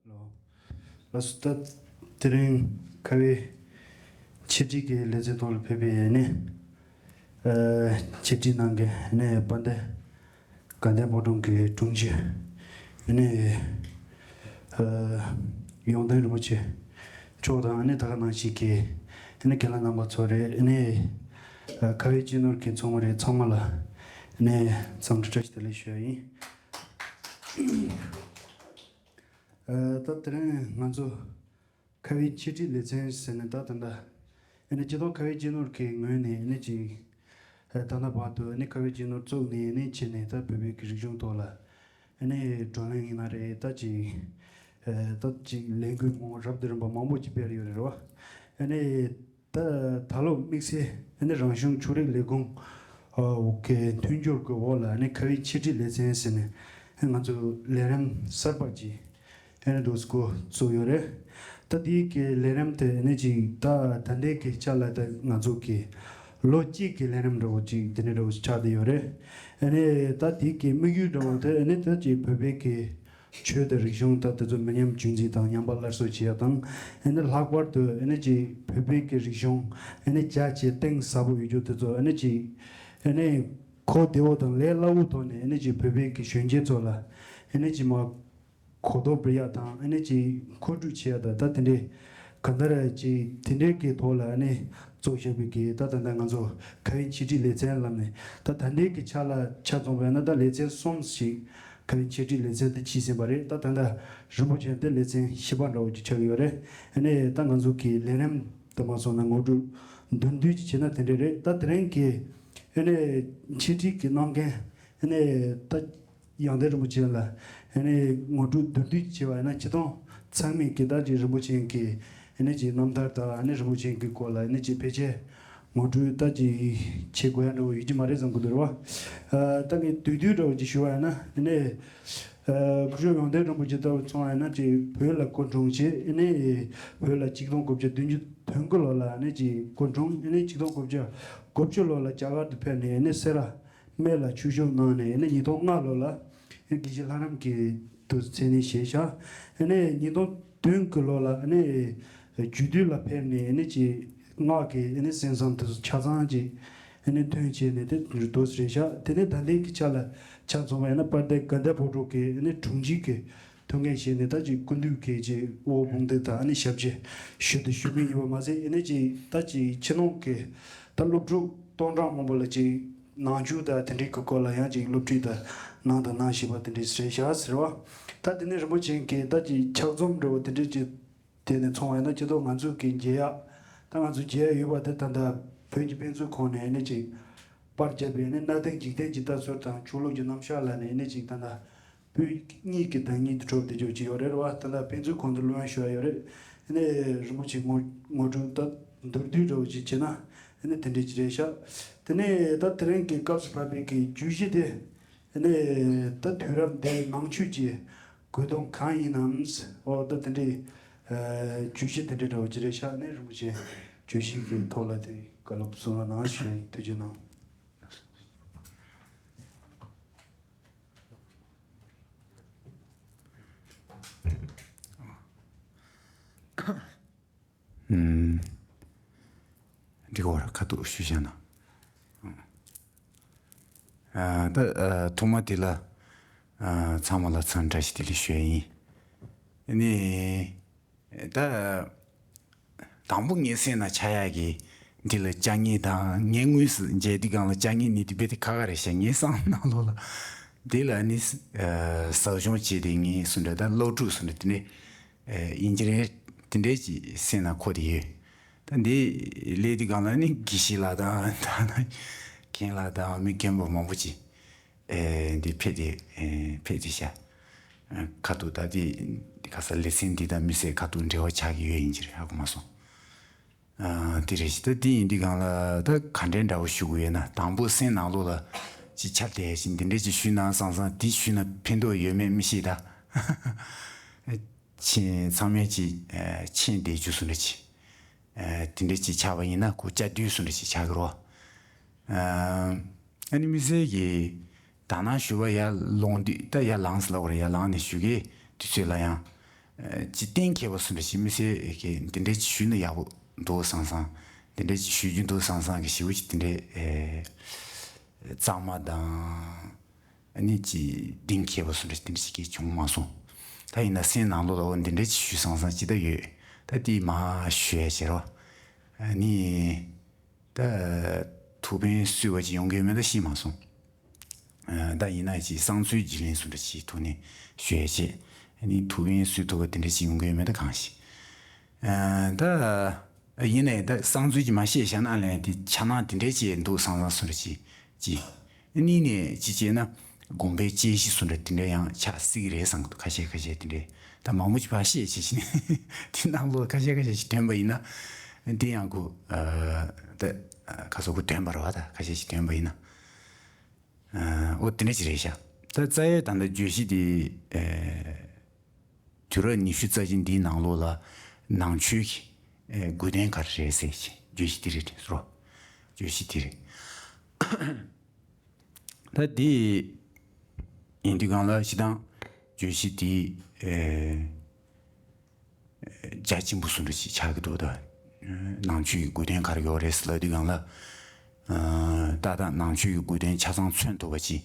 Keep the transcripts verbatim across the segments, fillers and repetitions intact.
ལགས་སོ། ད་དེ་རིང་ཁ་བའི་འཆད་ཁྲིད་ཀྱི་ལེ་ཚན་ཐོག་ལ་ཕེབས་པའི་ནི་ཨ་འཆད་ཁྲིད་གནང་མཁན་ནི་དཔལ་ལྡན་དགའ་ལྡན་ཕོ་བྲང་གི་དྲུང་ཆེ་ནི་ཨ་ཡོན་ཏན་རིན་པོ་ཆེ་མཆོག་དང་ནི་ད་ག་ནང་བཞིན་གྱི་ནི་རྒན་ལགས་རྣམ་པ་ཚོ་རེད། ནི་ཨ་ཁ་བའི་སྤྱི་ནོར་གྱི་ཚོགས་མི་རེད། ཚང་མ་ལ་ནི་འཚམས་འདྲི་བཀྲ་ཤིས་བདེ་ལེགས་ཞུ་ཡ་ཡིན། ཨ་ད་དེ་རིང་ང་ཚོ་ཁ་བའི་འཆད་ཁྲིད་ལེ་ཚན་ཟེར་ནས་ད་ད་ལྟ་ཨ་ནི་སྤྱི་ཚོགས་ཁ་བའི་སྤྱི་ནོར་གྱི་ངོས་ནས་ཨ་ནི་ཅིག་ཨ་ད་ལྟ་བར་དུ་ཨ་ནི་ཁ་བའི་སྤྱི་ནོར་བཙུགས་ནས་ཨ་ནི་བྱས་ནས་ད་བོད་པའི་གི་རིག་གཞུང་ཐོག་ལ་ཨ་ནི་བགྲོ་གླེང་ཡིན་ན་རེད། ད་ཅིག་ཨ་ད་ཅིག་ལས་འགུལ་མང་པོ་རབ་དང་རིམ་པ་མང་པོ་ཅིག་སྤེལ་ཡོད་རེད་བ། ཨ་ནི་ད་ད་ལོ་དམིགས་བསལ་ཨ་ནི་རང་གཞུང་ཆོས་རིག་ལས་ཁུངས་ཨ་འོག་གི་མཐུན་འགྱུར་གྱི་འོག་ལ་ཨ་ནི་ཁ་བའི་འཆད་ཁྲིད་ལེ་ཚན་ཟེར་ནས་ཨ་ང་ཚོ་ལས་རིམ་གསར་པ་ཅིག་ཨ་ནི་འདུག་སེ་འགོ་བཙུགས་ཡོད་རེད། ད་དེའི་གི་ལས་རིམ་དེ་ཨ་ནི་ཅིག་ད་ད་ལྟའི་གི་ཆ་ལ་ད་ང་ཚོ་གི་ལོ་གཅིག་གི་ལས་རིམ་འདྲ་བོ་ཅིག་དེ་འདྲ་འདྲ་བོ་ཅིག་ཆགས་བསྡད་ཡོད་རེད། ཨ་ནི་ད་དེའི་གི་དམིགས་ཡུལ་འདྲ་བོ་དེ་ཨ་ནི་ད་ཅིག་བོད་པའི་གི་ཆོས་དང་རིག་གཞུང་ད་དེ་ཚོ་མི་ཉམས་རྒྱུན་འཛིན་དང་ཉམས་པ་སླར་གསོ་བྱེད་ཡག་དང་། ཨ་ནི་ལྷག་པར་དུ་ཨ་ནི་ཅིག་བོད་པའི་གི་རིག་གཞུང་ཨ་ནི་རྒྱ་ཆེ་གཏིང་ཟབ་པོ་ཡོད་རྒྱུ་དེ་ཚོ་ཨ་ནི་ཅིག་ཨ་ནི་གོ་བདེ་བོ་དང་ལས་སླ་བོའི་ཐོག་ནས་ཨ་ནི་ཅིག་བོད་པའི་གི་གཞོན་སྐྱེས་ཚོ་ལ་ཨ་ནི་ཅིག་མ་གོ་རྟོགས་སྤེལ་ཡག་དང་ཨ་ནི་ཅིག་མཁོ་སྤྲོད་བྱེད་ཡག་དང་ད་དེ་འདྲའི་གང་ལྟར་ཅིག་དེ་འདྲའི་གི་ཐོག་ལ་ཨ་ནི་བཙུགས་བཞག་པའི་གི་ད་ད་ལྟ་ང་ཚོ་ཁ་བའི་འཆད་ཁྲིད་ལེ་ཚན་ལབ་ནས་ད་ད་ལྟའི་གི་ཆ་ལ་ཆ་མཚོན་པ་ཡིན་ན་ད་ལེ་ཚན་གསུམ་ཞིག་ཁ་བའི་འཆད་ཁྲིད་ལེ་ཚན་དེ་ཕྱིན་ཟིན་པ་རེད། ད་ད་ལྟ་རིན་པོ་ཆེ་དེ་ལེ་ཚན་བཞི་པ་འདྲ་བོ་ཅིག་ཆགས་ཀྱི་ཡོད་རེད། ཨ་ནི་ད་ང་ཚོ་གི་ལས་རིམ་དུ་མ་སོང་ན་ངོ་སྤྲོད་མདོར་བསྡུས་ཅིག་བྱས་ན་དེ་འདྲ་རེད། ད་དེ་རིང་གི་ཨ་ནི་འཆད་ཁྲིད་ཀྱི་གནང་མཁན་ཨ་ནི་ད་ཡང་ལྡན་རིན་པོ་ཆེ་ལ་ཨ་ནི་ངོ་སྤྲོད་མདོར་བསྡུས་ཅིག་བྱས་པ་ཡིན་ན་སྤྱིར་བཏང་ཚང་མས་ཀྱི་ད་ཅིག་རིན་པོ་ཆེ་གི་ཨ་ནི་ཅིག་རྣམ་ཐར་དང་ཨ་ནི་རིན་པོ་ཆེ་གི་སྐོར་ལ་ཨ་ནི་ཅིག་ཕལ་ཆེར་ངོ་སྤྲོད་ད་ཅིག་བྱེད་དགོས་ཡ་འདྲ་བོ་ཡོད་ཀྱི་མ་རེད་བསམ་གྱི་འདུག་རེད་བ། ཨ་ད་ངས་བསྡུས་བསྡུས་འདྲ་བོ་ཅིག་ཞུ་བ་ཡིན་ན་ཨ་ནི་ཨ་སྐུ་ཞབས་ཡང་ལྡན་རིན་པོ་ཆེ་ལྟ་བུ་མཚོན་པ་ཡིན་ན་ཅིག་བོད་ལ་སྐུ་འཁྲུངས་བྱས། ཨ་ནི་བོད་ལ་ཆིག་སྟོང་དགུ་བརྒྱ་བདུན་ཅུ་དོན་དགུ་ལོ་ལ་ཨ་ནི་ཅིག་སྐུ་འཁྲུངས། ཨ་ནི་ཆིག་སྟོང་དགུ་བརྒྱ་དགུ་བཅུ་ལོ་ལ་རྒྱ་གར་དུ་ཕེབས་ནས་ཨ་ནི་སེ་ར་སྨད་ལ་ཆོས་ཞུགས་གནང་ནས་ཨ་ནི་ཉིས་སྟོང་ལྔ་ལོ་ལ་དགེ་བཤེས་ལྷ་རམས་ཀྱི་དུ་མཚན་གནས་བཞེས་བཞག་ཨ་ནི་ཉིས་སྟོང་བདུན་གྱི་ལོ་ལ་ཨ་ནི་རྒྱུད་སྟོད་ལ་ཕེབས་ནས་ཨ་ནི་ཅིག་སྔགས་ཀྱི་ཨ་ནི་གསན་བསམ་དུ་ཆ་ཚང་ཅིག་ཨ་ནི་ཐོན་བྱས་ནས་དེ་དུ་རེད་བཞག་དེ་ནས་ད་ལྟའི་གི་ཆ་ལ་ཆ་མཚོན་པ་ཡིན་ན་དཔལ་ལྡན་དགའ་ལྡན་ཕོ་བྲང་གི་ཨ་ནི་དྲུང་ཆེ་གི་ཐུགས་འགན་བཞེས་ནས་ད་ཅིག་སྐུ་མདུན་གྱི་ཅིག་དབུ་དཔུང་སྡེ་དང་ཨ་ནི་ཞབས་ཕྱི་ཞུ་དུ་ཞུ་གི་ཡོད་པ་མ་ཟད་ཨ་ནི་ཅིག་ད་ཅིག་ཕྱི་ནང་གི་ད་སློབ་ཕྲུག་སྟོང་ཕྲག་མང་པོ་ལ་ཅིག་ནང་ཆོས་དང་དེ་འདྲའི་གི་སྐོར་ལ་ཡང་ཅིག་སློབ་ཁྲིད་དང་གནང་དང་གནང་བཞིན་པ་དེ་འདྲའི་རེད་བཞག་ཟེར་བ། ད་དེ་ནས་རིན་པོ་ཆེ་གིས་ད་ཅིག་ཕྱག་རྩོམ་འདྲ་བོ་དེ་འདྲའི་ཅིག་དེ་ནས་ཚོང་བ་ཡིན་ན་སྤྱི་ཚོགས་ང་ཚོ་གི་མཇལ་ཡག་ད་ང་ཚོ་མཇལ་ཡག་ཡོད་པ་དེ་ད་ལྟ་བོད་ཀྱི་དཔེ་མཛོད་ཁང་ནས་ཨ་ནི་ཅིག་པར་བརྒྱབ་པའི་ཨ་ནི་གནའ་དེང་འཇིག་རྟེན་གྱི་ལྟ་ཚུལ་དང་ཆོས་ལུགས་ཀྱི་རྣམ་གཞག་ལ་ནི་ཨ་ནི་ཅིག་ད་ལྟ་བོད་གཉིས་ཀྱི་བདག་ཉིད་དུ་གྲུབ་བསྡད་རྒྱུ་ཅིག་ཡོད་རེད་བ། ད་ལྟ་དཔེ་མཛོད་ཁང་དུ་སློབ་ཡོན་ཞུ་ཡ་ཡོད་རེད། ཨ་ནི་རིན་པོ་ཆེ་ངོ་ངོ་སྤྲོད་ད་མདོར་བསྡུས་འདྲ་བོ་ཅིག་བྱས་ན་ཨ་ནི་དེ་འདྲའི་ཅིག་རེད་ཤག་དེ་ནས་ད་དེ་རིང་གི་སྐབས་སུ་བབས་པའི་གི་བརྗོད་གཞི་དེ་ཨ་ནི་ད་དུས་རབས་འདིའི་ནང་ཆོས་ཀྱི་དགོས་དོན་གང་ཡིན་ནམ། འོ་ད་དེ་འདྲའི་ཨ་བརྗོད་གཞི་དེ་འདྲའི་འདྲ་བོ་ཅིག་རེད་ཤག་ཨ་ནི་རིན་པོ་ཆེ་བརྗོད་གཞི་གི་ཐོག་ལ་དེ་བཀའ་སློབ་གསུང་རོགས་གནང་ཞུ་ཡིན། ཐུགས་རྗེ་གནང་། ཨུམ། འགྲིག་གོ་ར་ཁ་ཐུག་ཞུ་བྱ་ན། ཨ་ད་ཨ་ཐོག་མ་དེ་ལ་ཨ་ཚང་མ་ལ་འཚམས་འདྲི་བཀྲ་ཤིས་བདེ་ལེགས་ཞུ་ཡ་ཡིན། ཨ་ནི་ད་དང་པོ་ངའི་སེམས་ནང་ཆགས་ཡག་གི་འདི་ལ་བཅར་མཁན་དང་ངའི་དངོས་སུ་མཇལ་དུས་སྒང་ལ་བཅར་མཁན་གཉིས་དེ་རྦད་དེ་ཁག་ཁག་རེད་ཤག་ངའི་བསམ་ནང་ལོགས་ལ་དེ་ལ་ནི་ཨ་ཟབ་སྦྱོང་བྱས་ཏེ་ངས་སུ་འདྲ་ད་སློབ་ཕྲུག་སུ་འདྲ་དེ་འདྲའི་ཨ་ཡིན་གྱི་རེད། དེ་འདྲའི་ཅིག་སེམས་ནང་འཁོར་བསྡད་ཡོད། ད་འདི་སླེབས་དུས་སྒང་ལ་ནི་དགེ་བཤེས་ལགས་དང་ད་ནི་རྒན་ལགས་དང་མི་རྒན་པ་མང་པོ་ཅིག་ཨེ་འདི་ཕེབས་ཏེ་ཨེ་ཕེབས་ཏེ་བཞག་ཨ་ཁ་ཐུག་ད་འདི་ཁ་ས་ལེ་ཚན་འདི་དང་མི་སེར་ཁ་ཐུག་འབྲེལ་བ་ཆགས་ཀྱི་ཡོད་ཡིན་གྱི་རེད། ཧ་གོ་མ་སོང་། ཨ་དེ་རེད་ཤག་ད་འདི་ཡིན་དུས་སྒང་ལ་ད་ག་འདྲའི་འདྲ་བོ་ཞུ་དགོས་ཡོད་ན་དང་པོ་སེམས་ནང་ལོགས་ལ་ཅིག་ཆགས་བསྡད་ཡ་ཅིག་འདི་འདྲ་ཅིག་ཞུས་ན་བསམ་བསམ་འདི་ཞུས་ན་ཕན་ཐོགས་ཡོད་མེད་མི་ཤེས་ད། མཆན་ཚང་མས་ཅིག་ཨ་མཆན་འདེབས་རྒྱུ་སུ་འདྲ་ཅིག་ཨ་དེ་འདྲ་ཅིག་ཆགས་པ་ཡིན་ན་ཁོ་བཅར་དུས་སུ་འདྲ་ཅིག་ཆགས་ཀྱི་རེད་བ། ཨ་ཨ་ནི་དམིགས་བསལ་གྱི་ད་ནང་ཞུ་བ་ཡར་ལོངས་དུས་ད་ཡར་ལངས་ཟེར་ལབ་པ་རེད། ཡར་ལངས་ནས་ཞུ་གི་དུས་ཚོད་ལ་ཡང་ ཅི་གཏན་འཁེལ་བ་སུ་འདྲ་ཞིག་མི་སེ་གི་འདི་འདྲ་ཅིག་ཞུས་ན་ཡག་པོ་འདུག་བསམ་བསམ། འདི་འདྲ་ཅིག་ཞུ་རྒྱུ་འདུག་བསམ་བསམ་གི་ཞེ་པོ་ཅིག་འདི་འདྲ་གཙང་མ་དང་ཨ་ནི་ཅི་གཏན་འཁེལ་བ་སུ་འདྲ་འདི་འདྲ་ཅིག་གི་བྱུང་མ་སོང་། ད་ཡིན་ན་སེམས་ནང་ལོགས་ལ་འོ་འདི་འདྲ་ཅིག་ཞུས་བསམ་བསམ་ཅི་ད་ཡོད། ད་དེ་མ་ཞུ་ཡ་བྱེད་རོགས། ཨ་ནི། ད་ཐུགས་ཕན་གསོས་པ་ཅིག་ཡོང་གི་མེད་ད་ཤེས་མ་སོང་། ཨ་ད་ཡིན་ན་ཅིག་གསང་ཚུལ་བརྗེ་ལེན་སུ་འདྲ་ཞིག་ཐོག་ནས་ཞུ་ཡ་བྱེད། ཨ་ནི་ཐུགས་ཕན་གསོས་ཐུབ་པ་དེ་འདྲ་ཞིག་ཡོང་གི་མེད་ད་གང་ཤེས། ཨ་ད་ཡིན་ནའི་ད་གསང་ཚུལ་གྱི་མ་བཤད་བཞག་ན་ལན་དེ་ཆ་ནང་དེ་འདྲ་ཅིག་འདུག་བསམ་བསམ་སུ་འདྲ་ཞིག་ཅིག་ཨ་ནི་ནས་ཅི་བྱས་ན་དགོངས་པའི་དཔྱད་གཞི་སུ་འདྲ་དེ་འདྲ་ཡང་ཆགས་སྲིད་ཀྱི་རེད་བསམ་གི་འདུག་ཁ་ཤས་ཁ་ཤས་དེ་འདྲ་ད་མང་པོ་ཅིག་ཕར་བཤད་བྱེད་ཕྱིན་དེ་ནང་ལོགས་ཁ་ཤས་ཁ་ཤས་ཤིག་དོན་པ་ཡིན་ན་དེ་ཡང་གོ་ད་ཁ་སོ་གོ་དོན་པ་རེད་བ། ད་ཁ་ཤས་ཤིག་དོན་པ་ཡིན་ན་ཨོ་དེ་འདྲ་ཅིག་རེད་ཤག་ད་རྩ་བའི་ད་ལྟ་བརྗོད་གཞི་དེ། དུས་རབས་ཉི་ཤུ་རྩ་གཅིག་འདིའི་ནང་ལོགས་ལ་ནང་ཆོས་ཀྱི་དགོས་དོན་ག་རེ་རེད་ཟེར་བརྗོད་གཞི་དེ་རེད་དྲན་སོ། བརྗོད་གཞི་དེ་རེད། ད་དེ་ཡིན་དུས་གང་ལ་སྤྱིར་བཏང་བརྗོད་གཞི་དེ་རྒྱ་ཆེན་པོ་སུ་འདྲ་ཞིག་ཆགས་ཀྱི་འདུག་ད་ནང་ཆོས་ཀྱི་དགོས་དོན་ག་རེ་ཡོད་རེད་ཟེར་ལབ་དུས་གང་ལ། ཏག་ཏག་ནང་ཆོས་ཀྱི་དགོས་དོན་ཆ་ཚང་མཚོན་ཐུབ་པ་ཅིག་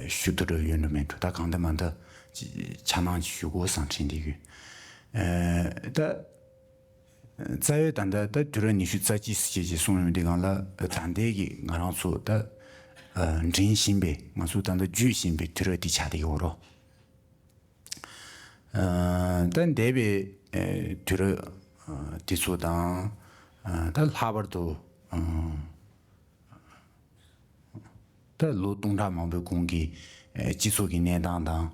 ཞུ་ཐུབ་འགྲོ་ཡོད་འགྲོ་མེད་འགྲོ། ད་གང་ལྟར་མ་ལྟར་ཆ་ནང་ཅིག་ཞུ་དགོས་བསམ་དྲན་བསྡད་ཡོད། ད་རྩ་བའི་ད་ལྟ་ད་དུས་རབས་ཉི་ཤུ་རྩ་གཅིག་ཟེར་ཅིག་གསུངས་ཡོང་དུས་གང་ལ་ད་ལྟའི་གི་ང་རང་ཚོ་ད་འདྲེན་བཞིན་པའི་ང་ཚོ་ད་ལྟ་བརྗོད་བཞིན་པའི་དུས་རབས་འདི་ཆགས་བསྡད་ཡོད་རོ། ད་འདས་པའི་དུས་རབས་དེ་ཚོ་དང་ད་ལྷག་པར་དུ་ད་ལོ་སྟོང་ཕྲག་མང་པོའི་གོང་གི་སྤྱི་ཚོགས་ཀྱི་གནས་སྟངས་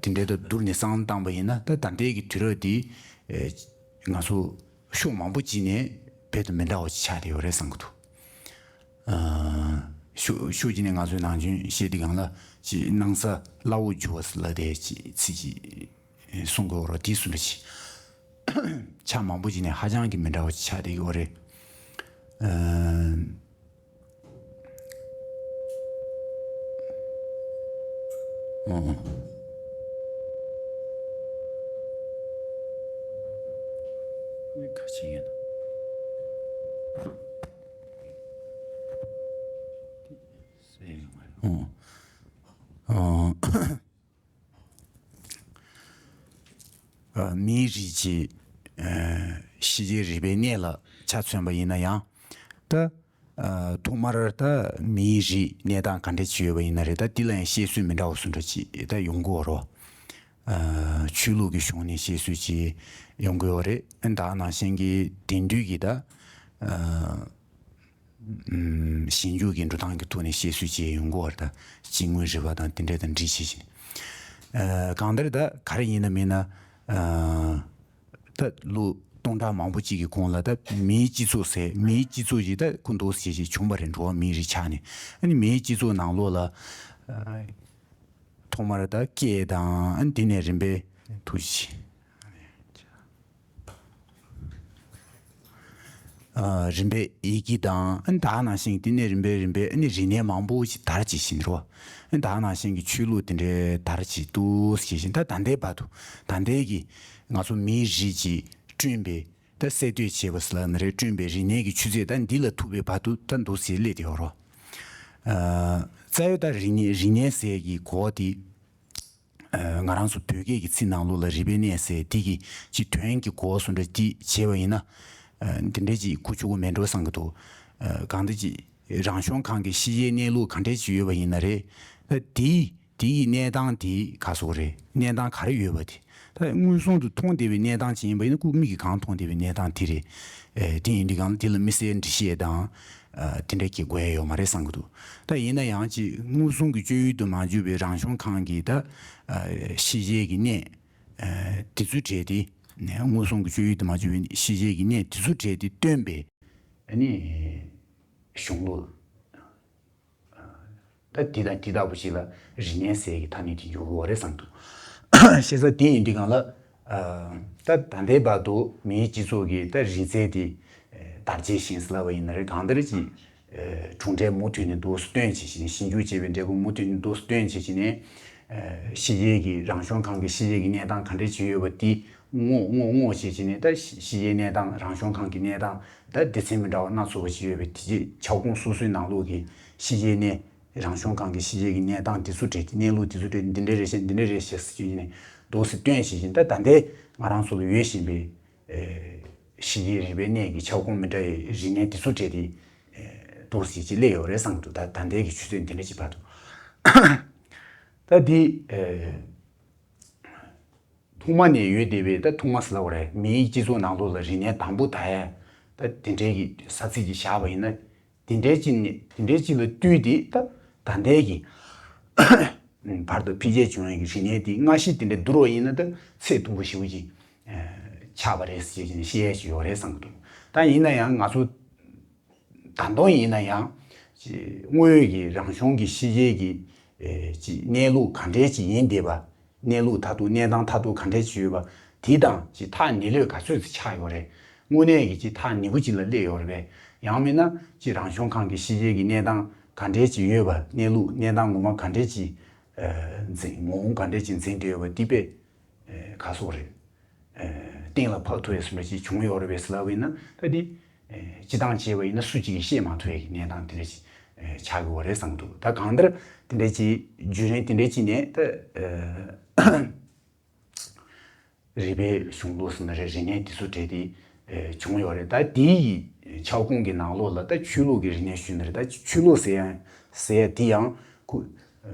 དང་དེ་འདྲའི་ད་བསྡུར་ནས་བསམ་བློ་བཏང་པ་ཡིན་ན་ད་ད་ལྟའི་གི་དུས་རབས་འདི་ང་ཚོ་ཕྱོགས་མང་པོ་ཅིག་ནས་རྦད་དེ་མི་འདྲ་བ་ཅིག་ཆགས་བསྡད་ཡོད་རེད་བསམ་གྱི་འདུག་ཤུགས་ཤུགས་ཀྱིས་ནི་ང་ཚོའི་ནང་ཆོས་བཤད་དུས་གང་ལ་ཅིག་སྣང་ས་སླ་བོ་འགྱུར་བ་ལ་དེ་ཅིག་ཚིག་ཅིག་གསུང་དགོས་རོགས་དེ་སུ་འདྲ་ཅིག་ཆ་མང་པོ་ཅིག་ནས་ཧ་ཅང་གི་མི་འདྲ་བ་ཅིག་ཆགས་བསྡད་ཡོད་རེད། ཨ་ཨ། ཁ་ཆེ་ཡིན། ཨོ། ཨ། མིའི་རིགས་ཀྱི་ཨ་ཤི་རྗེས་རིག་པའི་གནས་ལ་ཆ་མཚོན་པ་ཡིན་ན་ཡང་ད་ཨ་ཐོག་མར་ད་མིའི་རིགས་གནས་སྟངས་ག་འདྲ་ཅིག་ཡོད་པ་ཡིན་ན་རེད། ད་འདི་ལ་ཡང་བཤད་སྲོལ་མི་འདྲ་བ་སུ་འདྲ་ཅིག་ད་ཡོང་གི་ཡོད་རེད། ཨ་ཆོས་ལུགས་ཀྱི་གཞུང་ནས་བཤད་སྲོལ་ཅིག་ཡོང་གི་ཡོད་རེད། ད་ནང་བཞིན་གྱི་དེང་དུས་ཀྱི་ད་ཨ་ཞིབ་འཇུག་གི་འགྲོ་སྟངས་ཀྱི་ཐོག་ནས་བཤད་སྲོལ་ཅིག་ཡོང་གི་ཡོད་རེད། ད་སྤྱི་དངོས་རིག་པ་དང་དེ་འདྲ་དང་འདྲིས་བྱས་ཤིང་། ཨ་གང་ལྟར་ད་ག་རེ་ཡིན་ན་མིན་ན་ཨ་ད་ལོ་སྟོང་ཕྲག་མང་པོ་ཅིག་གི་གོང་ལ་ད་མིའི་སྤྱི་ཚོགས་ཟེར་མིའི་སྤྱི་ཚོགས་ཅིག་ད་སྐུ་མདོག་ཟེར་ཞིག་བྱུང་བ་རེད། འགྲོ་བ་མིའི་རིགས་ཆགས་ནས། ཨ་ནི་མིའི་སྤྱི་ཚོགས་ནང་ལོགས་ལ་ཨ་ཐོག་མར་ད་སྐད་དང་ཨ་ནི་དེ་ནས་རིམ་པས་ཐུགས་རྗེ་ཆེ། ཨ་རིམ་པས་ཡི་གེ་དང་ཨ་ནི་ད་ནང་བཞིན་དེ་ནས་རིམ་པས་རིམ་པས་ཨ་ནི་རིག་གནས་མང་པོ་ཞིག་དར་ཅིག་ཕྱིན་འགྲོ། ཨ་ནི་ད་ནང་བཞིན་གྱི་ཆོས་ལུགས་དེ་འདྲའི་དར་ཅིག་ཏུ་ཞིག་ཕྱིན། ད་ད་ལྟའི་བར་དུ་ད་ལྟའི་གི་ང་ཚོ་མིའི་རིགས་ཀྱི་བསྐྲུན་པའི་ད་གསར་གཏོད་བྱས་པ་ཟེར་ལབ་ན་རེད། བསྐྲུན་པའི་རིག་གནས་ཀྱི་ཆུ་ཚད་ད་འདི་ལ་ཐུག་པའི་བར་དུ་ད་འདུག་སེ་སླེབས་བསྡད་ཡོད་རོ། ཨ་རྩ་བའི་ད་རིག་གནས་རིག་གནས་ཟེར་གྱི་གོ་བ་དེ། ཨ་ང་རང་ཚོ་བོད་སྐད་ཀྱི་ཚིག་ནང་ལོགས་ལ་རིག་པའི་གནས་ཟེར་དེ་གི་ཅིག་དོན་གྱི་གོ་བ་སུ་འདྲ་ཅིག་བྱས་པ་ཡིན་ན། ཨ་འདི་འདྲ་ཅིག་གོ་ཆོག་གི་མེད་འགྲོ་བསམ་གྱི་འདུག་ཨ་གང་འདྲ་ཅིག་རང་བྱུང་ཁམས་ཀྱི་ཤེས་བྱའི་གནས་ལུགས་གང་འདྲ་ཅིག་ཡོད་པ་ཡིན་ན་རེད། ཨ་དེ་དེ་ཡི་གནས་སྟངས་དེ་ག་སོགས་རེད། གནས་སྟངས་ག་རེ་ཡོད་པ་དེ། ད་མངོན་སུམ་དུ་མཐོང་བསྡད་པའི་གནས་སྟངས་ཅིག་ཡིན་པ་ཡིན་ན་སྐུ་མིག་གིས་གང་མཐོང་བསྡད་པའི་གནས་སྟངས་དེ་རེད། ཨེ་དེ་ཡིན་དུས་གང་དེ་ལ་དམིགས་བསལ་འགྲེལ་བཤད་དང་ཨ་དེ་འདྲ་གྱི་དགོས་ཡ་ཡོད་མ་རེད་བསམ་གྱི་འདུག་ད་ཡིན་ན་ཡང་ཅིག་མངོན་སུམ་གྱི་སྤྱོད་ཡུལ་དུ་མ་གྱུར་པའི་རང་བྱུང་ཁམས་ཀྱི་ད་ཨ་ཤེས་བྱའི་གི་གནས་ཨ་དེ་ཚོའི་གྲས་དེ་མངོན་སུམ་གྱི་སྤྱོད་ཡུལ་དུ་མ་གྱུར་པའི་ཤེས་བྱའི་གི་གནས་དེ་ཚོའི་གྲས་དེ་སྟོན་པའི་ཨ་ནི་གཞུང་ལུགས། ད་འདི་དང་འདི་ལྟ་བུ་ཞིག་ལ་རིག་གནས་ཟེར་གྱི་ཐ་སྙད་དེ་འཇོག་དགོས་པ་རེད་བསམ་འདུག་བཤད་ས་དེ་ཡིན་དུས་གང་ལ། ད་ད་ལྟའི་བར་དུ་མིའི་སྤྱི་ཚོགས་ཀྱི་ད་རིག་རྩལ་དེ་དར་རྒྱས་ཕྱིན་ཟེར་ལབ་པ་ཡིན་ན་རེད། གང་ལྟར་གྱི་གྲུབ་འབྲས་མུ་མཐུད་ནས་འདུག་སེ་སྟོན་བྱེད་བཞིན། ཞིབ་འཇུག་བྱས་པའི་འབྲས་བུ་མུ་མཐུད་ནས་འདུག་སེ་སྟོན་བྱེད་བཞིན་ནས། ཕྱི་རྒྱལ་གྱི་རང་སྐྱོང་ཁང་གི་ཕྱི་རྒྱལ་གྱི་གནས་སྟངས་ག་འདྲས་ཅིག་ཡོད་པ་དེ་སྔོག་སྔོག་སྔོག་བྱས་བྱས་ནས། ད་ཕྱི་རྒྱལ་གནས་སྟངས་རང་སྐྱོང་ཁང་གི་གནས་སྟངས་ད་སྡེ་ཚན་མི་འདྲ་བ་སྣ་ཚོགས་པ་ཅིག་ཡོད་པའི་དེ་རྗེས་ཁྱབ་ཁོངས་སོ་སོའི་ནང་ལོགས་ཀྱི་ཕྱི་རྒྱལ་གནས། རང་སྐྱོང་ཁང་གི་ཕྱི་རྒྱལ་གྱི་གནས་སྟངས་དེ་ཚོ་འབྲེལ་ཏེ། གནས་ལུགས་དེ་ཚོ་འབྲེལ་ཏེ་འདི་འདྲ་རེད་ཤག་འདི་འདྲ་རེད་ཤག་ཟེར་གྱི་ནས་འདུག་སེ་སྟོན་བྱེད་བཞིན། ད་ད་ལྟའི་ང་རང་ཚོ་ལ་ཡོད་བཞིན་པའི་ཕྱི་རྒྱལ་རིག་པའི་གནས་ཀྱི་ཁྱབ་ཁོངས་མི་འདྲ་བའི་རིག་གནས་དེ་ཚོ་འབྲེལ་ཏེ་འདུག་སེ་ཅིག་སླེབས་ཡོད་རེད་བསམ་འདུག་ད་ད་ལྟའི་གི་ཆུ་ཚོད་འདི་འདྲ་ཅིག་བར་དུ། ད་འདི་ཐོག་མ་ནས་ཡོད་བསྡད་པའི། ད་ཐོག་མ་ཟེར་ལབ་དགོས་རེད། མིའི་སྤྱི་ཚོགས་ནང་ལོགས་ལ་རིག་གནས་དང་པོ་དར་ཡ། ད་དེ་འདྲའི་གི་ས་ཚིགས་ཅིག་བཞག་པ་ཡིན་ན། དེ་འདྲའི་ཅིག་ནས་དེ་འདྲའི་ཅིག་ལ་བསྟུན་ཏེ། ད་ད་ལྟའི་གི་བར་དུ་འཕེལ་རྒྱས་བྱུང་བའི་གི་རིག་གནས་དེ་སྔ་ཕྱི་དེ་འདྲ་བསྡུར་བ་ཡིན་ན། ད་ཚད་མཐོ་པོ་ཞེ་པོ་ཅིག་ཆགས་པ་རེད་ཟེར་གྱི་ནས་བཤད་ཡ་ཅིག་ཡོད་རེད་བསམ་གྱི་འདུག་ད་ཡིན་ན་ཡང་ང་ཚོ་ད་དུང་ཡིན་ན་ཡང་ཅིག་དངོས་ཡོད་ཀྱི་རང་བྱུང་གི་ཕྱི་རྒྱལ་གྱི་ཨེ་ཅིག་གནས་ལུགས་ག་འདྲས་ཅིག་ཡིན་བསྡད་པ། གནས་ལུགས་མཐར་ཐུག་གནས་སྟངས་མཐར་ཐུག་ག་འདྲས་ཅིག་ཡོད་པ་དེ་དང་ཅིག་ཐག་ཉེ་ལོས་ག་ཚོད་ཅིག་ཆགས་ཡོད་རེད། དངོས་གནས་ཀྱི་ཅིག་ཐག་ཉེ་པོ་ཅིག་ལ་སླེབས་ཡོད་རེད་པས། ཡང་མིན་ན་ཅིག་རང་བྱུང་ཁམས་ཀྱི་ཕྱི་རྒྱལ་གྱི་གནས་སྟངས་ག་འདྲས་ཅིག་ཡོད་པ། གནས་ལུགས་གནས་སྟངས་ངོ་མ་ག་འདྲས་ཅིག་ཨེ་འཛིན། ངོ་བོ་ག་འདྲས་ཅིག་འཛིན་བསྡད་ཡོད་པ་དེ་དཔེ་ཨེ་ག་སོགས་རེད། ཨེ་གཏན་ལ་ཕབ་ཐུབ་པའི་བཟོ་འདྲ་ཅིག་བྱུང་ཡོད་རེད་པས་ཟེར་ལབ་པ་ཡིན་ན། ད་དེ་ཨེ་སྤྱིར་བཏང་བྱས་པ་ཡིན་ན་སུ་གཅིག་གིས་ཤེས་མ་ཐུབ་ཡ་གི་གནས་སྟངས་དེ་འདྲ་ཅིག་ཨེ་ཆགས་ཀྱི་ཡོད་རེད་བསམ་གྱི་འདུག་ད་གང་ལྟར་དེ་འདྲ་ཅིག་བརྒྱུད་རིམ་དེ་འདྲ་ཅིག་ནས། ད་ཨེ་རིག་པའི་གཞུང་ལུགས་ཟེར་ན་རེད། རིག་གནས་དེ་ཚོ་འབྲེལ་ཏེ་ཨེ་བྱུང་ཡོད་རེད། ད་དེའི་ཁྱབ་ཁོངས་ཀྱི་ནང་ལོགས་ལ་ད་ཆོས་ལུགས་ཀྱི་རིག་གནས་ཞུས་ན་རེད། ད་ཆོས་ལུགས་ཟེར་ཡང་ཟེར་ཡ་དེ་ཡང་ཁོ་ཨེ་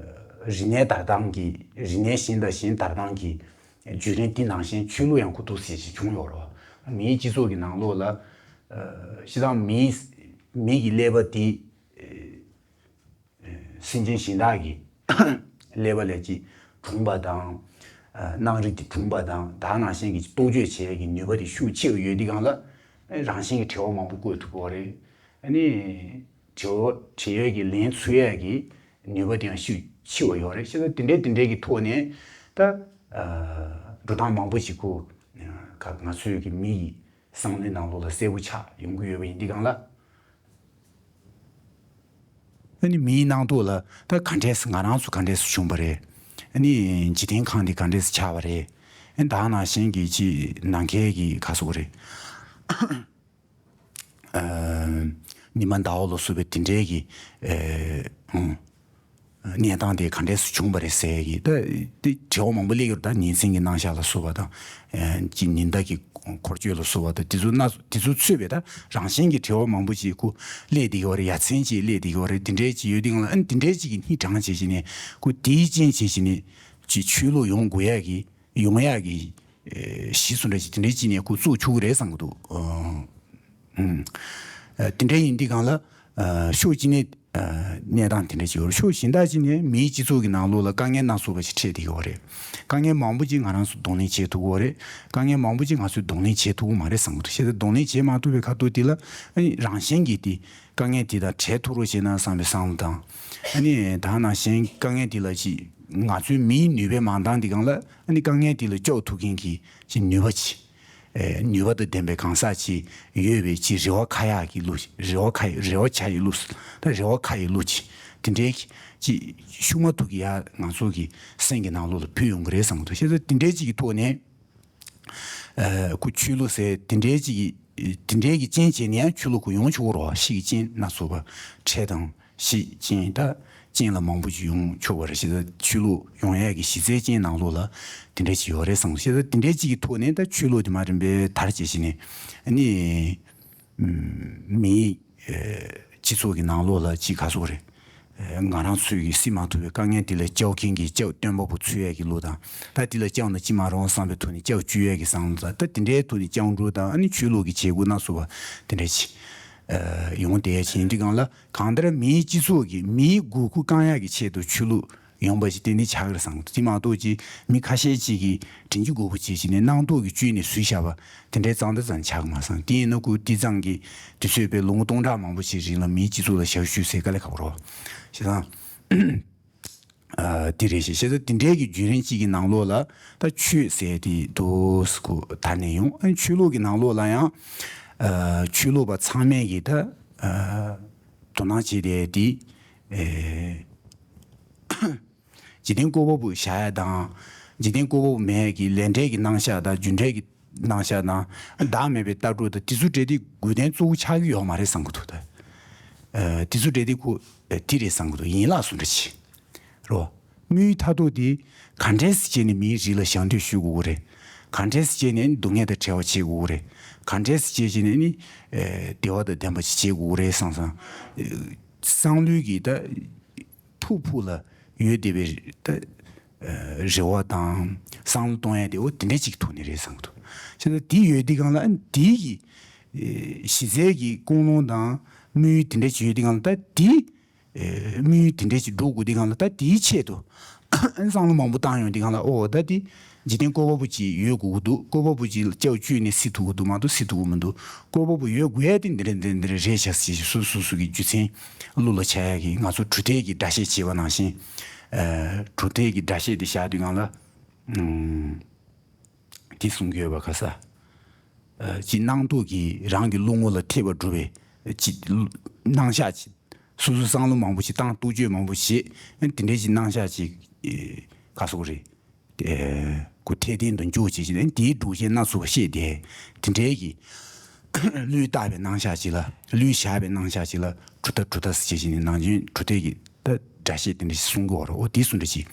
རིག་གནས་དར་སྟངས་ཀྱི། རིག་གནས་གཞན་དང་གཞན་དར་སྟངས་ཀྱི་བརྒྱུད་རིམ་དེ་ནང་བཞིན་ཆོས་ལུགས་ཡང་ཁོ་འདུག་སེ་ཅིག་བྱུང་ཡོད་རེད་བ། མིའི་སྤྱི་ཚོགས་ཀྱི་ནང་ལོགས་ལ་ཨེ་སྤྱིར་བཏང་མིའི་མི་གི་ཀླད་པ་དེ་ཨེ་སེམས་ཅན་གཞན་དག་གི་ཀླད་པ་ལས་ཀྱི་གྲུང་པ་དང་། ཨ་སྣང་རིག་དེ་གྲུང་པ་དང་། ད་ནང་བཞིན་གྱི་རྟོག་དཔྱོད་བྱེད་ཡས་ཀྱི་ནུས་པ་དེ་ཤུགས་ཆེ་བ་ཡོད་དུས་སྒང་ལ། ཨ་རང་བཞིན་གྱི་བྲེལ་བ་མང་པོ་བཀོད་ཐུབ་ཀྱི་ཡོད་རེད། ཨ་ནི་བྲེལ་བ་བྲེལ་ཡས་ཀྱི་ལན་འཚོལ་ཡས་ཀྱི་ནུས་པ་དེ་ཡང་ཤུགས་ཆེ་བ་ཡོད་རེད། བྱས་ཙང་དེ་འདྲའི་དེ་འདྲའི་གི་ཐོག་ནས་ད་ཨ་འགྲོ་སྟངས་མང་པོ་ཞིག་ཁོ་ཨ་ང་ཚོའི་གི་མི་ཡི་བསམ་བློའི་ནང་ལོགས་ལ་གསལ་པོ་ཆགས་ཡོང་གི་ཡོད་པ་ཡིན་དུས་སྒང་ལ། ཨ་ནི་མིའི་སྣང་དོགས་ལ་ད་ག་འདྲས་སེ་ང་རང་ཚོ་ག་འདྲས་སེ་བྱུང་བ་རེད། ཨ་ནི་འཇིག་རྟེན་ཁམས་འདི་ག་འདྲས་སེ་ཆགས་པ་རེད། ཨ་ནི་ད་ནང་བཞིན་གྱི་ཅིག་ནམ་མཁའི་གི་ག་ཟེར་དགོས་རེད། ཨ་ཉི་མ་ཟླ་བ་ལ་སོགས་པའི་དེ་འདྲའི་གི་ཨེ་ཨང་། གནས་སྟངས་དེ་ག་འདྲས་སུ་བྱུང་བ་རེད་ཟེར་གི། ད་དེ་དྲི་བ་མང་པོ་སླེབས་ཀྱི་རེད། ད་ཉིན་མཚན་གྱི་རྣམ་གཞག་ལ་སོགས་པ་དང་། ཨེ་ཅིག་ཉི་ཟླ་གི་འཁོར་སྐྱོད་ལ་སོགས་པ་དང་། དེ་ཚོ་སྣ་དེ་ཚོ་ཚུད་པའི་ད་རང་བཞིན་གྱི་དྲི་བ་མང་པོ་ཅིག་ཁོ་སླེབས་བསྡད་ཀྱི་ཡོད་རེད། ཡ་མཚན་ཅིག་སླེབས་བསྡད་ཀྱི་ཡོད་རེད། དེ་འདྲའི་ཅིག་གི་སྙིང་དྲང་བྱེད་བཞིན་ནས། ཁོ་དེའི་རྐྱེན་བྱེད་བཞིན་ནས་ཅིག་ཆོས་ལུགས་ཡོང་དགོས་ཡ་གི། ཡོང་ཡག་གི་ཨེ་གཞི་བཟོ་འདྲ་ཞིག་དེ་འདྲའི་ཅིག་ནས་ཁོ་བཙུགས་ཆོག་གི་རེད་བསམ་གྱི་འདུག་ཨ་ཨུམ། ཨ་དེ་འདྲའི་ཡིན་དུས་སྒང་ལ། ཨ་ཕྱོགས་གཅིག་ནས་ཨ་གནས་སྟངས་དེ་འདྲ་ཅིག་ཡོད་རེད། ཕྱོགས་གཞན་དག་ཅིག་ནས་མིའི་སྤྱི་ཚོགས་ཀྱི་ནང་ལོགས་ལ་དཀའ་ངལ་སྣ་ཚོགས་པ་ཞིག་འཕྲད་བསྡད་ཀྱི་ཡོད་རེད། དཀའ་ངལ་མང་པོ་ཅིག་ང་རང་ཚོས་གདོང་ལེན་བྱེད་ཐུབ་ཀྱི་ཡོད་རེད། དཀའ་ངལ་མང་པོ་ཅིག་ང་ཚོས་གདོང་ལེན་བྱེད་ཐུབ་ཀྱི་མ་རེད་བསམ་གྱི་འདུག་བྱས་ཙང་གདོང་ལེན་བྱེད་མ་ཐུབ་པའི་ཁ་ཐུག་དེ་ལ། ཨ་ནི་རང་བཞིན་གྱིས་དེ་དཀའ་ངལ་དེ་དང་བྲལ་ཐུབ་རོགས་བྱས་ན་བསམ་པའི་བསམ་བློ་དང་། ཨ་ནི་ད་ནང་བཞིན་དཀའ་ངལ་དེ་ལ་ཅིག་ང་ཚོའི་མིའི་ནུས་པའི་མང་ཐང་འདི་སྒང་ལ། ཨ་ནི་དཀའ་ངལ་འདི་ལ་སྐྱོབ་ཐུབ་མཁན་གྱི་ཅིག་ནུས་པ་ཅིག་ཨེ་ནུས་པ་དང་ལྡན་པའི་གང་ཟག་ཅིག་ཡོད་པའི་ཅིག་རེ་བ་ཁ་ཡག་གི་ལུགས། རེ་བ་ཁ་རེ་བ་བྱ་ཡི་ལུགས། ད་རེ་བ་ཁ་ཡི་ལུགས་ཅིག་དེ་འདྲའི་ཅིག་ཤུགས་མ་ཐུག་གི་ཡ་ང་ཚོ་གི་སེམས་ཀྱི་ནང་ལོགས་ལ་བུད་ཡོང་གི་རེད་བསམ་གྱི་འདུག་བྱས་ཙང་དེ་འདྲའི་ཅིག་གི་ཐོག་ནས། ཨ་ཁོ་ཆོས་ལུགས་ཟེར་དེ་འདྲའི་ཅིག་གི་དེ་འདྲའི་གི་རྐྱེན་བྱས་ནས་ཡང་ཆོས་ལུགས་ཁོ་ཡོང་ཆོག་རོགས། ཤི་གི་རྐྱེན་སྣ་ཚོགས་པ་འཕྲད་དང་། ཤི་རྐྱེན་ད་རྐྱེན་ལ་མང་པོ་ཅིག་ཡོང་ཆོག་པ་རེད། ཞེ་ད་ཆོས་ལུགས་ཡོང་ཡས་ཀྱི་གཞི་རྩའི་རྐྱེན་ནང་ལོགས་ལ་དེ་འདྲ་ཅིག་ཡོད་རེད་བསམ། ཞེ་ད་དེ་འདྲའི་ཅིག་གི་ཐོག་ནས་ད་ཆོས་ལུགས་དེ་མ་རིམ་པས་དར་བྱེད་བཞིན་ནས། ཨ་ནི་མིའི་ཨེ་སྤྱི་ཚོགས་ཀྱི་ནང་ལོགས་ལ་ཅིག་ག་ཟེར་དགོས་རེད། ཨེ་ང་རང་ཚོས་ཀྱིས་སེལ་མ་ཐུབ་པའི་དཀའ་ངལ་དེ་ལ་སྐྱོབ་མཁན་གྱི་སྐྱབས་སྟོན་པ་པོ་འཚོལ་ཡས་ཀྱི་བློ་དང་། ད་དེ་ལ་སྐྱབས་ན་ཅི་མ་རུང་བསམ་པའི་ཐོག་ནས་སྐྱབས་བཅོལ་ཡས་ཀྱི་བསམ་བློ་དང་། ད་དེ་འདྲའི་ཐོག་ནས་སྐྱབས་འགྲོ་དང་། ཨ་ནི་ཆོས་ལུགས་ཀྱི་བྱེད་སྒོ་སྣ་ཚོགས་པ་དེ་འདྲ་ཅིག་ཨེ་ཡོང་བསྡད་ཡས་ཅིག་ཡིན་དུས་སྒང་ལ། གང་ལྟར་མིའི་སྤྱི་ཚོགས་ཀྱི་མིའི་དགོས་མཁོ་བསྐང་ཡག་གི་ཆེད་དུ་ཆོས་ལུགས་ཡོང་པ་ཞིག་ཏན་ཏན་ཆགས་ཀྱི་རེད་བསམ་གྱི་འདུག་དེ་མ་གཏོགས་ཅིག་མི་ཁ་ཤས་ཅིག་གིས་དྲིན་གྱི་རྒོལ་པོ་བྱས་བྱས་ནས་སྣང་དོགས་ཀྱི་བཅུད་ནས་བཟོས་བཞག་པ་དེ་འདྲའི་གཙང་སྦྲ་ཙམ་ཆགས་ཀྱི་མ་སོང་། དེ་ཡིན་ན་ཁོ་དེ་ཙམ་གྱིས་དུས་ཚོད་དཔེ་ལོ་ངོ་སྟོང་ཕྲག་མང་པོ་ཞིག་རིང་ལ་མིའི་སྤྱི་ཚོགས་ལ་ཞབས་ཞུ་ཟེར་དཀའ་ལས་ཁག་པོ་རེད་བ། བྱས་ཙང་ཨ་དེ་རེད་ཤག་བྱས་ཙང་དེ་འདྲའི་གི་བརྒྱུད་རིམ་གཅིག་གི་ནང་ལོགས་ལ་ད་ཆོས་ཟེར་དེ་འདུག་སེ་ཁོ་དར་ནས་ཡོང་། ཨ་ཆོས་ལུགས་ཀྱི་ནང་ལོགས་ལ་ཡང་ཨ་ཆོས་ལུགས་པ་ཚང་མས་ཀྱིས་ད་ཨ་དོ་སྣང་བྱེད་བསྡད་དེ། ཨེ། འཇིག་རྟེན་བཀོད་པ་པོ་བཞག་ཡ་དང་། འཇིག་རྟེན་བཀོད་པ་པོ་མེད་ཡ་གི་ལས་འབྲས་ཀྱི་རྣམ་གཞག་དང་རྒྱུ་འབྲས་ཀྱི་རྣམ་གཞག་དང་བདག་མེད་པའི་ལྟ་གྲུབ་དང་དེ་ཚོ་འབྲེལ་ཏེ་དགོས་དོན་གཙོ་བོ་ཆགས་ཀྱི་ཡོད་མ་རེད་བསམ་གྱི་འདུག་ད། ཨ། དེ་ཚོ་འབྲེལ་ཏེ་ཁོ་དེ་རེད་བསམ་གྱི་འདུག་ཡན་ལག་སུ་འདྲ་ཆེ། རོ། དམུའི་མཐར་ཐུག་དེ་ག་འདྲས་སེ་བྱས་ནས་མིའི་རིགས་ལ་ཞབས་འདེགས་ཞུ་དགོས་ཀྱི་རེད། ག་འདྲས་སེ་བྱས་ནས་སྡུག་བསྔལ་དང་བྲལ་བ་བྱེད་དགོས་ཀྱི་རེད། ག་འདྲས་སེ་བྱས་བྱས་ནས་ནི། ཨེ། བདེ་བ་དང་ལྡན་པ་ཞིག་བྱེད་དགོས་ཀྱི་རེད་བསམ་བསམ། ཨེ། བསམ་བློའི་གི་ད་ཕུག་ཕུག་ལ་ཡོད་བསྡད་པའི་ད། ཨེ། རེ་བ་དང་བསམ་བློ་གཏོང་ཡ་དེ་འོ་དེ་འདྲས་ཅིག་ཐུག་ནི་རེད་བསམ་གྱི་འདུག་བྱས་ཙང་དེ་ཡོད་དུས་སྒང་ལ་ཨ་ནི་དེའི་གི། ཨེ། གཞི་རྩའི་གི་ཀུན་སློང་དང་དམིགས་ཡུལ་དེ་འདྲས་ཅིག་ཡོད་དུས་སྒང་ལ་ད་དེའི། ཨེ། དམིགས་ཡུལ་དེ་འདྲས་ཅིག་འགྲོ་དགོས་དུས་སྒང་ལ་ད་དེའི་ཆེད་དུ་བསམ་བློ་མང་པོ་བཏང་ཡོང་དུས་སྒང་ལ་ཨོ་ད་དེ་འཇིག་རྟེན་བཀོད་པ་པོ་ཅིག་ཡོད་དགོས་ཀྱི་འདུག་བཀོད་པ་པོ་ཅིག་ལྕགས་བཅུས་ནས་སྲིད་ཐུབ་ཀྱི་འདུག་མ་གཏོགས་སྲིད་ཐུབ་ཀྱི་མི་འདུག་བཀོད་པ་པོ་ཡོད་དགོས་ཡ་དེ་འདི་འདྲ་འདི་འདྲ་རེད་ཤག་ཟེར་སོ་སོ་སོ་གི་རྒྱུ་མཚན་བློ་ལ་འཆར་ཡ་གི་ང་ཚོ་གྲུབ་མཐའི་གི་སྒྲ་བཤད་བྱེད་པ་ནང་བཞིན། ཨེ། གྲུབ་མཐའི་གི་སྒྲ་བཤད་དེ་བཞག་དུས་སྒང་ལ། ཨུམ། དེ་གསུང་གི་ཡོད་པ་ག་ས། ཨ། ཅིག་སྣང་སྟོབས་ཀྱིས་རང་གི་བློ་ངོ་ལ་ཐེབས་པ་སྒྲུབ་པའི་ཅིག་རྣམ་གཞག་ཅིག་སོ་སོའི་བསམ་བློ་མང་པོ་ཞིག་བཏང་རྟོག་དཔྱོད་མང་པོ་བྱེད། ཨ། དེ་འདྲའི་ཅིག་རྣམ་གཞག་ཅིག་ཨེ། ག་སོགས་རེད། ཨེ། ཁོ་འཐད་ལྡན་དུ་འཇུག་བྱེད་ཅིག་ཨ། དེའི་སྒྲུབ་བྱེད་སྣ་ཚོགས་པ་བཤད་དེ། དེ་འདྲའི་གི་བློས་བཏགས་པའི་རྣམ་གཞག་ཅིག་ལ་བློས་བཞག་པའི་རྣམ་གཞག་ཅིག་ལ་གྲུབ་མཐའ་གྲུབ་མཐའ་ཟེར་བྱེད་ཅིག་ནི་ནང་བཞིན་གྲུབ་མཐའི་གི་ད་སྒྲ་བཤད་དེ་འདྲ་ཞིག་གསུང་གི་ཡོད་རེད། འོ་དེ་གསུང་འདྲ་ཞིག་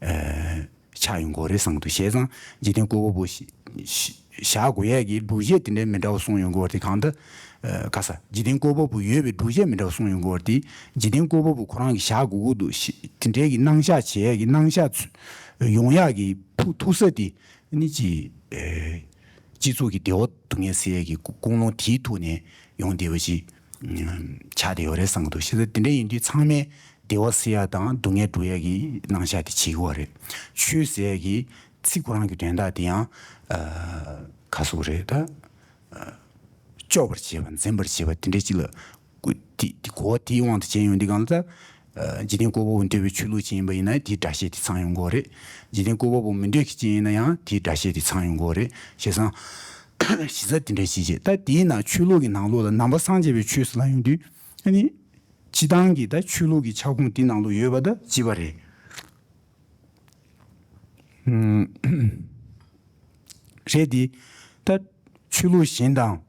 ཨེ། ཆགས་ཡོང་གི་ཡོད་རེད་བསམ་གྱི་འདུག་བྱས་ཙང་འཇིག་རྟེན་བཀོད་པ་པོ་ཞི་ཞི་བཞག་དགོས་ཡས་ཀྱི་སྒྲུབ་བྱེད་དེ་འདྲའི་མི་འདྲ་བ་གསུངས་ཡོང་གི་ཡོད་རེད། དེ་གང་ལྟར། ཨ། ག་ས་འཇིག་རྟེན་བཀོད་པ་པོ་ཡོད་པའི་སྒྲུབ་བྱེད་མི་འདྲ་བ་གསུངས་ཡོང་གི་ཡོད་རེད། དེ་འཇིག་རྟེན་བཀོད་པ་པོ་ཁོ་རང་གིས་བཞག་དགོས་ཀྱི་འདུག་ཞི་དེ་འདྲའི་གི་རྣམ་གཞག་བྱེད་ཡས་ཀྱི་རྣམ་གཞག་ཚུ་ཡོང་ཡས་ཀྱི་ཕུགས་ཐུག་ས་དེ་ནི་ཅི། ཨ། སྤྱི་ཚོགས་ཀྱི་བདེ་བ་སྡུག་བསྔལ་ཟེར་ཡས་ཀྱི་ཀུན་སློང་དེའི་ཐོག་ནས་ཡོང་བསྡད་པ་ཞིག་ཆགས་བསྡད་ཡོད་རེད་བསམ་གྱི་འདུག་བྱས་ཙང་དེ་འདྲ་ཡིན་དུས་ཚང་མས་བདེ་བ་སེལ་ཡ་དང་སྡུག་བསྔལ་སྒྲུབ་ཡ་གི་རྣམ་གཞག་དེ་བྱེད་ཀྱི་ཡོད་རེད། ཆོས་ཟེར་ཡ་གི་ཚིག་ཁོ་རང་གི་དོན་དག་དེ་ཡང་། ཨ། ག་སོགས་རེད་ད། ཨ། གཅོག་པར་བྱེད་པ་འཛིན་པར་བྱེད་པ་དེ་འདྲ་ཅིག་ལ། ཀུ། དེ་དེ་གོ་བ་དེའི་དབང་དུ་བྱས་ཡོང་དུས་སྒང་ལ་ད། ཨ། འཇིག་རྟེན་བཀོད་པ་པོ་འདོད་པའི་ཆོས་ལུགས་ཅིག་ཡིན་པ་ཡིན་ན་དེའི་སྒྲ་བཤད་དེ་ཚང་ཡོང་གི་ཡོད་རེད། འཇིག་རྟེན་བཀོད་པ་པོ་མི་འདོད་མཁན་ཅིག་ཡིན་ན་ཡང་དེའི་སྒྲ་བཤད་དེ་ཚང་ཡོང་གི་ཡོད་རེད། བྱས་ཙང་། གཞི་རྩ་དེ་འདྲ་ཞིག་བྱས། ད་དེའི་ནང་ཆོས་ལུགས་ཀྱི་ནང་ལོགས་ལ་ནང་པ་སངས་རྒྱས་པའི་ཆོས་སུ་ལ་ཡོང་དུས། ཨ་ནི། སྤྱི་བཏང་གི་ད་ཆོས་ལུགས་ཀྱི་ཁྱབ་ཁོངས་དེ་ནང་ལོགས་ཡོད་པ་ད་གཅིག་པ་རེད། ཨུམ། རེད་དེ། ད་ཆོས་ལུགས་གཞན་དང་།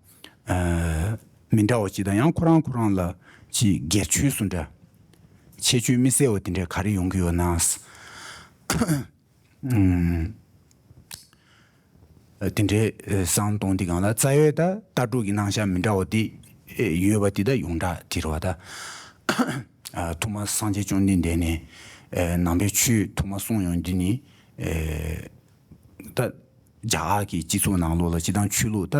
ཨ། མི་འདྲ་བ་ཅིག་དང་ཡང་ཁོ་རང་ཁོ་རང་ལ་ཅིག་སྒེར་ཆོས་སུ་འདྲ། ཁྱད་ཆོས་དམིགས་བསལ་བ་དེ་འདྲ་ག་རེ་ཡོང་གི་ཡོད་ན། ཨུམ། དེ་འདྲའི་བསམ་གཏོང་དུས་སྒང་ལ་རྩ་བའི་ད་ལྟ་གྲུབ་ཀྱི་རྣམ་གཞག་མི་འདྲ་བ་དེ་ཡོད་པ་དེ་ད་ཡོངས་གྲགས་དེ་རེད་བ་ད། ཐོག་མར་སངས་རྒྱས་བཅོམ་ལྡན་འདས་ནས་ནང་པའི་ཆོས་ཐོག་མར་གསུངས་ཡོང་དུས་ནི། ད་རྒྱ་གར་གྱི་སྤྱི་ཚོགས་ནང་ལོགས་ལ་སྤྱི་བཏང་ཆོས་ལུགས་ད་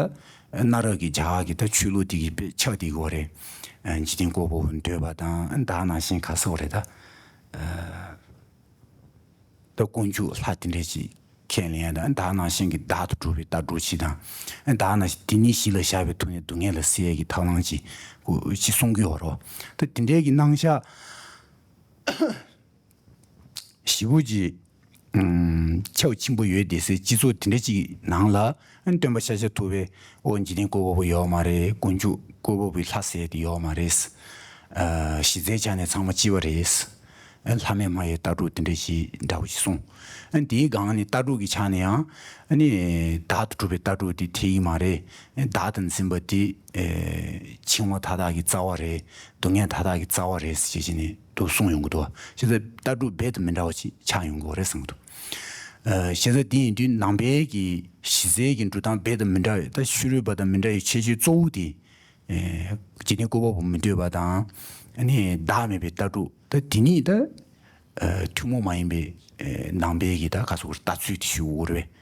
གནའ་རབས་ཀྱི་རྒྱ་གར་གྱི་ད་ཆོས་ལུགས་དེ་གི་དཔེ་ཆགས་བསྡད་ཀྱི་ཡོད་རེད། འཇིག་རྟེན་བཀོད་པ་པོ་འདོད་པ་དང་ད་ནང་བཞིན་ག་ཟེར་བ་རེད་ད། ད་དཀོན་མཆོག་ལྷ་དེ་འདྲ་ཞིག་ཁས་ལེན་ཡ་དང་ད་ནང་བཞིན་གྱི་བདག་ཏུ་གྲུབ་པའི་ལྟ་གྲུབ་ཅིག་དང་། ད་ནང་བཞིན་དེ་ཉིད་གཞི་ལ་བཞག་པའི་ཐོག་ནས་སྡུག་བསྔལ་ལ་སེལ་ཡ་གི་ཐབས་ལམ་ཅིག་གོ་ཅིག་གསུང་གི་ཡོད་རེད། ད་དེ་འདྲའི་གི་རྣམ་གཞག་ཞེ་པོ་ཅིག་ཁྱབ་ཆེན་པོ་ཡོད་བསྡད་སའི་སྤྱི་ཚོགས་དེ་འདྲ་ཅིག་ནང་ལ་སྟོན་པ་ཤཱཀྱ་ཐུབ་པའི་ཨོ་འཇིག་རྟེན་བཀོད་པ་པོ་ཡོད་མ་རེད། དཀོན་མཆོག་བཀོད་པ་པོའི་ལྷ་ཟེར་དེ་ཡོད་མ་རེད། གཞི་རྩའི་ཆ་ནས་ཚང་མ་གཅིག་པ་རེད། ལྷ་མེད་སྨྲ་བའི་ལྟ་གྲུབ་དེ་འདྲ་ཞིག་འདྲ་བོ་ཞིག་གསུངས། དེའི་སྒང་ནས་ལྟ་གྲུབ་ཀྱི་ཆ་ནས་ཡང་ནི་བདག་ཏུ་གྲུབ་པའི་ལྟ་གྲུབ་དེ་འཐད་ཀྱི་མ་རེད། བདག་ཏུ་འཛིན་པ་དེ་འཆིང་བ་མཐའ་དག་གི་རྩ་བ་རེད། སྡུག་བསྔལ་མཐའ་དག་གི་རྩ་བ་རེད་ཅེས་བྱས་ནས་འདུག་གསུངས་ཡོང་གི་འདུག་བྱས་ཙང་ལྟ་གྲུབ་རྦད་དེ་མི་འདྲ་བ་ཅིག་ཆགས་ཡོང་གི་རེད་བསམ་གྱི་འདུག་བྱས་ཙང་དེ་ཡིན་དུས་ནང་པའི་གི་གཞི་རྩའི་གི་འགྲོ་སྟངས་རྦད་དེ་མི་འདྲ་བའི་ད་ཕྱི་རོལ་པ་དང་མི་འདྲ་བའི་ཁྱད་ཆོས་གཙོ་བོ་དེ། ཨེ། འཇིག་རྟེན་བཀོད་པ་པོ་མི་འདོད་པ་དང་། ཨ་ནི་བདག་མེད་པའི་ལྟ་གྲུབ་ད་དེ་གཉིས་ད། ཨ། ཐུན་མོང་མ་ཡིན་པའི། ཨེ། ནང་པའི་གི་ད་ག་ཟེར་དགོས་རེད། ལྟ་ཚུལ་དེ་ཞུ་དགོས་རེད་པས།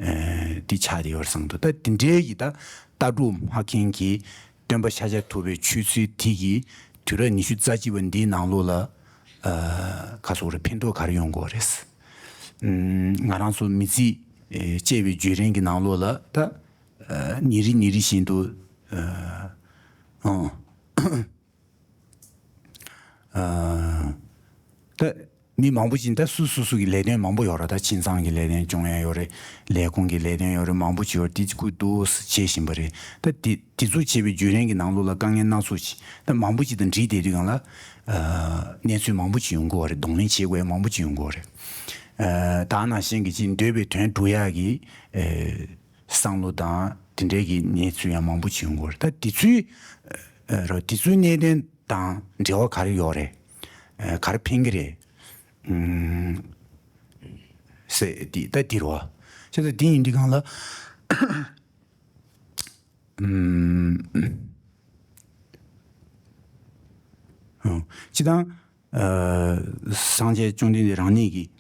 ཨེ། དེ་ཆགས་བསྡད་ཡོད་རེད་བསམ་གྱི་འདུག་ད་དེ་འདྲའི་གི་ད་ལྟ་གྲུབ་སྨྲ་མཁན་གྱི་སྟོན་པ་ཤཱཀྱ་ཐུབ་པའི་ཆོས་ཚུལ་དེ་གི་དུས་རབས་ཉི་ཤུ་རྩ་གཅིག་པ་འདིའི་ནང་ལོགས་ལ། ཨ། ག་ཟེར་དགོས་རེད། ཕན་ཐོགས་ག་རེ་ཡོང་གི་ཡོད་རེད། ཨུམ། ང་རང་ཚོ་མི་ཚེ། ཨེ། སྐྱེལ་བའི་བརྒྱུད་རིམ་གྱི་ནང་ལོགས་ལ་ད། ཨ། ཉིན་རེ་ཉིན་རེ་བཞིན་དུ། ཨ། ཨང་། ཨ། ད་ མི་མང་པོ་ཅིག་ད་སུ་སུ་སུ་གི་ལས་དོན་མང་པོ་ཡོད་རེད། ད་ཁྱིམ་ཚང་གི་ལས་དོན་སྐྱོང་ཡ་ཡོད་རེད། ལས་ཁུངས་ཀྱི་ལས་དོན་ཡོད་རེད། མང་པོ་ཅིག་ཡོད་རེད། དེ་ཁུ་འདུག་བྱེད་བཞིན་པ་རེད། ད་དེ་དེ་ཚོ་བྱེད་པའི་བརྒྱུད་རིམ་གྱི་ནང་ལོགས་ལ་དཀའ་ངལ་སྣ་ཚོགས་ཅིག་ད་མང་པོ་ཅིག་དང་འདྲིས་བསྡད་དུས་སྒང་ལ་གནས་ཚུལ་མང་པོ་ཅིག་ཡོང་གི་ཡོད་རེད། གདོང་ལེན་བྱེད་དགོས་ཡ་མང་པོ་ཅིག་ཡོང་གི་ཡོད་རེད། ད་ནང་བཞིན་གྱི་ཅིག་འདོད་པའི་དོན་སྒྲུབ་ཡ་གི་བསམ་བློ་དང་དེ་འདྲའི་གི་གནས་ཚུལ་ཡང་མང་པོ་ཅིག་ཡོང་གི་ཡོད་རེད། ད་དེ་ཚོའི་རོ་དེ་ཚོའི་གནད་དོན་དང་འབྲེལ་བ་ག་རེ་ཡོད་རེད། ག་རེ་ཕན་གི་རེད། ཟེར་དེ་ད་དེ་རོ། བྱས་ཙང་དེ་ཡིན་དུས་སྒང་ལ་སྤྱི་དང་སངས་རྒྱས་བཅོམ་ལྡན་འདས་རང་ཉིད་ཀྱིས་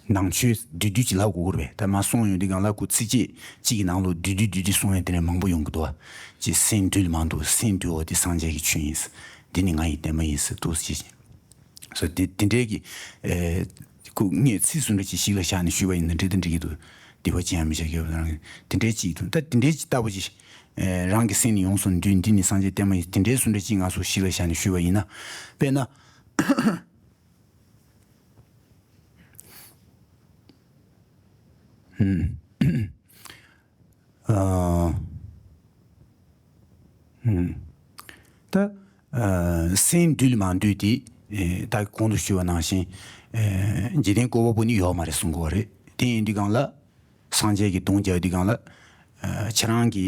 ནང་ཆོས་བསྡུས་བསྡུས་ཀྱི་ལབ་དགོས་ཀྱི་རེད་པས། ད་མ་གསུངས་ཡོང་དུས་སྒང་ལ་ཁོ་ཚིགས་བཅད་གཅིག་གི་ནང་ལོགས་བསྡུས་བསྡུས་བསྡུས་བསྡུས་གསུངས་ཡ་དེ་ནས་མང་པོ་ཡོང་གི་འདུག་བ། ཅེས་སེམས་འདུལ་མ་འདུལ། སེམས་འདུལ་བ་དེ་སངས་རྒྱས་ཀྱི་ཆོས་ཡིན། འདི་ནི་ང་ཡི་བདེན་པ་ཡིན་ཟེར་འདུག་ཅེས། སོ་དེ་དེ་འདྲའི་གི་ཁོ་ངས་ཚིག་སུ་འདྲ་ཅིག་ཞིག་ལ་བཞག་ནས་ཞུས་པ་ཡིན་ན་འགྲིག་དང་འགྲིག་གི་འདུག་དེ་བ་ཅི་ཡང་མི་བྱ་གི་རང་དེ་འདྲའི་ཅིག་འདུག་ད་དེ་འདྲའི་ཅིག་ལྟ་བུ་ཅིག་རང་གི་སེམས་ནི་ཡོངས་སུ་འདུལ། འདི་ནི་སངས་རྒྱས་བསྟན་པ་ཡིན། དེ་འདྲའི་སུ་འདྲ་ཅིག་ང་ཚོ་ཞིག་ལ་བཞག་ནས་ཞུས་པ་ཡིན་ན། དཔེར་ན། ཨ། ཨ། ད། ཨ། སེམས་འདུལ་མ་འདུལ་དེ། ཨེ། ད་གོང་དུ་ཞུས་པ་ནང་བཞིན། ཨེ། འཇིག་རྟེན་བཀོད་པ་པོ་ནི་ཡོད་མ་རེད་གསུང་གི་ཡོད་རེད། དེ་ཡིན་དུས་སྒང་ལ། སངས་རྒྱས་ཀྱི་གདུང་རྒྱག་དུས་སྒང་ལ། ཨ། ཁྱེད་རང་གི།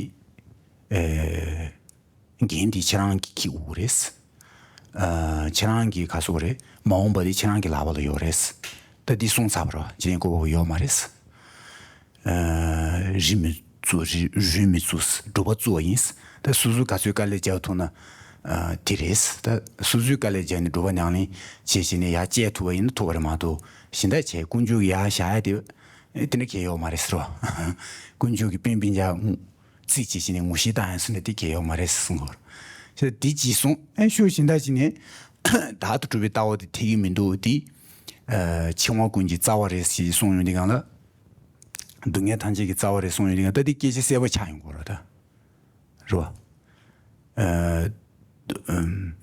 ཨེ། འགན་དེ་ཁྱེད་རང་གིས་འཁྱེར་དགོས་རེད། ཨ། ཁྱེད་རང་གི་ག་སོགས་རེད། མ་འོངས་པ་དེ་ཁྱེད་རང་གི་ལག་པ་ལ་ཡོད་རེད། ད་འདི་གསུངས་ཚར་བ་རེད། འཇིག་རྟེན་བཀོད་པ་པོ་ཡོད་མ་རེད། ཨ། རིན་མི་བཙུགས། རི་རུལ་མི་བཙུགས། སྒྲུབ་པ་བཙུགས་པ་ཡིན། ད་སོ་སོའི་ག་ཚོད་དཀའ་ལས་རྒྱག་ཐུབ་ན། ཨ། དེ་རེད། ད་སོ་སོའི་དཀའ་ལས་རྒྱག་ནས་སྒྲུབ་པ་ཉམས་ལེན་བྱེད་བྱས་ནས་ཡར་བསྐྱལ་ཐུབ་པ་ཡིན་ན་ཐུབ་པ་རེད་མ་གཏོགས་གཞན་དག་བྱས་དཀོན་མཆོག་གི་ཡར་བཞག་ཡ་དེ། ཨེ། དེ་འདྲ་གལ་ཡོད་མ་རེད་ཟེར་བ། དཀོན་མཆོག་གི་དཔོན་སྤུན་ཀྱག་རྩིས་བྱེད་བྱས་ནས་ངོ་ཤེས་བཏང་ཡ་ཟེར་ན་དེ་གལ་ཡོད་མ་རེད་ཟེར་གསུང་གི་ཡོད་རེད། དེ་ཅིག་གསུངས། ཨེ། ཤོག་གཞན་དག་ཅིག་ནས། བདག་ཏུ་གྲུབ་པའི་ལྟ་བ་དེ་འཐད་ཀྱི་མི་འདུག་དེ། ཨ། འཆིང་བ་ཀུན་གྱི་རྩ་བ་རེད་ཞེས་གསུངས་ཡོང་དུས་སྒང་ལ། སྡུག་བསྔལ་ཐམས་ཅད་ཀྱི་རྩ་བ་རེད་གསུངས་ཡོང་དུས་སྒང་ལ་ད་དེ་སྐད་ཆ་གསལ་པོ་ཆགས་ཡོང་གི་ཡོད་རེད་ད། རེད་བ། ཨ།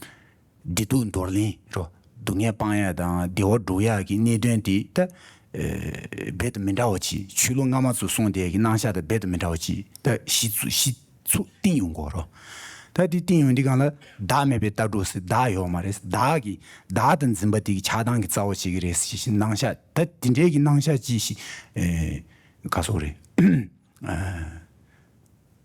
བདེ་སྡུག་འདོར་ལེན་རོ། སྡུག་བསྔལ་སྤང་ཡ་དང་བདེ་བ་སྒྲུབ་ཡ་གི་གནད་དོན་དེ་ད། ཨེ། རྦད་དེ་མི་འདྲ་བ་ཅིག་ཆོས་ལུགས་སྔ་མ་ཚོས་གསུངས་བསྡད་ཀྱི་རྣམ་གཞག་དང་རྦད་དེ་མི་འདྲ་བ་ཅིག་ད་གཞི་ཚུ་གཞི་ཚུགས་བཏིང་ཡོང་གི་ཡོད་རོ། ད་དེ་བཏིང་ཡོང་དུས་སྒང་ལ་བདག་མེད་པའི་ལྟ་གྲུབ་ཟེར་བདག་ཡོད་མ་རེད། བདག་གི་བདག་དང་འཛིན་པ་དེ་གི་ཆགས་སྡང་གི་རྩ་བ་བྱེད་ཀྱི་རེད་ཟེར་ཞིང་རྣམ་གཞག་ད་དེ་འདྲའི་གི་རྣམ་གཞག་ཅིག་ཞིག་ཨེ། ག་སོགས་རེད། ཨ།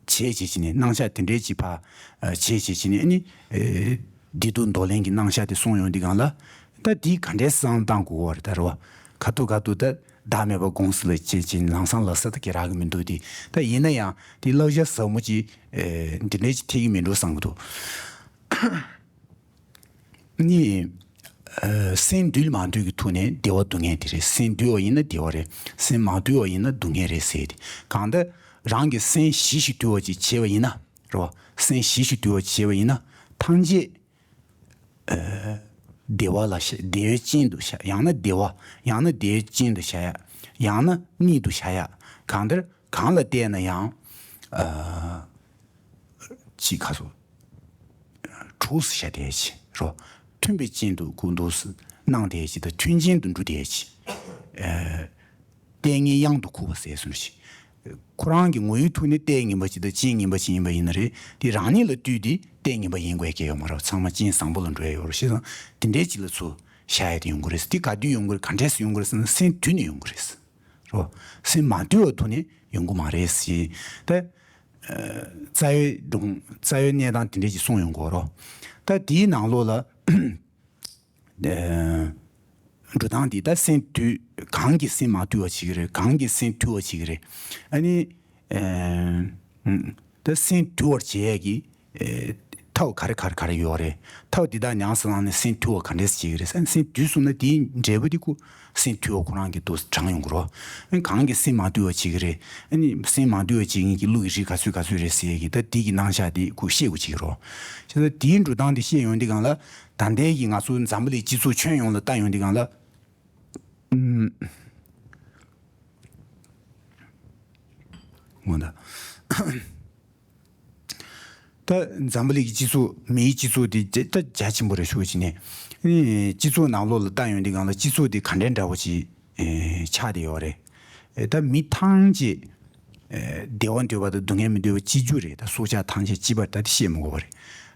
བྱས་བྱས་བྱས་ནས་རྣམ་གཞག་དེ་འདྲའི་ཅིག་ཕར། ཨ། བྱས་བྱས་བྱས་ནས་ཨ་ནི། ཨེ། བདེ་སྡུག་འདོར་ལེན་གྱི་རྣམ་གཞག་དེ་གསུངས་ཡོང་དུས་སྒང་ལ། ད་དེ་ག་འདྲས་བསམ་བློ་བཏང་དགོས་པ་རེད་ད་རེད་བ། ཁ་ཐུག་ཁ་ཐུག་ད་བདག་མེད་པ་དགོངས་ཟེར་ལ་བྱས་བྱས་ལམ་སང་ལབ་ས་ད་ག་རག་གི་མི་འདུག་དེ་ད་ཡིན་ན་ཡང་དེ་བསླབ་བྱ་ཟབ་མོ་ཅིག་ཨེ། འདི་འདྲས་ཅིག་འཐད་ཀྱི་མི་འདུག་བསམ་གྱི་འདུག་ནི། ཨ། སེམས་འདུལ་མ་འདུལ་གྱི་ཐོག་ནས་བདེ་བ་སྡུག་བསྔལ་དེ་རེད། སེམས་འདུལ་བ་ཡིན་ན་བདེ་བ་རེད། སེམས་མ་འདུལ་བ་ཡིན་ན་སྡུག་བསྔལ་རེད་ཟེར་ཏེ། གང་ལྟར་རང་གི་སེམས་ཞི་ཞིང་དུལ་བ་ཅིག་བྱས་པ་ཡིན་ན་རོ། སེམས་ཞི་ཞིང་དུལ་བ་ཅིག་བྱས་པ་ཡིན་ན་ཐམས་ཅད། ཨ། བདེ་བ་ལ་བཤད། བདེ་བའི་རྐྱེན་དུ་བཤད། ཡང་ན་བདེ་བ། ཡང་ན་བདེ་བའི་རྐྱེན་དུ་བྱ་ཡ། ཡང་ན་གཉིད་དུ་བྱ་ཡ། གང་ལྟར་གང་ལ་བལྟས་ན་ཡང་། ཨ། ཅིག་ག་སོ། གྲོགས་སུ་བྱ་བསྡད་ཅིག་རོ། མཐུན་པའི་རྐྱེན་དུ་ཀུན་ཏུ་སྣང་བསྡད་ཅིག་དང་མཐུན་རྐྱེན་དུ་འགྲོ་བསྡད་ཅིག་ཨེ། ལྟས་ངན་གཡང་དུ་འཁུར་བ་ཟེར་སོང་ཞིག་ཁོ་རང་གི་ངོ་བོའི་ཐོག་ནས་ལྟས་ངན་པ་ཅིག་དང་རྐྱེན་ངན་པ་ཅིག་ཡིན་པ་ཡིན་ན་རེད། དེ་རང་ཉིད་ལ་ལྟོས་ཏེ་ལྟས་ངན་པ་ཡིན་དགོས་ཀྱི་ཡོད་མ་རེད། ཚང་མ་རྐྱེན་བཟང་པོ་ལ་འགྲོ་ཡ་ཡོད་རེད། བྱས་ཙང་དེ་འདྲའི་ཅིག་ལ་ཚུར་བྱ་ཡ་དེ་ཡོང་གི་རེད། དེ་ག་དུས་ཡོང་གི་རེད། ག་འདྲས་སུ་ཡོང་གི་རེད་ཟེར་ན་སེམས་དུལ་ནས་ཡོང་གི་རེད། རོ། སེམས་མ་དུལ་བའི་ཐོག་ནས་ཡོང་གི་མ་རེད་ཟེར། ད། ཨ། རྩ་བའི་སྒྲུང་རྩ་བའི་གནས་སྟངས་དེ་འདྲས་ཅིག་གསུངས་ཡོང་གི་ཡོད་རོ། ད་དེའི་ནང་ལོགས་ལ། ཨ། འགྲོ་སྟངས་དེ་ད་སེམས་དུལ། གང་གིས་སེམས་མ་དུལ་བ་བྱེད་ཀྱི་རེད། གང་གིས་སེམས་དུལ་བ་བྱེད་ཀྱི་རེད། ཨ་ནི། ཨ། ད་སེམས་དུལ་བར་བྱེད་ཡས་ཀྱི། ཨེ། ཐབས་ག་རེ་ག་རེ་ག་རེ་ཡོད་རེད། ཐབས་འདི་དག་ཉམས་སུ་བླངས་ནས་སེམས་དུལ་བ་ག་འདྲས་བྱེད་ཀྱི་རེད། ཨ་ནི་སེམས་དུལ་སོང་ན་དེའི་འབྲས་བུ་དེ་ཁོ་སེམས་དུལ་བ་ཁོ་རང་གི་དུ་དྲངས་ཡོང་གི་རོ། ཨ་ནི་གང་གིས་སེམས་མ་དུལ་བ་བྱེད་ཀྱི་རེད། ཨ་ནི་སེམས་མ་དུལ་བ་བྱེད་མཁན་གྱི་ཀླུ་ཡི་རིགས་ག་ཚོད་ག་ཚོད་རེད་ཟེར་ཡས་ཀྱི་ད་དེ་གི་རྣམ་གཞག་དེ་ཁོ་ཤེས་དགོས་བྱེད་ཀྱི་རོ། བྱས་ཙང་དེའི་འགྲོ་སྟངས་དེ་ཤེས་ཡོང་དུས་སྒང་ལ་ད་ལྟའི་གི་ང་ཚོ་འཛམ་བུ་གླིང་སྤྱི་ཚོགས་ཁྱོན་ཡོངས་ལ་ལྟ་ཡོང་དུས་སྒང་ལ། ཨུམ། ངོ་ད། ད་འཛམ་བུ་གླིང་གི་སྤྱི་ཚོགས། མིའི་སྤྱི་ཚོགས་དེ་ད་རྒྱ་ཆེན་པོ་རེད་ཤོད་ཅིག་ནས། ཨ་ནི་སྤྱི་ཚོགས་ནང་ལོགས་ལ་ལྟ་ཡོང་དུས་སྒང་ལ་སྤྱི་ཚོགས་དེ་ག་འདྲའི་འདྲ་བོ་ཅིག་ཨེ་ཆགས་བསྡད་ཡོད་རེད། ཨེ་ད་མི་ཐམས་ཅད་ཨེ་བདེ་བ་འདོད་པ་དང་སྡུག་བསྔལ་མི་འདོད་པ་གཅིག་གྱུར་རེད། ད་སྲོག་ཆགས་ཐམས་ཅད་གཅིག་པ་རེད། ད་དེ་བཤད་མི་དགོས་པ་རེད།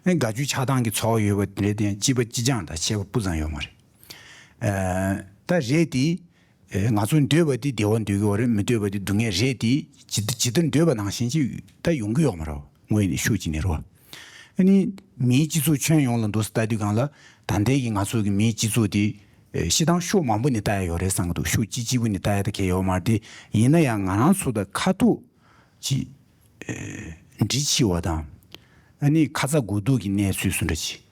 ཨེ་དགའ་སྐྱིད་ཆགས་སྡང་གི་ཚོར་བ་ཡོད་པ་དེ་འདྲ་དེ་ཡང་གཅིག་པ་གཅིག་རྐྱང་དང་ཁྱད་པར་སྤུ་ཙམ་ཡོད་མ་རེད། ཨེ་ད་རེད་དེ། ཨེ་ང་ཚོ་འདོད་པ་དེ་བདེ་བ་འདོད་ཀྱི་ཡོད་རེད། མི་འདོད་པ་དེ་སྡུག་བསྔལ་རེད་དེ། ཇི་ལྟར་ཇི་ལྟར་འདོད་པ་ནང་བཞིན་ཅིག་ད་ཡོང་གི་ཡོད་མ་རེད། དངོས་ནས་ཤུགས་ཀྱིས་ནས་རོ། ཨ་ནི་མིའི་སྤྱི་ཚོགས་ཁྱོན་ཡོངས་ལ་འདུག་སེ་ལྟ་དུས་སྒང་ལ། ད་ལྟའི་གི་ང་ཚོ་གི་མིའི་སྤྱི་ཚོགས་དེ་ཨེ་སྤྱིར་བཏང་ཕྱོགས་མང་པོ་ནས་ལྟ་ཡ་ཡོད་རེད་བསམ་གྱི་འདུག་ཕྱོགས་གཅིག་གཅིག་པུ་ནས་ལྟ་ཡ་ད་གལ་ཡོད་མ་རེད་དེ། ཡིན་ན་ཡང་ང་རང་ཚོ་དང་ཁ་ཐུག་ཅིག་ཨེ་འདྲིས་ཆེ་བ་དང་། ཨ་ནི་ཁ་ཚ་དགོས་གཏུགས་ཀྱི་གནས་ཚུལ་སུ་འདྲ་ཅིག་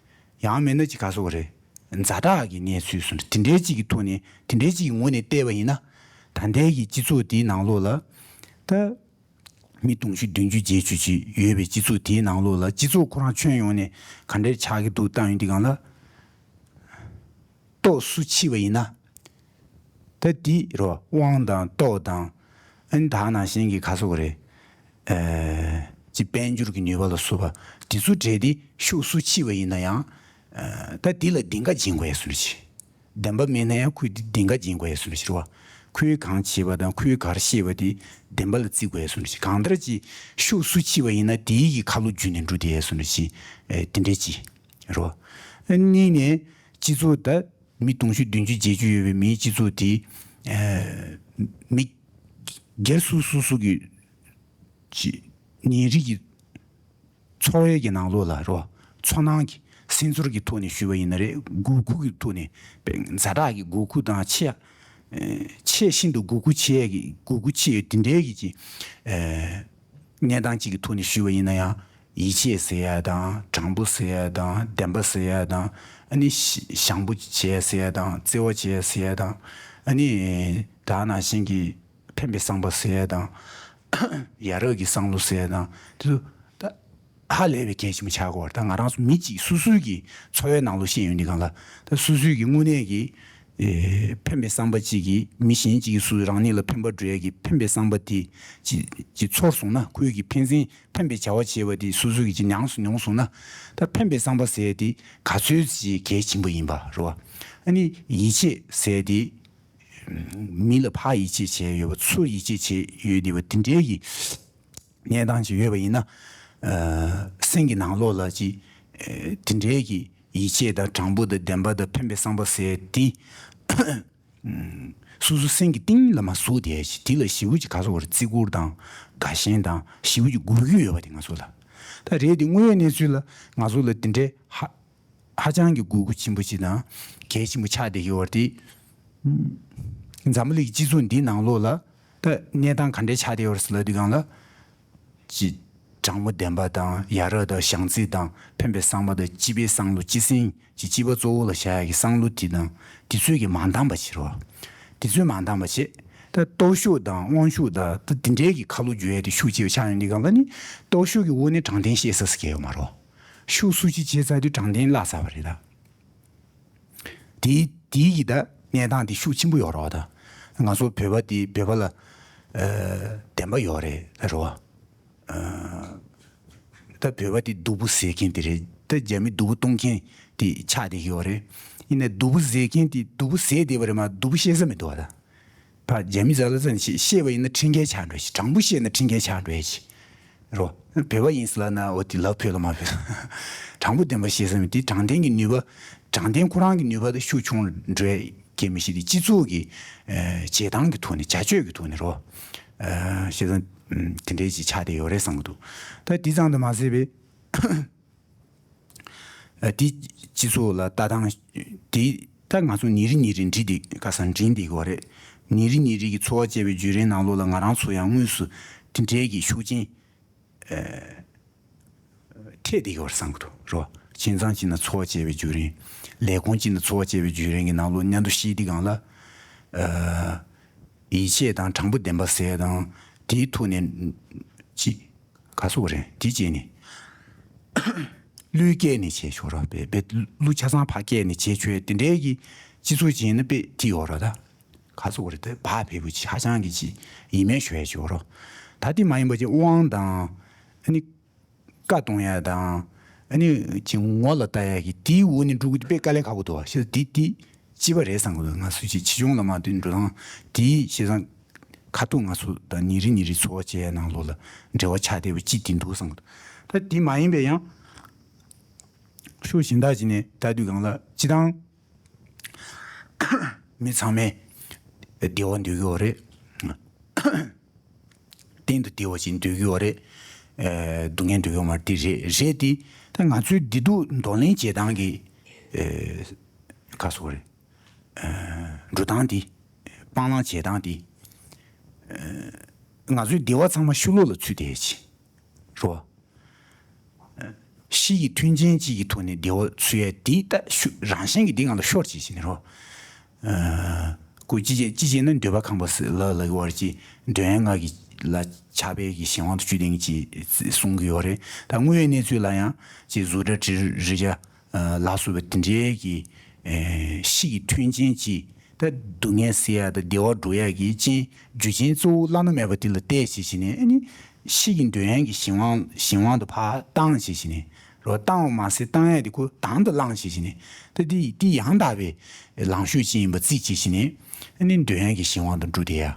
ཡང་མིན་ན་ཅིག་ག་སོགས་རེད། ཛ་དྲག་གི་གནས་ཚུལ་སུ་འདྲ་དེ་འདྲའི་ཅིག་གི་ཐོག་ནས། དེ་འདྲའི་ཅིག་གི་ངོས་ནས་བལྟས་པ་ཡིན་ན། ད་ལྟའི་གི་སྤྱི་ཚོགས་དེའི་ནང་ལོགས་ལ་ད་མི་དུང་ཕྱུར་བདུན་ཅུ་བརྒྱད་ཅུ་ཅིག་ཡོད་པའི་སྤྱི་ཚོགས་དེའི་ནང་ལོགས་ལ་སྤྱི་ཚོགས་ཁོ་རང་ཁྱོན་ཡོངས་ནས་ག་འདྲའི་ཆགས་ཀྱི་འདུག་བལྟ་ཡོང་དུས་སྒང་ལ། ལྟོགས་སུ་མཆིས་པ་ཡིན་ན། ད་འདི་རོ། དབང་དང་ལྟོ་དང་། ཨ་ནི་ད་ནང་བཞིན་གྱི་ག་སོགས་རེད། ཨེ་ཅི་དཔལ་འབྱོར་གྱི་ནུས་པ་ལ་སོགས་པ་དེ་ཚོ་འདྲེས་ཏེ་ཤུགས་སུ་མཆིས་པ་ཡིན་ན་ཡང་། ཨེ་ད་འདི་ལ་གདེངས་ཀ་འབྱིན་དགོས་ཡ་སུ་རེད། བདེན་པ་མེད་ན་ཡང་ཁོས་འདི་གདེངས་ཀ་འབྱིན་དགོས་ཡ་སུ་རེད་རོ། ཁོས་གང་བྱས་པ་དང་ཁོས་ག་རེ་བཤད་པ་དེ་བདེན་པ་ལ་བརྩི་དགོས་ཡ་སུ་རེད། གང་ལྟར་ཅི་ཤུགས་སུ་མཆིས་པ་ཡིན་ན་དེའི་གི་ཁ་ལོ་བརྒྱུད་ནས་འགྲོ་བསྡད་ཡ་སུ་རེད། ཅི་ཨེ་དེ་འདྲས་ཅི་རོ། ཨ་གཉིས་ནས་སྤྱི་ཚོགས་ད། མི་དུང་ཕྱུར་བདུན་ཅུ་བརྒྱད་ཅུ་ཡོད་པའི་མིའི་སྤྱི་ཚོགས་དེ། ཨ་མི་སྒེར་སུ་སོ་སོ་གི་ཅི་ཉིན་རེ་གི་འཚོ་བའི་གི་ནང་ལོགས་ལ་རོ། ཚོར་སྣང་གི་སེམས་ཚོར་གྱི་ཐོག་ནས་ཞུས་པ་ཡིན་ན་རེད། དགོས་མཁོ་གི་ཐོག་ནས། དཔེ་ཛ་དྲག་གི་དགོས་མཁོ་དང་ཆེས་ཨ་ཆེས་ཤིན་ཏུ་དགོས་མཁོ་ཆེ་གི་དགོས་མཁོ་ཆེ་དེ་འདྲའི་གི་ཅི་ཨ་གནས་སྟངས་གཅིག་གི་ཐོག་ནས་ཞུས་པ་ཡིན་ན་ཡང་། ཡིད་ཆེས་ཟེར་ཡ་དང་། དྲང་པོ་ཟེར་ཡ་དང་། བདེན་པ་ཟེར་ཡ་དང་། ཨ་ནི་ཞི་བྱམས་པོ་བྱེད་ཟེར་ཡ་དང་། བརྩེ་བ་བྱེད་ཟེར་ཡ་དང་། ཨ་ནི་ད་ནང་བཞིན་གྱི་ཕན་པའི་བསམ་པ་ཟེར་ཡ་དང་། ཡ་རབས་ཀྱི་བསམ་བློ་ཟེར་ཡ་དང་། དེ་ཚོ་ད་ཧ་ལས་པའི་གལ་ཆེན་པོ་ཆགས་ཀྱི་ཡོད་རེད། ད་ང་རང་ཚོ་མི་གཅིག་སོ་སོའི་གི་འཚོ་བའི་ནང་ལོགས་ཤེས་ཡོང་དུས་སྒང་ལ། ད་སོ་སོའི་གི་དངོས་གནས་ཀྱི་ཨེ་ཕན་པའི་བསམ་པ་གཅིག་གིས་མི་གཞན་གཅིག་གིས་སུ་རང་ཉིད་ལ་ཕན་པ་འགྲོ་ཡ་གི་ཕན་པའི་བསམ་པ་དེ་ཅིག་ཅིག་ཚོར་སོང་ན། ཁོས་གི་ཕན་སེམས་ཕན་པའི་བྱ་བ་བྱས་པ་དེ་སོ་སོ་གི་ཅིག་མྱངས་སུ་མྱོང་སོང་ན། ད་ཕན་པའི་བསམ་པ་ཟེར་ཡ་དེ་ག་ཚོད་ཅིག་གལ་ཆེན་པོ་ཡིན་པ་རེད་བ། ཨ་ནི་ཡིད་ཆེས་ཟེར་ཡ་དེ་མི་ལ་ཕར་ཡིད་ཆེས་བྱས་ཡོད་པ། ཚུར་ཡིད་ཆེས་བྱས་ཡོད་བསྡད་པ་དེ་འདྲའི་གི་གནས་སྟངས་ཅིག་ཡོད་པ་ཡིན་ན། ཨ་སེམས་ཀྱི་ནང་ལོགས་ལ་ཅིག་ཨ་དེ་འདྲའི་གི་ཡིད་ཆེས་དང་། དྲང་པོ་དང་། བདེན་པ་དང་། ཕན་པའི་བསམ་པ་ཟེར་དེ། ཨ་སོ་སོ་སེམས་ཀྱི་གཏིང་ལ་མར་ཟུག་བསྡད་ཅིག་དེ་ལ་ཞེ་པོ་ཅིག་ག་སོགས་རེད། བརྩི་བཀུར་དང་དགའ་ཞེན་དང་ཞེ་པོ་ཅིག་དགོས་ཀྱི་ཡོད་པ་དེ་ང་ཚོ་ལ། ད་རེད་དེ། དངོས་ཡོད་གནས་ཚུལ་ལ་ང་ཚོ་ལ་དེ་འདྲའི་ཧ་ཧ་ཅང་གི་དགོས་མཁོ་ཆེན་པོ་ཅིག་དང་གལ་ཆེན་པོ་ཆགས་བསྡད་ཀྱི་ཡོད་རེད་དེ། འཛམ་བུ་གླིང་གི་སྤྱི་ཚོགས་འདིའི་ནང་ལོགས་ལ་ད་གནས་སྟངས་ག་འདྲས་ཆགས་བསྡད་ཡོད་རེད་ཟེར་ལབ་དུས་སྒང་ལ། ཅི་དྲང་པོ་བདེན་པ་དང་། ཡ་རབས་དང་། བྱམས་བརྩེ་དང་། ཕན་པའི་བསམ་པ་དང་། སྤྱི་པའི་བསམ་བློ། སྤྱི་སེམས་ཀྱི་སྤྱི་པ་གཙོ་བོ་ལ་བཞག་ཡ་གི་བསམ་བློ་དེ་དང་། དེ་ཚོས་ཀྱི་མ་འདང་བ་བྱེད་རོགས། དེ་ཚོས་མ་འདང་བ་བྱེད། ད་སྟོབས་ཤུགས་དང་དབང་ཤུགས་དང་། ད་དེ་འདྲའི་གི་ཁ་ལོ་བསྒྱུར་ཡ་དེ་ཤུགས་ཆེ་བ་ཆགས་ཡོང་དུས་སྒང་ལ་ནི། སྟོབས་ཤུགས་ཀྱི་འོག་ནས་དྲང་བདེན་བཤད་ས་ཟེར་མཁན་ཡོད་མ་རེད། ཤུགས་སུ་ཅིག་བྱས་ཚར་དུས་དྲང་བདེན་བརླག་ཚར་བ་རེད་ད། དེའི་དེའི་གི་ད་གནས་སྟངས་དེ་ཤུགས་ཆེན་པོ་ཡོད་རེད་བ། ད་ང་ཚོ་བོད་པ་དེ་བོད་པ་ལ་ཨ་བདེན་པ་ཡོད་རེད་རེད་བ། ཨ་ད་བོད་པ་དེ་སྡུག་པོ་བཟོས་མཁན་དེ་རེད། ད་རྒྱ་མི་སྡུག་པོ་གཏོང་མཁན་དེ་ཆགས་བསྡད་ཀྱི་ཡོད་རེད། ཡིན་ནའི་སྡུག་པོ་བཟོས་མཁན་དེ་སྡུག་པོ་བཟོས་བསྡད་པ་རེད་མ། སྡུག་པོ་བཤད་ས་མི་འདུག་བ། ད་ཕར་རྒྱ་མི་ཟ་ལ་ཙམ་ཞིག་བཤད་པ་ཡིན་ན་ཁྲིམས་འགལ་ཆགས་འགྲོ་ཡ་ཅིག་དྲང་པོ་བཤད་ན་ཁྲིམས་འགལ་ཆགས་འགྲོ་ཡ་ཅིག་རོ། བོད་པ་ཡིན་ཟེར་ལབ་ན་འོ་དེ་ལབ་ཕོད་ལ་མ་ཕོད། དྲང་པོ་བདེན་པ་བཤད་ས་མེད། དེ་དྲང་བདེན་གྱི་ནུས་པ། དྲང་བདེན་ཁོ་རང་གི་ནུས་པ་དེ་ཤུགས་ཆུང་འགྲོ་ཡ་གལ་མི་ཤེས་ཏེ། སྤྱི་ཚོགས་ཀྱི་ཨ་བྱེད་སྟངས་ཀྱི་ཐོག་ནས། བྱ་སྤྱོད་ཀྱི་ཐོག་ནས་རོ། ཨ་བཤད་ས་དེ་འདྲའི་ཅིག་ཆགས་བསྡད་ཡོད་རེད་བསམ་གྱི་འདུག་ད་དེ་ཙམ་དུ་མ་ཟད་པའི། ཨ་དེ་སྤྱི་ཚོགས་ལ་ལྟ་སྟངས་དེ། ད་ང་ཚོ་ཉིན་རེ་ཉིན་རེ་འདྲི་དེ་ག་ས་འདྲེན་བསྡད་ཀྱི་ཡོད་རེད། ཉིན་རེ་ཉིན་རེ་གི་འཚོ་བ་སྐྱེལ་བའི་བརྒྱུད་རིམ་ནང་ལོགས་ལ་ང་རང་ཚོ་ཡང་དངོས་སུ་དེ་འདྲའི་གི་ཤུགས་རྐྱེན་ཨ་འཕྲད་བསྡད་ཀྱི་ཡོད་རེད་བསམ་གྱི་འདུག་རོ། ཁྱིམ་ཚང་གཅིག་ནང་འཚོ་བ་སྐྱེལ་བའི་བརྒྱུད་རིམ། ལས་ཁུངས་གཅིག་ནང་འཚོ་བ་སྐྱེལ་བའི་བརྒྱུད་རིམ་གྱི་ནང་ལོགས་མཉམ་དུ་བཤད་དུས་སྒང་ལ། ཨ་ཡིད་ཆེས་དང་། དྲང་པོ་བདེན་པ་ཟེར་དང་། དེའི་ཐོག་ནས་ཅི་ག་སོགས་རེད། དེ་བྱས་ནས་གླུ་སྐད་ནས་བྱས་ཆོག་ར། བེ་བེ་གླུ་ཆ་ཚང་ཕར་སྐད་ནས་བྱས་ཆོག་དེ་འདྲའི་གི་སྤྱི་ཚོགས་ཅིག་ཡིན་ན་དཔེ་དེ་ཡོད་ར། ད་ག་སོགས་རེད། དེ་བག་ཕེབས་པོ་ཅིག་ཧ་ཅང་གི་ཅིག་ཡིད་སྨོན་ཞུ་ཡ་ཅིག་ཡོད་ར། ད་དེ་མ་ཡིན་པ་ཅིག་དབང་དང་། ཨ་ནི་ བཀའ་གཏོང་ཡ་དང་། ཨ་ནི་ཅིག་ངོ་ལ་ལྟ་ཡ་གི་དེའི་འོག་ནས་འགྲོ་གི་དེ་དཔེ་དཀའ་ལས་ཁག་པོ་འདུག་བ། ཤེས་དེ་དེ་ཅི་བ་རེད་བསམ་གི་འདུག་ང་ཚོ་ཅིག་ཕྱི་ལྗོངས་ལ་མ་ལྟོས་འགྲོ་སྟངས་དེའི་བྱས་ཙང་ཁ་ཐུག་ང་ཚོ་དང་ཉིན་རེ་ཉིན་རེ་འཚོ་བ་སྐྱེལ་ཡ་ནང་ལོགས་ལ་འབྲེལ་བ་ཆགས་བསྡད་པ་ཅིག་དེ་འདུག་བསམ་གི་འདུག་ད་དེ་མ་ཡིན་པའི་ཡང་ཕྱོགས་གཞན་དག་ཅིག་ནས་ལྟ་དུས་སྒང་ལ་སྤྱི་བཏང་མི་ཚང་མས་བདེ་བ་འདོད་ཀྱི་ཡོད་རེད། གཏན་དུ་བདེ་བ་ཅིག་འདོད་ཀྱི་ཡོད་རེད། ཨེ། སྡུག་བསྔལ་འདོད་ཀྱི་ཡོད་མ་རེད། དེ་རེད་རེད་དེ། ད་ང་ཚོའི་བདེ་སྡུག་གདོང་ལེན་བྱེད་སྟངས་ཀྱི་ཨེ། ག་སོགས་རེད། ཨེ། འགྲོ་སྟངས་དེ། སྤང་བླང་བྱེད་སྟངས་དེ། ཨེ། ང་ཚོའི་བདེ་བ་ཚང་མ་ཕྱི་ལོགས་ལ་ཚུད་བསྡད་ཡ་ཅིག་རེད་བ། ཕྱི་ཡི་མཐུན་རྐྱེན་གཅིག་གི་ཐོག་ནས་བདེ་བ་འཚོལ་ཡ་དེ་ད་ཤུ་རང་བཞིན་གྱིས་འདི་སྒང་ལ་ཤོར་བྱས་ཤིག་ནི་རོ། ཨ། ཁོ་ཅི་བྱེད་ཅི་བྱེད་ན་འདོད་པ་ཁམས་པ་ཟེར་ལ་ལ་གི་བར་གྱི་འདོད་ཡོན་ལྔ་གི་ལ་ཆགས་པའི་གི་གཞན་དབང་དུ་བཅུག་བསྡད་མཁན་ཅིག་གསུང་གི་ཡོད་རེད། ད་དངོས་ཡོད་གནས་ཚུལ་ལ་ཡང་ཅིག་གཟུགས་སྒྲ་དྲི་རོ་རེག་བྱ་ལ་སོགས་པའི་དེ་འདྲའི་གི་ཨེ། ཕྱི་ཡི་མཐུན་རྐྱེན་གཅིག་ད་སྡུག་བསྔལ་སེལ་ཡ་དང་བདེ་བ་འགྲོ་ཡ་གི་རྐྱེན་རྒྱུ་རྐྱེན་གཙོ་བོ་བླ་ན་མེད་པ་དེ་ལ་བལྟས་བྱས་བྱས་ནས། ཨ་ནི་ཕྱི་གི་འདོད་ཡོན་གྱི་གཞན་དབང་གཞན་དབང་དུ་ཕར་བཏང་བྱས་བྱས་ནས་རོ། བཏང་བ་མ་ཟད་བཏང་ཡ་དེ་ཁོ་དང་དུ་བླངས་བྱས་བྱས་ནས། ད་དེ་དེ་ཡང་དག་པའི་ལངས་ཕྱོགས་ཅིག་ཡིན་པ་རྩིས་བྱས་བྱས་ནས། ཨ་ནི་འདོད་ཡོན་གྱི་གཞན་དབང་དུ་འགྲོ་བསྡད་ཡ།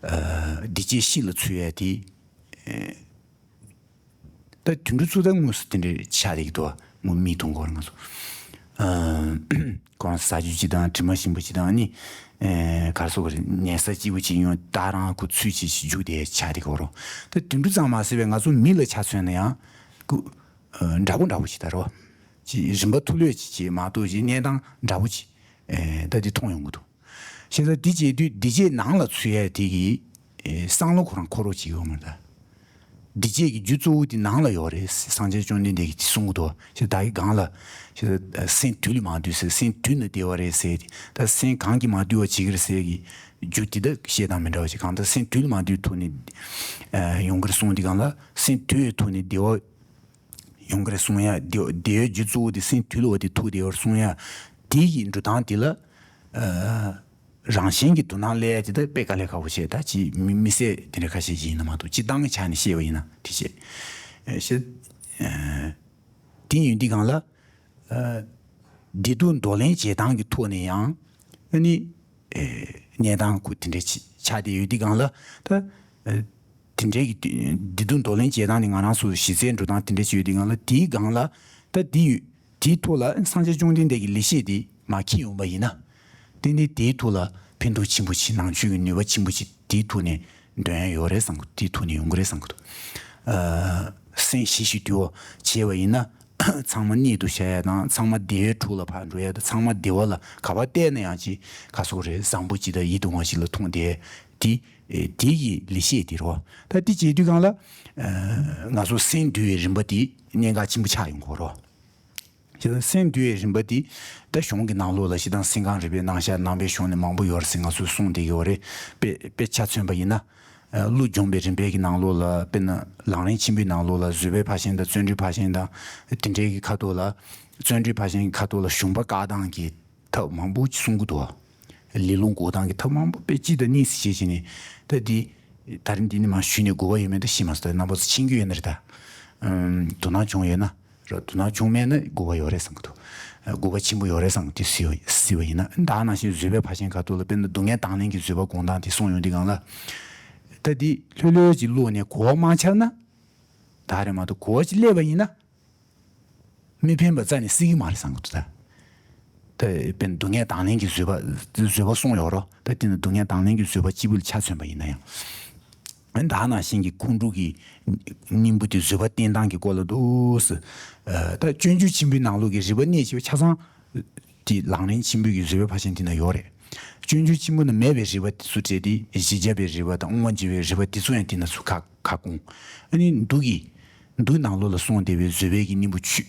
ཨ། བདེ་སྐྱིད་ཕྱི་ལ་འཚོལ་ཡ་དེ། ད་དུད་འགྲོ་ཚོ་ད་དངོས་སུ་དེ་འདྲའི་ཆགས་བསྡད་ཀྱི་འདུག་དངོས་མིག་མཐོང་གི་ཡོད་རེད་ང་ཚོ། ཨ། ཁོ་རང་ཟ་རྒྱུ་ཅིག་དང་དྲི་མ་ཞིམ་པོ་ཅིག་དང་། ཨ་ནི་ཨེ། ག་རེ་ཟེར་དགོས་རེད། ཉལ་ས་སྐྱིད་པོ་ཅིག་ཡོང་། ད་རང་ཁོ་ཚུལ་ཅིག་ཅིག་རྒྱུག་བསྡད་ཆགས་བསྡད་ཀྱི་ཡོད་རེད། ད་དུད་འགྲོ་ཙམ་མ་ཟད་པའི་ང་ཚོ་མི་ལ་ཆ་མཚོན་ན་ཡང་ཁོ་ཨ། འདྲ་པོ་འདྲ་པོ་ཅིག་ད་རོ། ཅིག་རིམ་པ་མཐོ་ལོས་ཅིག་ཅིག་མ་གཏོགས་ཅིག་གནས་སྟངས་འདྲ་པོ་ཅིག་ཨེ། ད་འདི་མཐོང་ཡོང་གི་འདུག་བྱས་ཙང་འདི་བྱེད་དུས་འདི་བྱེད་ནང་ལ་ཚུད་ཡ་དེ་གི་ཨེ། བསམ་བློ་ཁོ་རང་འཁོར་རོགས་བྱེད་ཡོད་མ་རེད་ད། འདི་བྱེད་ཀྱི་རྒྱུ་གཙོ་བོ་དེ་ནང་ལ་ཡོད་རེད། སངས་རྒྱས་བཅོམ་ལྡན་འདས་ཀྱིས་དེ་གསུང་གི་འདུག་བྱས་ཙང་ད་གི་སྒང་ལ་བྱས་ཙང་སེམས་དུལ་ལ་མ་འདུས་ཟེར། སེམས་དུལ་ན་བདེ་བ་རེད་ཟེར་ཏེ། ད་སེམས་གང་གིས་མ་དུལ་བ་བྱེད་ཀྱི་རེད་ཟེར་གི་རྒྱུ་དེ་ད་བཤད་སྟངས་མི་འདྲ་བ་ཅིག་གང་ལྟར་སེམས་དུལ་མ་དུལ་ཐོག་ནས་ཨ། ཡོང་གི་རེད་གསུངས། དེ་སྒང་ལ་སེམས་དུལ་བའི་ཐོག་ནས་བདེ་བ་ཡོང་གི་རེད་གསུང་ཡ། དེ་དེའི་རྒྱུ་གཙོ་བོ་དེ་སེམས་དུལ་བ་དེ་ཐུག་བསྡད་ཡོད་གསུང་ཡ། དེ་ཡི་འགྲོ་སྟངས་དེ་ལ་ཨ། རང་བཞིན་གྱིས་དོ་སྣང་སླེབས་ཡ་དེ་ད་དཔེ་དཀའ་ལས་ཁག་པོ་བྱས། ད་ཅིག་མི་མི་སེར་དེ་འདྲ་ཁ་ཤས་ཤིག་ཡིན་ན་མ་གཏོགས། སྤྱིར་བཏང་གི་ཆ་ནས་བཤད་པ་ཡིན་ན་དེ་བྱས། ཨ། ཤེས། ཨ། དེ་ཡིན་དུས་སྒང་ལ་ཨ། བདེ་སྡུག་གདོང་ལེན་བྱེད་སྟངས་ཀྱི་ཐོག་ནས་ཡང་ཨ་ནི་ཨེ། གནས་སྟངས་ཁོ་དེ་འདྲ་ཅིག་ཆགས་བསྡད་ཡོད་དུས་སྒང་ལ། ད་ཨེ། དེ་འདྲའི་གི་བདེ་སྡུག་གདོང་ལེན་བྱེད་སྟངས་ནི་ང་རང་ཚོ་གཞི་རྩའི་འགྲོ་སྟངས་དེ་འདྲ་ཅིག་ཡོད་དུས་སྒང་ལ། དེའི་སྒང་ལ་ད་དེ་ཡོད། དེའི་ཐོག་ལ་སངས་རྒྱས་བཅོམ་ལྡན་འདས་ཀྱི་ལེགས་བཤད་དེ་མར་འཁྱེར་ཡོང་པ་ཡིན་ན། ཏན་ཏན་དེའི་ཐོག་ལ་ཕན་ཐོགས་ཆེན་པོ་ཅིག་ནང་ཆོས་ཀྱི་ནུས་པ་ཆེན་པོ་ཅིག་དེའི་ཐོག་ནས་འདོན་ཡ་ཡོད་རེད་བསམ་གི། དེའི་ཐོག་ནས་ཡོང་གི་རེད་བསམ་གི་འདུག་ཨ། སེམས་ཞི་ཞིང་དུལ་བ་བྱས་པ་ཡིན་ན། ཚང་མ་གནད་དུ་བཞག་ཡ་དང་། ཚང་མ་བདེ་བའི་གྲོགས་ལ་ཕར་འགྲོ་ཡ་དང་། ཚང་མ་བདེ་བ་ལ་ག་པར་བལྟས་ན་ཡང་ཅིག་ག་སོགས་རེད། བཟང་པོ་ཅིག་དང་ཡིད་དུ་འོང་བ་ཞིག་ལ་མཐོང་བསྡད་དེ། དེ་ཡི་ལེགས་བཤད་དེ་རོ། ད་དེ་བྱེད་དུས་སྒང་ལ་ང་ཚོ་སེམས་དུལ་བའི་རིམ་པ་དེ་གནད་འགག་ཆེན་པོ་ཆགས་ཡོང་གི་རོ། བྱས་ཙང་སེམས་དུལ་བའི་རིམ་པ་འདི་ད་གཞུང་གི་ནང་ལོགས་ལ་སྤྱིར་བཏང་སེམས་ཁམས་རིག་པའི་རྣམ་གཞག་ནང་པའི་གཞུང་ནས་མང་པོ་ཡོད་རེད་ཟེར་ང་ཚོས་གསུངས་བསྡད་ཀྱི་ཡོད་རེད། དཔེ་དཔེ་ཆ་མཚོན་པ་ཡིན་ན། ཨ། བློ་སྦྱོང་བའི་རིམ་པའི་གི་ནང་ལོགས་ལ། དཔེར་ན་ལམ་རིམ་ཆེན་པོའི་ནང་ལོགས་ལ་བཟོད་པའི་ཕར་ཕྱིན་དང་བརྩོན་འགྲུས་ཕར་ཕྱིན་དང་དེ་འདྲའི་གི་ཁ་ཐོག་ལ། བརྩོན་འགྲུས་ཕར་ཕྱིན་གི་ཁ་ཐོག་ལ་ཞུམ་པ་བཀག་སྟངས་ཀྱི་ཐབས་མང་པོ་གསུང་གི་འདུག་ལེ་ལོ་འགོག་སྟངས་ཀྱི་ཐབས་མང་པོ་དཔེ་གཅིག་དང་གཉིས་སུ་བྱས་བྱས་ནས། ད་འདི་ད་རིང་འདི་ནས་མར་ཞུས་ནས་དགོས་པ་ཡོད་མེད་ད་ཤེས་མ་སོང་། ད་རྣམ་པ་ཚོ་མཁྱེན་གྱི་ཡོད་ན་རེད་ད། ཨམ། དོ་སྣང་བྱུང་ཡོད་ན་ར། དོ་སྣང་བྱུང་མེད་ན་དགོས་པ་ཡོད་རེད་བསམ་གྱི་འདུག་དགོས་པ་ཆེན་པོ་ཡོད་རེད་བསམ་གྱི་འདུག་སྲིད་པ་ཡིན་ན། ད་ནང་བཞིན་བཟོད་པའི་ཕར་ཕྱིན་ཁ་ཐོག་ལ། དཔེར་ན་སྡུག་བསྔལ་དང་ལེན་གྱི་བཟོད་པ་སྒོམ་སྟངས་དེ་གསུངས་ཡོང་དུས་སྒང་ལ། ད་འདི་ལྷོད་ལྷོད་ཀྱི་བློ་ནས་གོ་བ་མ་ཆགས་ན། ད་རེད་མ་གཏོགས་གོ་བ་ཅིག་སླེབས་པ་ཡིན་ན། མི་ཕན་པ་རྩ་ནས་སྲིད་ཀྱི་མ་རེད་བསམ་གྱི་འདུག་ད། ད་དཔེར་ན་སྡུག་བསྔལ་དང་ལེན་གྱི་བཟོད་པ། བཟོད་པ་གསུངས་ཡོད་རོ། ད་དེ་ནི་སྡུག་བསྔལ་དང་ལེན་གྱི་བཟོད་པ་གཅིག་པུ་ལ་ཆ་མཚོན་པ་ཡིན་ན་ཡང་། ད་ནང་བཞིན་གྱི་ཁོང་ཁྲོ་གི་སྙིང་པོ་དེ་བཟོད་པ་བསྟེན་སྟངས་ཀྱི་སྐོར་ལ་འདུག་སེ། ད་སྤྱོད་འཇུག་ཆེན་པོའི་ནང་ལོགས་ཀྱི་རིག་པ་གནད་ཆེ་བ་ཆ་ཚང་དེ་ལམ་རིམ་ཆེན་པོའི་གི་བཟོད་པའི་ཕར་ཕྱིན་དེ་ན་ཡོད་རེད། སྤྱོད་འཇུག་ཆེན་པོ་ན་མེད་པའི་རིག་པ་དེ་ཚོ་སྤྲད་དེ། བཞི་བརྒྱ་པའི་རིག་པ་དང་དབུ་མ་འཇུག་པའི་རིག་པ་དེ་ཚོ་ཡང་དེ་ན་ཚུར་ཁ་ཁ་སྐོང་། ཨ་ནི་མདོ་གི། མདོའི་ནང་ལོགས་ལ་གསུངས་བསྡད་པའི་བཟོད་པའི་གི་སྙིང་པོ་ཆོས།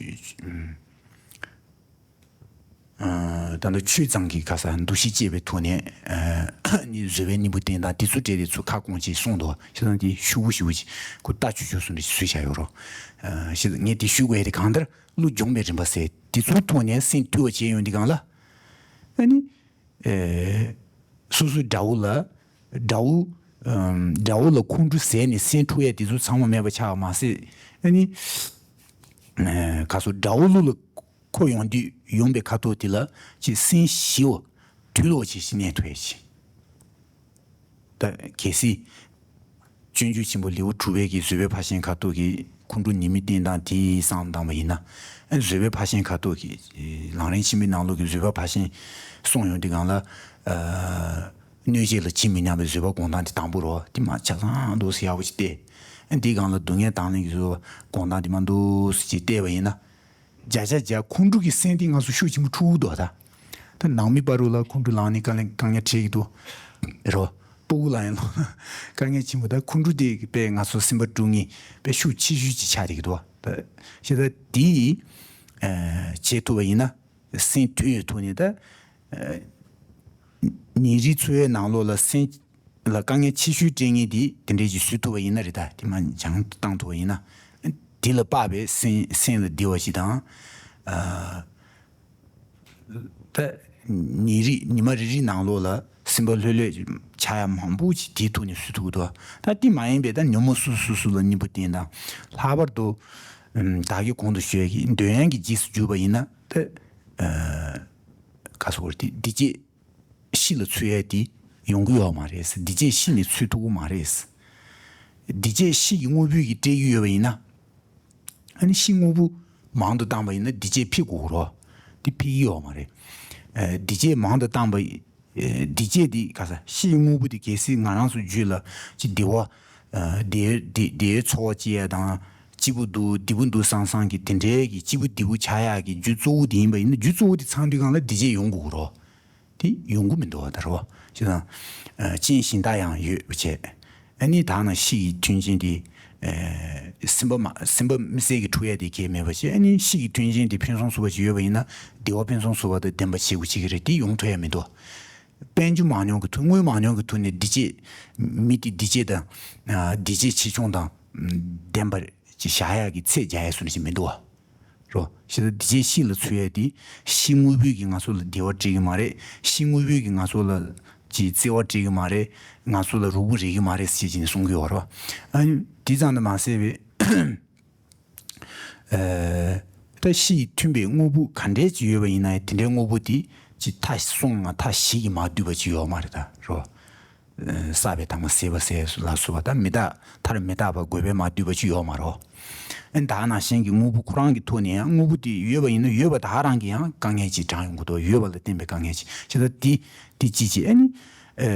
ཨ། ད་ལྟ་ཆོས་ཚང་གི་ཁ་སང་འདུ་ཤེས་བསྐྱེད་པའི་ཐོག་ནས། ཨ་ནི་བཟོད་པའི་སྙིང་པོ་བསྟེན་སྟངས་དེ་ཚོ་སྤྲད་དེ་ཚུར་ཁ་སྐོང་བྱས་གསུངས་འདུག་བྱས་ཙང་དེ་ཤུགས་པོ་ཞེ་པོ་ཅིག་ཁོ་ལྟ་ཆོས་ཆོས་སུ་འདྲ་ཞིག་བཟོས་བཞག་ཡོད་རོ། ཨ། བྱས་ཙང་ངས་དེ་ཞུ་དགོས་ཡ་དེ་གང་ལྟར་བློ་སྦྱོང་བའི་རིམ་པ་ཟེར་དེ་ཚོའི་ཐོག་ནས་སེམས་དུལ་བ་བྱས་ཡོང་དུས་སྒང་ལ། ཨ་ནི། ཨེ། སོ་སོའི་དགྲ་བོ་ལ། དགྲ་བོ། ཨམ། དགྲ་བོ་ལ་ཁོང་ཁྲོ་ཟ་ནས་སེམས་འཁྲུག་ཡ་དེ་ཚོ་ཚང་མ་མེད་པ་ཆགས་པ་མ་ཟད། ཨ་ནི། ཨ་ག་སོ་དགྲ་བོ་ལུག་ལ་འཁོར་ཡོང་དུས་ཡོང་པའི་ཁ་ཐོག་དེ་ལ་ཅིག་སེམས་ཞི་བ་དུལ་བ་ཅིག་ཞིག་གནས་ཐུབ་ཡ་ཅིག་ད་གལ་སྲིད་སྤྱོད་འཇུག་ཆེན་པོ་ལེའུ་དྲུག་པའི་གི་བཟོད་པའི་ཕར་ཕྱིན་ཁ་ཐོག་གི་ཁོང་ཁྲོ་ཉེས་དམིགས་བསྟན་སྟངས་དེ་བསམ་བཏང་བ་ཡིན་ན། ཨ་བཟོད་པའི་ཕར་ཕྱིན་ཁ་ཐོག་གི་ལམ་རིམ་ཆེན་པོའི་ནང་ལོགས་ཀྱི་བཟོད་པ་ཕར་ཕྱིན་གསུངས་ཡོང་དུས་སྒང་ལ། ཨ་གནོད་བྱེད་ལ་ཇི་མི་སྙམ་པའི་བཟོད་པ་སྒོམ་སྟངས་དེ་དང་པོ་རོ། དེ་མ་ཆ་ཚང་འདུག་སེ་ཡག་པོ་ཅིག་བལྟས། ཨ་འདིའི་སྒང་ལ་སྡུག་བསྔལ་དང་ལེན་གྱི་བཟོད་པ་སྒོམ་སྟངས་དེ་མ་འདུག་སེ་ཅིག་བལྟས་པ་ཡིན་ན། བརྒྱ་ཆ་བརྒྱ་ཁོང་ཁྲོ་གི་སེམས་དེ་ང་ཚོ་ཤུགས་ཆེན་པོ་འཁྲུག་གི་འདུག་ད། ད་ནང་མི་བར་དུ་ལ་ཁོང་ཁྲོ་ལངས་ནས་དཀའ་ལས་དཀའ་ངལ་འཕྲད་ཀྱི་འདུག་རོ། སྤུ་གུ་ལ་ཡང་ལོ་དཀའ་ངལ་ཆེན་པོ། ད་ཁོང་ཁྲོ་དེ་དཔེ་ང་ཚོ་སེམས་པ་དཀྲུག་མཁན་དཔེ་ཤུགས་ཆེ་ཤོས་ཅིག་ཆགས་བསྡད་ཀྱི་འདུག་ད་བྱས་ཙང་དེ་ཨ་བྱེད་ཐུབ་པ་ཡིན་ན། སེམས་དུལ་ཡོད་ཐུབ་ནས་ད་ཨ་ཉིན་རེའི་འཚོ་བའི་ནང་ལོགས་ལ་སེམས་ལ་དཀའ་ངལ་ཆེ་ཤོས་སྤྲད་མཁན་དེ་དེ་འདྲའི་ཅིག་བཟོ་ཐུབ་པ་ཡིན་ན་རེད། ད་དེ་མ་སྦྱངས་བཏང་ཐུབ་པ་ཡིན་ན། དེ་ལ་དཔག་པའི་སེམས་སེམས་ལ་བདེ་བ་ཞིག་དང་། ཨ་ད་ཉིན་རེ་ཉི་མ་རེ་རེའི་ནང་ལོགས་ལ་སེམས་པ་ལྷོད་ལྷོད་ཆགས་ཡ་མང་པོ་ཅིག་དེའི་ཐོག་ནས་བཟོ་ཐུབ་ཀྱི་འདུག་ད་དེ་མ་ཡིན་པའི་ད་ཉོན་མོངས་སོ་སོ་སོ་ལ་སྙིང་པོ་བསྟེན་དང་། ལྷག་པར་དུ་ཨམ་བདག་གིས་གོང་དུ་ཞུས་ཀྱི་འདོད་ཡོན་གྱི་རྗེས་སུ་འཇུག་པ་ཡིན་ན། ད་ཨ་ག་སོ་བར་དེ་སྡིག་བྱས་ཤི་ལ་ཚུད་ཡ་དེ་ཡོང་གི་ཡོད་མ་རེད། སྡིག་བྱས་ཤི་ནས་ཚུད་ཐུབ་ཀྱི་མ་རེད། སྡིག་བྱས་ཤི་གི་དངོས་པོའི་གི་སྤྲད་ཀྱི་ཡོད་པ་ཡིན་ན། ཨ་ནི་ཤི་དངོས་པོ་མང་དུ་བཏང་པ་ཡིན་ན་སྡིག་བྱས་འཕེལ་དགོས་རོ། དེ་འཕེལ་གྱི་ཡོད་མ་རེད། ཨ་སྡིག་བྱས་མང་དུ་བཏང་པ་ཡི་ཨ་སྡིག་བྱས་དེ་ག་ས་ཤི་དངོས་པོ་དེ་གལ་སྲིད་ང་རང་ཚོ་རྒྱུད་ལ་ཅིག་བདེ་བ་ཨ་བདེ་བདེ་བདེའི་ཚོར་བ་སྐྱེ་ཡ་དང་། སྐྱིད་པོ་འདུག་བདེ་པོ་འདུག་བསམ་བསམ་གྱི་དེ་འདྲའི་གི་སྐྱིད་པོ་བདེ་པོ་ཆགས་ཡག་གི་རྒྱུ་གཙོ་བོ་དེ་ཡིན་པ་ཡིན་ན། རྒྱུ་གཙོ་བོ་དེ་ཚང་དུས་སྒང་ལ་སྡིག་བྱས་ཡོང་དགོས་རོ། དེ་ཡོང་གི་མི་འདུག་བ་ད་རོ། ཅེས་དང་། ཨ་རྐྱེན་གཞན་དག་ཡང་ཡོད་པ་བྱས། ཨ་ནི་ད་ནང་ཤི་ཡི་མཐུན་རྐྱེན་དེ། ཨ་སེམས་པ་མ་སེམས་པ་མི་གསལ་གྱི་འཁྲུག་ཡ་དེ་གས་མེད་པ་བྱས། ཨ་ནི་ཤི་ཡི་མཐུན་རྐྱེན་དེ་ཕུན་སུམ་ཚོགས་པ་ཅིག་ཡོད་པ་ཡིན་ན་བདེ་བ་ཕུན་སུམ་ཚོགས་པ་དང་ལྡན་པ་བྱེད་དགོས་ཀྱི་རེད། དེ་ཡོང་ཐུབ་ཡ་མི་འདུག་དཔལ་འབྱོར་མང་ཉུང་གི་ཐོག་དངུལ་མང་ཉུང་གི་ཐོག་ནས་སྡིག་བྱས། མི་དེ་སྡིག་བྱས་དང་། ཨ་སྡིག་བྱས་ཆེ་ཆུང་དང་ལྡན་པ་ཅིག་བཞག་ཡ་གི་ཚད་རྒྱག་ཡ་བཟོ་འདྲ་ཞིག་མི་འདུག་བ། རོ། ཤི་ད་སྡིག་བྱས་ཤི་ལ་ཚུད་ཡ་དེ་ཤི་དངོས་པོས་ཀྱིས་ང་ཚོ་ལ་བདེ་བ་སྤྲད་ཀྱི་མ་རེད། ཤི་དངོས་པོས་ཀྱིས་ང་ཚོ་ལ་ཅིག་བརྩེ་བ་སྤྲད་ཀྱི་མ་རེད། ང་ཚོ་ལ་རོགས་པ་རེག་གི་མ་རེད་ཟེར་བྱས་ནས་གསུང་གི་ཡོད་རེད་བ། ཨ་ནི་དེ་ཙམ་དུ་མ་ཟད་པའི་ཨ་ད་ཤི་ཡི་མཐུན་པའི་དངོས་པོ་ག་འདྲས་ཅིག་ཡོད་པ་ཡིན་ན་ཡང་དེ་འདྲའི་དངོས་པོ་དེ་ཅིག་མཐའ་གསུམ་ང་མཐའ་བཞི་གིས་མ་བསྡུས་པ་ཅིག་ཡོད་མ་རེད་ད་རོ། བསགས་པའི་དང་པོ་ཟད་པ་ཟད་ལ་སོགས་པ་དང་མི་རྟག་མཐར་མི་རྟག་པ་དགོས་པས་མ་བསྡུས་པ་ཅིག་ཡོད་མ་རེད། ཨ་ནི་ད་ནང་བཞིན་གྱི་དངོས་པོ་ཁོ་རང་གི་ཐོག་ནས་ཡང་དངོས་པོ་དེ་ཡོད་པ་ཡིན་ན་ཡོད་པ་དེ་ག་རང་གི་ཡང་དཀའ་ངལ་ཅིག་དྲངས་ཡོང་གི་འདུག་ཡོད་པ་ལ་བརྟེན་པའི་དཀའ་ངལ་ཅིག་བྱས་ཙང་དེ་དེ་ཅི་ཅི་ཨ་ནི་ཨ་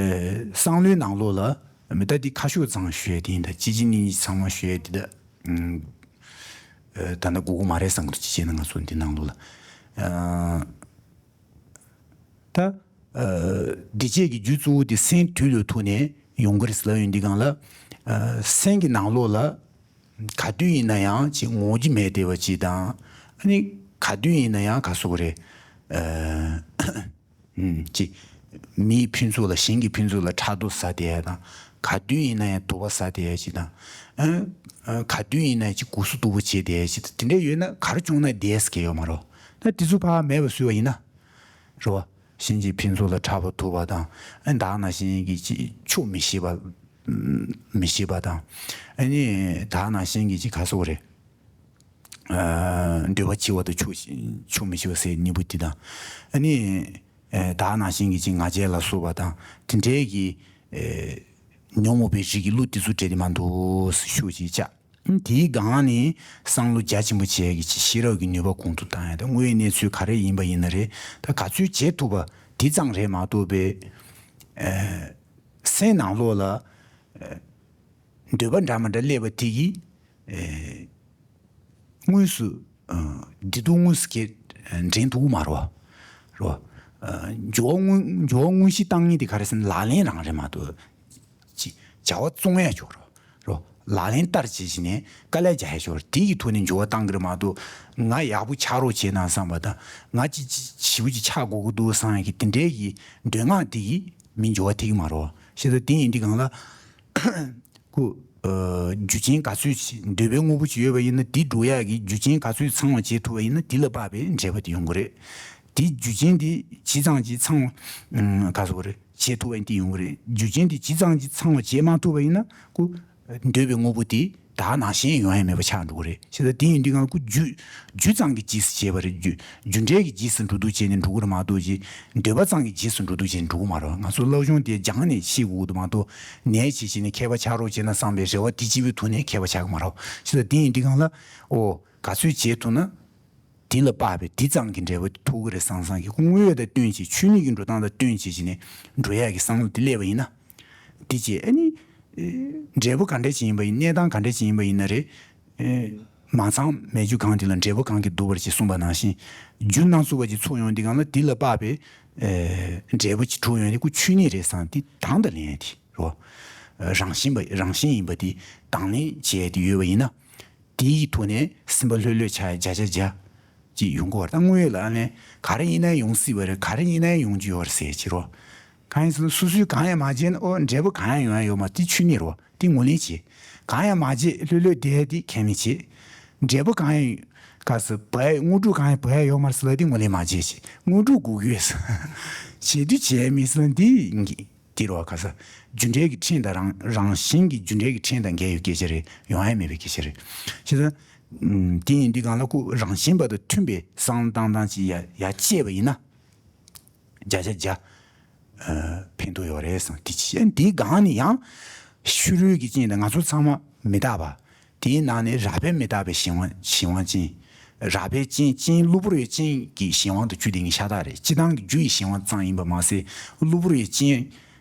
བསམ་བློའི་ནང་ལོགས་ལ་མི་རྟག་དེ་ཁ་ཤོག་ཙམ་ཞུ་ཡ་དེ་ཡིན། ད་ཅི་ཅི་ནི་ཚང་མ་ཞུ་ཡ་དེ་ད་ཨ་ད་ནི་དགོས་ཀྱི་མ་རེད་བསམ་གི་འདུག་ཅི་བྱས་ན་ང་ཚོ་འདི་ནང་ལོགས་ལ་ཨ། ད། ཨ་སྡིག་བྱས་ཀྱི་རྒྱུ་གཙོ་བོ་དེ་སེམས་དུལ་ལོས་ཐུག་ནས་ཡོང་གི་རེད་ཟེར་ལབ་ཡོང་དུས་སྒང་ལ། ཨ་སེམས་ཀྱི་ནང་ལོགས་ལ་ག་དུས་ཡིན་ན་ཡང་ཅིག་ངོམས་ཀྱི་མེད་བསྡད་པ་ཅིག་དང་། ཨ་ནི་ག་དུས་ཡིན་ན་ཡང་ག་སོགས་རེད། ཨ་ཅིག་མིའི་ཕུན་ཚོགས་ལ་གཞན་གྱི་ཕུན་ཚོགས་ལ་ཕྲག་དོག་ཟ་བསྡད་ཡ་དང་། ག་དུས་ཡིན་ན་ཡང་དུབ་པ་ཟ་བསྡད་ཡ་ཅིག་དང་། ཨ་ཨ་ག་དུས་ཡིན་ན་ཡང་ཅིག་སྒུག་སུ་སྡུག་པོ་བྱེད་བསྡད་ཡ་ཅིག་དང་། དེ་འདྲ་ཡོད་ན་ག་རེ་བྱུང་ན་བསྡད་ས་གལ་ཡོད་མ་རེད། ད་དེ་ཚོ་ཕར་མེད་པ་བཟོས་པ་ཡིན་ན། རེད་བ། གཞན་གྱི་ཕུན་ཚོགས་ལ་ཕྲག་དོག་ཐུབ་པ་དང་། ཨ་ནི་ད་ག་ནང་བཞིན་གྱི་ཅིག་ཆོག་མི་ཤེས་པ། མི་ཤེས་པ་དང་། ཨ་ནི་ད་ག་ནང་བཞིན་གྱི་ཅིག་ག་སོགས་རེད། ཨ་འདོད་པ་ཆེ་བ་དང་ཆོག་ཆོག་མི་ཤེས་པ་ཟེར་གཉིས་པོ་དེ་དང་། ཨ་ནི་ཨ་ད་ག་ནང་བཞིན་གྱི་ཅིག་ང་རྒྱལ་ལ་སོགས་པ་དང་དེ་འདྲའི་གི་ཨ་ཉོན་མོངས་པའི་རིགས་ཀྱི་བློ་དེ་ཚོ་འདྲ་དེ་མ་འདུག་ཤུགས་ཅིག་བཅག་དེའི་སྒང་ནས་བསམ་བློ་རྒྱ་ཆེན་པོ་བྱས་ཀྱི་ཤེས་རབ་ཀྱི་ནུས་པ་གོང་དུ་བཏང་ཡ་དང་། དངོས་ཡོད་གནས་ཚུལ་ག་རེ་ཡིན་པ་ཡིན་ན་རེད། ད་ག་ཚོད་བྱེད་ཐུབ་པ་དེ་ཙམ་རེད་མ་གཏོགས་པའི། ཨ་སེམས་ནང་ལོགས་ལ་ཨ་འདོད་པ་འདྲ་མི་འདྲ་སླེབས་པ་དེ་གིས་ཨ་དངོས་སུ་ཨ་བདེ་སྡུག་དངོས་སུ་སྐྱེ་འདྲེན་ཐུབ་ཀྱི་མ་རེད་བ། རེད་བ། ཨ་འགྱུར་བ་དངོས་འགྱུར་བ་དངོས་གཞི་བཏང་མཁན་དེ་ག་རེ་ཟེར་ན་ལག་ལེན་རང་རེད་མ་གཏོགས། ཅིག་བྱ་བ་བཙོང་ཡ་ཆོག་རོ། རོ། ལག་ལེན་བསྟར་བྱེད་བཞིན་ནས་དཀའ་ལས་རྒྱག་ཡ་ཆོག་རོ། དེ་ཡི་ཐོག་ནས་འགྱུར་བ་བཏང་གི་རེད་མ་གཏོགས། ང་ཡག་པོ་ཆགས་རོགས་བྱེད་ན་བསམ་པ་དང་། ང་ཅི་ཅི་ཞེ་པོ་ཅིག་ཆགས་དགོས་ཀྱི་འདུག་བསམ་ཡ་གི་དེ་འདྲའི་གི་འདོད་སྔགས་དེ་གིས་མི་འགྱུར་བ་ཐེབས་ཀྱི་མ་རེད། ཤེས་ད་དེ་ཡིན་དུས་སྒང་ལ། ཁོ། ཨ་རྒྱུ་རྐྱེན་ག་ཚོད་ཅིག་འདོད་པའི་དངོས་པོ་ཅིག་ཡོད་པ་ཡིན་ན། དེ་འགྲུབ་ཡག་གི་རྒྱུ་རྐྱེན་ག་ཚོད་ཚང་བ་བྱེད་ཐུབ་པ་ཡིན་ན། དེ་ལ་དཔག་པའི་འབྲས་བུ་དེ་ཡོང་གི་རེད། དེ་རྒྱུ་རྐྱེན་དེ་ཇི་ཙམ་ཅིག་ཚང་བ། ཨ་ག་ཟེར་དགོས་རེད། བྱེད་ཐུབ་པ་ཡིན་དེ་ཡོང་གི་རེད། རྒྱུ་རྐྱེན་དེ་ཇི་ཙམ་ཅིག་ཚང་བ་བྱེད་མ་ཐུབ་པ་ཡིན་ན། ཁོ་འདོད་པའི་དངོས་པོ་དེ་ ད་ནང་བཞིན་ཡོང་ཡ་མེད་པ་ཆགས་འགྲོ་གི་རེད། བྱས་ཙང་དེ་ཡིན་དུས་སྒང་ལ་ཁོ་རྒྱུ་རྒྱུ་ཙམ་གྱི་རྗེས་སུ་བྱས་པ་རེད། རྒྱུ་རྒྱུ་འབྲས་ཀྱི་རྗེས་སུ་འགྲོ་འདུག་བྱས་ནས་འགྲོ་གི་རེད་མ་གཏོགས་ཀྱི་འདོད་པ་ཙམ་གྱི་རྗེས་སུ་འགྲོ་འདུག་བྱས་ནས་འགྲོ་གི་མ་རེད། ང་ཚོ་སློབ་སྦྱོང་དེ་སྦྱངས་ནས་ཤེས་དགོས་འདུག་མ་གཏོགས་ནས་བྱས་བྱས་ནས་མཁས་པ་ཆགས་རོགས་བྱས་ན་བསམ་པའི་རེ་བ་དེ་གཅིག་པུའི་ཐོག་ནས་མཁས་པ་ཆགས་ཀྱི་མ་རེད། བྱས་ཙང་དེ་ཡིན་དུས་སྒང་ལ་ཨོ་ག་ཚོད་བྱས་ཐུབ་ན། དེ་ལ་དཔག་པའི་དེ་ཙམ་གྱི་འབྲས་བུ་ཐོབ་ཀྱི་རེད་བསམ་བསམ་གྱི་དངོས་ཡོད་དང་བསྟུན་བྱས་ཆོས་ཉིད་ཀྱི་འགྲོ་སྟངས་དང་བསྟུན་བྱས་བྱས་ནས་འགྲོ་ཡག་གི་བསམ་བློ་དེ་སླེབས་པ་ཡིན་ན། དེ་རྗེས་ཨ་ནི། འབྲས་བུ་ག་འདྲ་ཞིག་ཡིན་པ་ཡིན། གནས་སྟངས་ག་འདྲ་ཞིག་ཡིན་པ་ཡིན་ན་རེད། མ་ཚང་མེད་རྒྱུ་གང་དེ་ལ་འབྲས་བུ་གང་གིས་བསྡུ་བར་བྱེད་གསུངས་པ་ནང་བཞིན། རྒྱུ་སྣ་ཚོགས་པ་ཅིག་ཚོགས་ཡོང་དུས་སྒང་ལ་དེ་ལ་དཔག་པའི་འབྲས་བུ་ཅིག་གྲུབ་ཡོང་དུས་ཁོ་ཆོས་ཉིད་རེད་བསམ་དེ་དང་དུ་ལེན་ཡ་དེ་རོ། རང་བཞིན་པ་རང་བཞིན་ཡིན་པ་དེ་དང་ལེན་བྱས་ཏེ་ཡོད་པ་ཡིན་ན། དེའི་ཐོག་ནས་སེམས་པ་ལྷོད་ལྷོད་ཆགས་ཡ་བརྒྱ་ཆ་བརྒྱ་ཅིག་ཡོང་གི་ཡོད་རེད། ད་དངོས་ཡོད་ལ་ཨ་ནི་ག་རེ་ཡིན་ན་ཡོང་སྲིད་པ་རེད། ག་རེ་ཡིན་ན་ཡོང་རྒྱུ་ཡོད་རེད་ཟེར་གྱི་རོ། གང་ཡིན་ཟེར་ན་སོ་སོས་གང་ཡང་མ་བྱས་ན་ཨོ་འབྲས་བུ་གང་ཡང་ཡོང་ཡ་ཡོད་མ་རེད། དེ་ཆོས་ཉིད་རོ། དེ་ངོས་ལེན་བྱེད། གང་ཡང་མ་བྱས་ལྷོད་ལྷོད་བསྡད་དེ་ཁས་མི་བྱེད། འབྲས་བུ་གང་ཡང་ག་ས་བ་ཡ་དངོས་གྲུབ་གང་ཡང་བ་ཡ་ཡོད་མ་རེད་ཟེར་ལ་དེ་ངོས་ལེན་མ་བྱེད་ཅིག་དངོས་གྲུབ་དགོས་ཀྱི་ཡོད་ཟེར། བྱེད་དུས་བྱས་མི་ཟེར་ན་དེ་དེ་རོ་ག་ས། རྒྱུ་འབྲས་ཀྱི་ཕྲན་དང་རང་རང་བཞིན་གྱི་རྒྱུ་འབྲས་ཀྱི་ཕྲན་དང་འགལ་བའི་སྐད་ཆ་རེད། ཡོང་ཡ་མེད་པའི་སྐད་ཆ་རེད། བྱས་ཙང་། དེ་ཡིན་དུས་སྒང་ལ་ཁོ་རང་བཞིན་པ་དང་མཐུན་པའི་བསམ་བློ་བཏང་སྟངས་ཅིག་ཡ་ཡ་སྐྱེས་པ་ཡིན་ན། བརྒྱ་ཆ་བརྒྱ། ཕན་ཐོགས་ཡོད་རེད་བསམ། དེ་ཅི་དེའི་སྒང་ནས་ཡང་ཕྱི་རོལ་གྱི་རྐྱེན་དང་ང་ཚོ་ཚང་མ་མི་རྟག་པ། དེའི་ནང་ནས་རགས་པས་མི་རྟག་པའི་གཞན་དབང་གཞན་དབང་ཅན། རགས་པའི་རྐྱེན་རྐྱེན་གློ་བུར་བའི་རྐྱེན་གྱི་གཞན་དབང་དུ་གྱུར་དེ་ངས་ཤ་སྟག་རེད། སྤྱི་བཏང་གི་རྒྱུ་ཡི་གཞན་དབང་ཙམ་ཡིན་པ་མ་ཟད་གློ་བུར་བའི་རྐྱེན་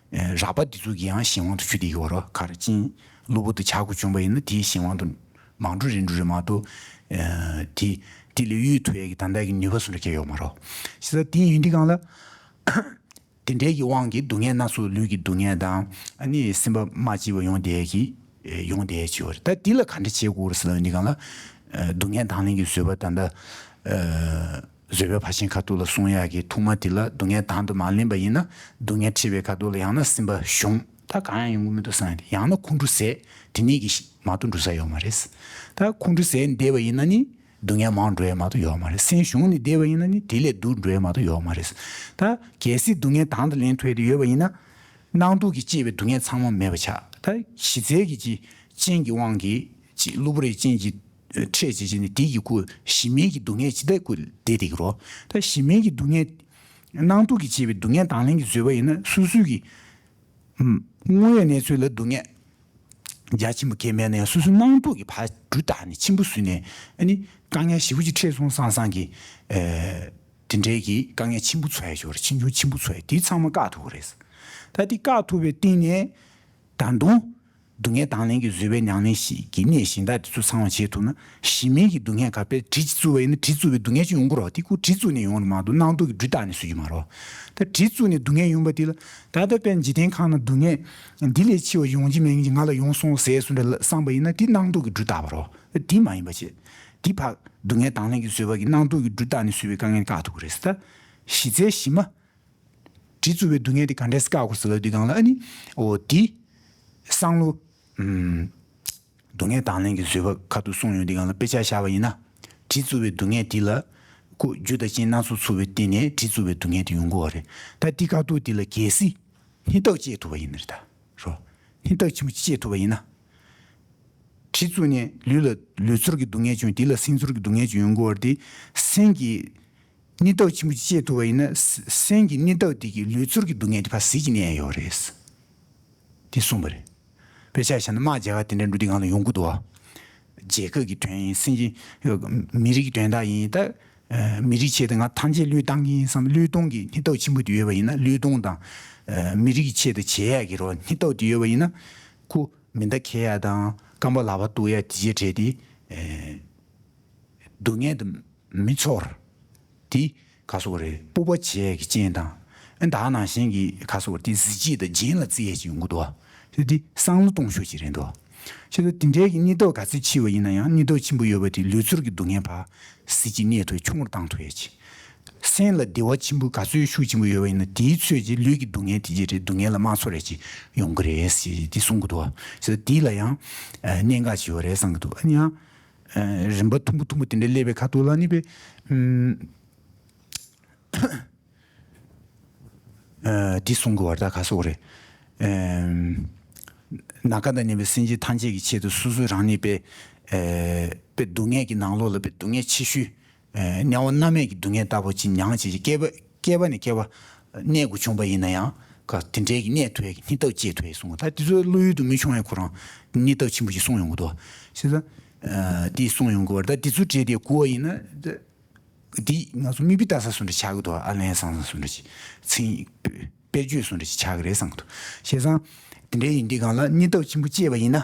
རགས་པ་འདི་ཚོ་གི་ཡང་གཞན་དབང་དུ་གྱུར་དེ་ཡོད་རོ། ག་རེ་རྐྱེན་གློ་བུར་དུ་ཆག་སྒོ་བྱུང་བ་ཡིན་ན་དེའི་གཞན་དབང་དུ་མང་འགྲོ་རིང་འགྲོ་རེད་མ་གཏོགས། དེ་དེ་ལས་གཡོལ་ཐུབ་ཡས་ཀྱི་ད་ལྟ་གི་ནུས་པ་སུ་འདྲ་སྐྱེ་ཡོད་མ་རོ། ཞེ་ས་དེ་ཡིན་དུས་སྒང་ལ། དེ་འདྲའི་གི་དབང་གིས་སྡུག་བསྔལ་སྣ་ཚོགས་ལུས་ཀྱི་སྡུག་བསྔལ་དང་ཨ་ནི་སེམས་པ་མ་སྐྱིད་པ་ཡོང་བསྡད་ཀྱི་ཡོང་བསྡད་ཀྱི་ཡོད་རེད། ད་འདི་ལ་ག་འདྲ་བྱེད་དགོས་རེད་ཟེར་ལབ་ཡོང་དུས་སྒང་ལ། སྡུག་བསྔལ་དང་ལེན་གྱི་བཟོད་པ་ད་ལྟ་བཟོད་པའི་ཕར་ཕྱིན་ཁ་ཐུག་ལ་གསུང་ཡག་གི་ཐོག་མ་དེ་ལ་སྡུག་བསྔལ་དང་དུ་མ་ལེན་པ་ཡིན་ན་སྡུག་བསྔལ་འཁྲིད་པའི་ཁ་ཐུག་ལ་ཡང་ན་སེམས་པ་ཞུམ། ད་གང་ཡང་ཡོང་གི་མི་འདུག་བསམ་ཡང་ན་ཁོང་ཁྲོ་ཟད། དེ་ནས་ཀྱི་མ་གཏོགས་འགྲོ་ས་ཡོད་མ་རེད། ད་ཁོང་ཁྲོ་ཟད་བསྡད་པ་ཡིན་ན་ནི། སྡུག་བསྔལ་མང་འགྲོ་ཡ་མ་གཏོགས་ཡོད་མ་རེད། སེམས་ཞུམ་ནས་བསྡད་པ་ཡིན་ན་ནི་དེ་ལས་སྡུག་འགྲོ་ཡ་མ་གཏོགས་ཡོད་མ་རེད། ད་གལ་སྲིད་སྡུག་བསྔལ་དང་དུ་ལེན་ཐུབ་ཡ་དེ་ཡོད་པ་ཡིན་ན། སྣང་སྟོབས་ཀྱིས་སྐྱེས་པའི་སྡུག་བསྔལ་ཚང་མ་མེད་པ་ཆགས། ད་གཞི་རྩའི་གི་ཅི་རྐྱེན་གྱི་དབང་གིས་ཅི་གློ་བུར་རི་རྐྱེན་གྱི་འཕྲད་བྱེད་བྱེད་ནི་དེ་ཡི་ཁུ་གཞི་མེད་ཀྱི་སྡུག་བསྔལ་ཇི་ལྟར་ཁུ་བདེ་བདེ་གི་རོ། ད་གཞི་མེད་ཀྱི་སྡུག་བསྔལ། སྣང་སྟོབས་ཀྱིས་སྐྱེས་པའི་སྡུག་བསྔལ་དང་ལེན་གྱི་བཟོད་པ་ཡིན་ན་སོ་སོའི་གི་དངོས་ཡོད་གནས་ཚུལ་ལ་སྡུག་བསྔལ་རྒྱ་ཆེན་པོ་གང་མེད་ན་ཡང་སོ་སོའི་སྣང་སྟོབས་ཀྱིས་ཕར་གྲུ་བཏགས་ནས་ཆེན་པོ་བཟོས་ནས་ཨ་ནི་དཀའ་ངལ་ཞེ་པོ་ཅིག་འཕྲད་སོང་བསམ་བསམ་གྱི་དེ་འདྲའི་གི་དཀའ་ངལ་ཆེན་པོ་ཚོར་ཡ་ཞིག་ཡོད་རེད། ཆེ་ཆུང་ཆེན་པོ་ཚོར་ཡ་དེ་ཚང་མ་བཀག་ཐུབ་ཀྱི་རེད། ད་དེ་བཀག་ཐུབ་པའི་སྟེང་ནས་ད་དུང་སྡུག་བསྔལ་དང་ལེན་གྱི་བཟོད་པའི་ཉམས་ལེན་ཞིག་གི་གནས་གཞན་དག་དེ་ཚོ་ཚང་བ་བྱེད་ཐུབ་ན་གཞི་མེད་ཀྱི་སྡུག་བསྔལ་ག་པས་གྲི་ཅིག་བཙུགས་པ་ཡིན་ན་གྲི་བཙུགས་པའི་སྡུག་བསྔལ་ཅིག་ཡོང་གི་རེད་བ། དེ་ཁོ་གྲི་བཙུགས་ནས་ཡོང་རེད་མ་གཏོགས་སྣང་སྟོབས་ཀྱིས་གྲུ་བཏགས་ནས་བཟོས་ཀྱི་མ་རེད་བ། ད་གྲི་བཙུགས་ནས་སྡུག་བསྔལ་ཡོང་པ་དེ་ལ་ད་ལྟ་དཔེ་འཇིག་རྟེན་ཁམས་ན་སྡུག་བསྔལ་འདི་ལས་ཆེ་བ་ཡོང་གི་མེད་གི་ང་ལ་ཡོང་སོང་ཟེར་སུ་འདྲ་བསམ་པ་ཡིན་ན་དེ་སྣང་སྟོབས་ཀྱིས་གྲུ་བཏགས་པ་རེད་བ། དེ་མ་ཡིན་པ་བྱས། དེ་ཕར་སྡུག་བསྔལ་དང་ལེན་གྱི་བཟོད་པ་གིས་སྣང་སྟོབས་ཀྱིས་གྲུ་བཏགས་ནས་བཟོས་པའི་དཀའ་ངལ་བཀག་ཐུབ་ཀྱི་རེད། ད་གཞི་རྩའི་གཞི་མ། གྲི་བཙུགས་པའི་སྡུག་བསྔལ་དེ་ག་འདྲས་བཀག་དགོས་ཟེར་ལབ་དུས་སྒང་ལ་ཨ་ནི། འོ་དེ། བསམ་བློ། ཨུམ། སྡུག་བསྔལ་དང་ལེན་གྱི་བཟོད་པ་ཁ་ཐུག་གསུངས་ཡོང་དུས་སྒང་ལ་དཔེ་ཆ་བཞག་པ་ཡིན་ན། གྲི་བཙུགས་པའི་སྡུག་བསྔལ་དེ་ལ། ཁོ་རྒྱུ་དང་རྐྱེན་སྣ་ཚོགས་ཚུགས་པའི་སྟེང་ནས་གྲི་བཙུགས་པའི་སྡུག་བསྔལ་དེ་ཡོང་གི་ཡོད་རེད། ད་དེ་ཁ་ཐུག་དེ་ལ་གལ་སྲིད། སྙིང་སྟོབས་སྐྱེ་ཐུབ་པ་ཡིན་ན་རེད་ད། རོ། སྙིང་སྟོབས་ཆེན་པོ་སྐྱེ་ཐུབ་པ་ཡིན་ན། གྲི་བཙུགས་ནས་ལུས་ལ་ལུས་ཚོར་གྱི་སྡུག་བསྔལ་བྱུང་དེ་ལ་སེམས་ཚོར་གྱི་སྡུག་བསྔལ་བྱུང་ཡོང་གི་ཡོད་རེད་དེ། སེམས་ཀྱི། སྙིང་སྟོབས་ཆེན་པོ་ཅིག་སྐྱེས་ཐུབ་པ་ཡིན་ན་སེམས་ཀྱི་སྙིང་སྟོབས་དེ་གིས་ལུས་ཚོར་གྱི་སྡུག་བསྔལ་དེ་ཕར་ཟད་ཀྱི་གནས་ཡོད་རེད། དེ་གསུངས་པ་རེད། དཔེ་ཆ་བཞག་ན་དམག་རྒྱག་ག་དེ་འདྲ་འགྲོ་དུས་སྒང་ལ་ཡོང་གི་འདུག་བ། རྒྱལ་ཁབ་ཀྱི་དོན་ཡིན་སེམས་ཀྱི་མི་རིགས་ཀྱི་དོན་དག་ཡིན་ད། མི་རིགས་ཆེད་དུ་ང་ཐམས་ཅད་བློས་བཏང་གི་ཡིན་བསམ་བློས་གཏོང་གི་སྙིང་སྟོབས་ཆེན་པོ་དེ་ཡོད་པ་ཡིན་ན་བློས་གཏོང་དང་། མི་རིགས་ཀྱི་ཆེད་དུ་བྱེད་ཡག་གི་རོ་སྙིང་སྟོབས་དེ་ཡོད་པ་ཡིན་ན། ཁོ་མེ་མདའ་འཁྱེར་ཡག་དང་རྐང་པ་ལག་པ་གཏུག་ཡག་དེ་བྱས་བྲལ་ཏེ། སྡུག་བསྔལ་དུ་མི་ཚོར། དེ་ག་སོགས་རེད་སྤོབས་པ་བྱེད་ཡས་ཀྱི་རྐྱེན་དང་། ཨ་ད་ནང་བཞིན་གྱི་ག་སོགས་དེ་གཟི་བརྗིད་དང་རྒྱན་ལ་བརྩི་ཡས་ཅིག་ཡོང་གི་འདུག་བ། དེ་དེ་བསམ་བློ་གཏོང་ཤོག་ཅིག་རེད་འདུག་བ། ཞེས་དེ་འདྲའི་གི་སྙིང་སྟོབས་ག་ཚོད་ཆེ་བ་ཡིན་ན་ཡང་སྙིང་སྟོབས་ཆེན་པོ་ཡོད་པ་དེ་ལུས་ཚོར་གྱི་སྡུག་བསྔལ་བ་གཟི་བརྗིད་གནས་ཐུབ་ཆུང་རུ་བཏང་ཐུབ་ཡས་ཅིག་སེམས་ལ་བདེ་བ་ཆེན་པོ་ག་ཚོད་ཤུགས་ཆེན་པོ་ཡོད་པ་ཡིན་ན་དེའི་ཚོད་ཀྱིས་ལུས་ཀྱི་སྡུག་བསྔལ་དེ་ཅིག་རེད་སྡུག་བསྔལ་ལ་མ་ཚོར་ཡས་ཅིག་ཡོང་གི་རེད་ཞེས་དེ་གསུང་གི་འདུག་བ། ཞེས་དེ་ལ་ཡང་གནད་འགག་ཅིག་ཡོད་རེད་བསམ་གི་འདུག་ཨ་ནི་ཡང་། རིམ་པ་མཐུན་པོ་མཐུན་པོ་དེ་འདྲ་སླེབས་པའི་ཁ་ཐུག་ལ་ནི་པས། དེ་གསུང་གི་བར་ད་ག་སོགས་རེད། ནམ་མཁའ་དང་མཉམ་པའི་སེམས་ཅན་ཐམས་ཅད་ཀྱི་ཆེད་དུ་སོ་སོ་རང་ཉིད་དཔེ་ཨེ་དཔེ་སྡུག་བསྔལ་གྱི་ནང་ལོགས་ལ་དཔེ་སྡུག་བསྔལ་ཆེ་ཤོས། ཨེ་དམྱལ་བ་མནར་མེད་ཀྱི་སྡུག་བསྔལ་ལྟ་བུ་ཅིག་མྱངས་བྱས་ཀྱི་སྐྱེ་བ་སྐྱེ་བ་ནས་སྐྱེ་བ་གནས་དགོས་བྱུང་བ་ཡིན་ན་ཡང་ག་དེ་འདྲའི་གི་གནས་ཐུབ་ཡས་ཀྱི་སྙིང་སྟོབས་སྐྱེ་ཐུབ་ཡས་གསུང་གི། ད་དེ་ཚོ་བློ་ཡུལ་དུ་མི་ཤོང་ཡས་ཁོ་རང་སྙིང་སྟོབས་ཆེན་པོ་ཞིག་གསུངས་ཡོང་གི་འདུག། བྱས་ཙང་ཨ་དེ་གསུངས་ཡོང་གི་བར་ད་དེ་ཚོ་བྲིས་ཏེ་གོ་བ་ཡིན་ན་ད་འདི་ང་ཚོ་མིག་དཔེ་ལྟ་ས་བཟོ་འདྲ་ཆགས་ཀྱི་འདུག། ཨ་ལན་སང་སང་བཟོ་འདྲ་ཅིག་ཚིག་དཔེ་བརྗོད་བཟོ་འདྲ་ཅིག་ཆགས་ཀྱི་རེད་བསམ་གྱི་འདུག། བྱས་ཙང་དེ་འདྲའི་ཡིན་དུས་སྒང་ལ་སྙིང་སྟོབས་ཆེན་པོ་སྐྱེས་པ་ཡིན་ན།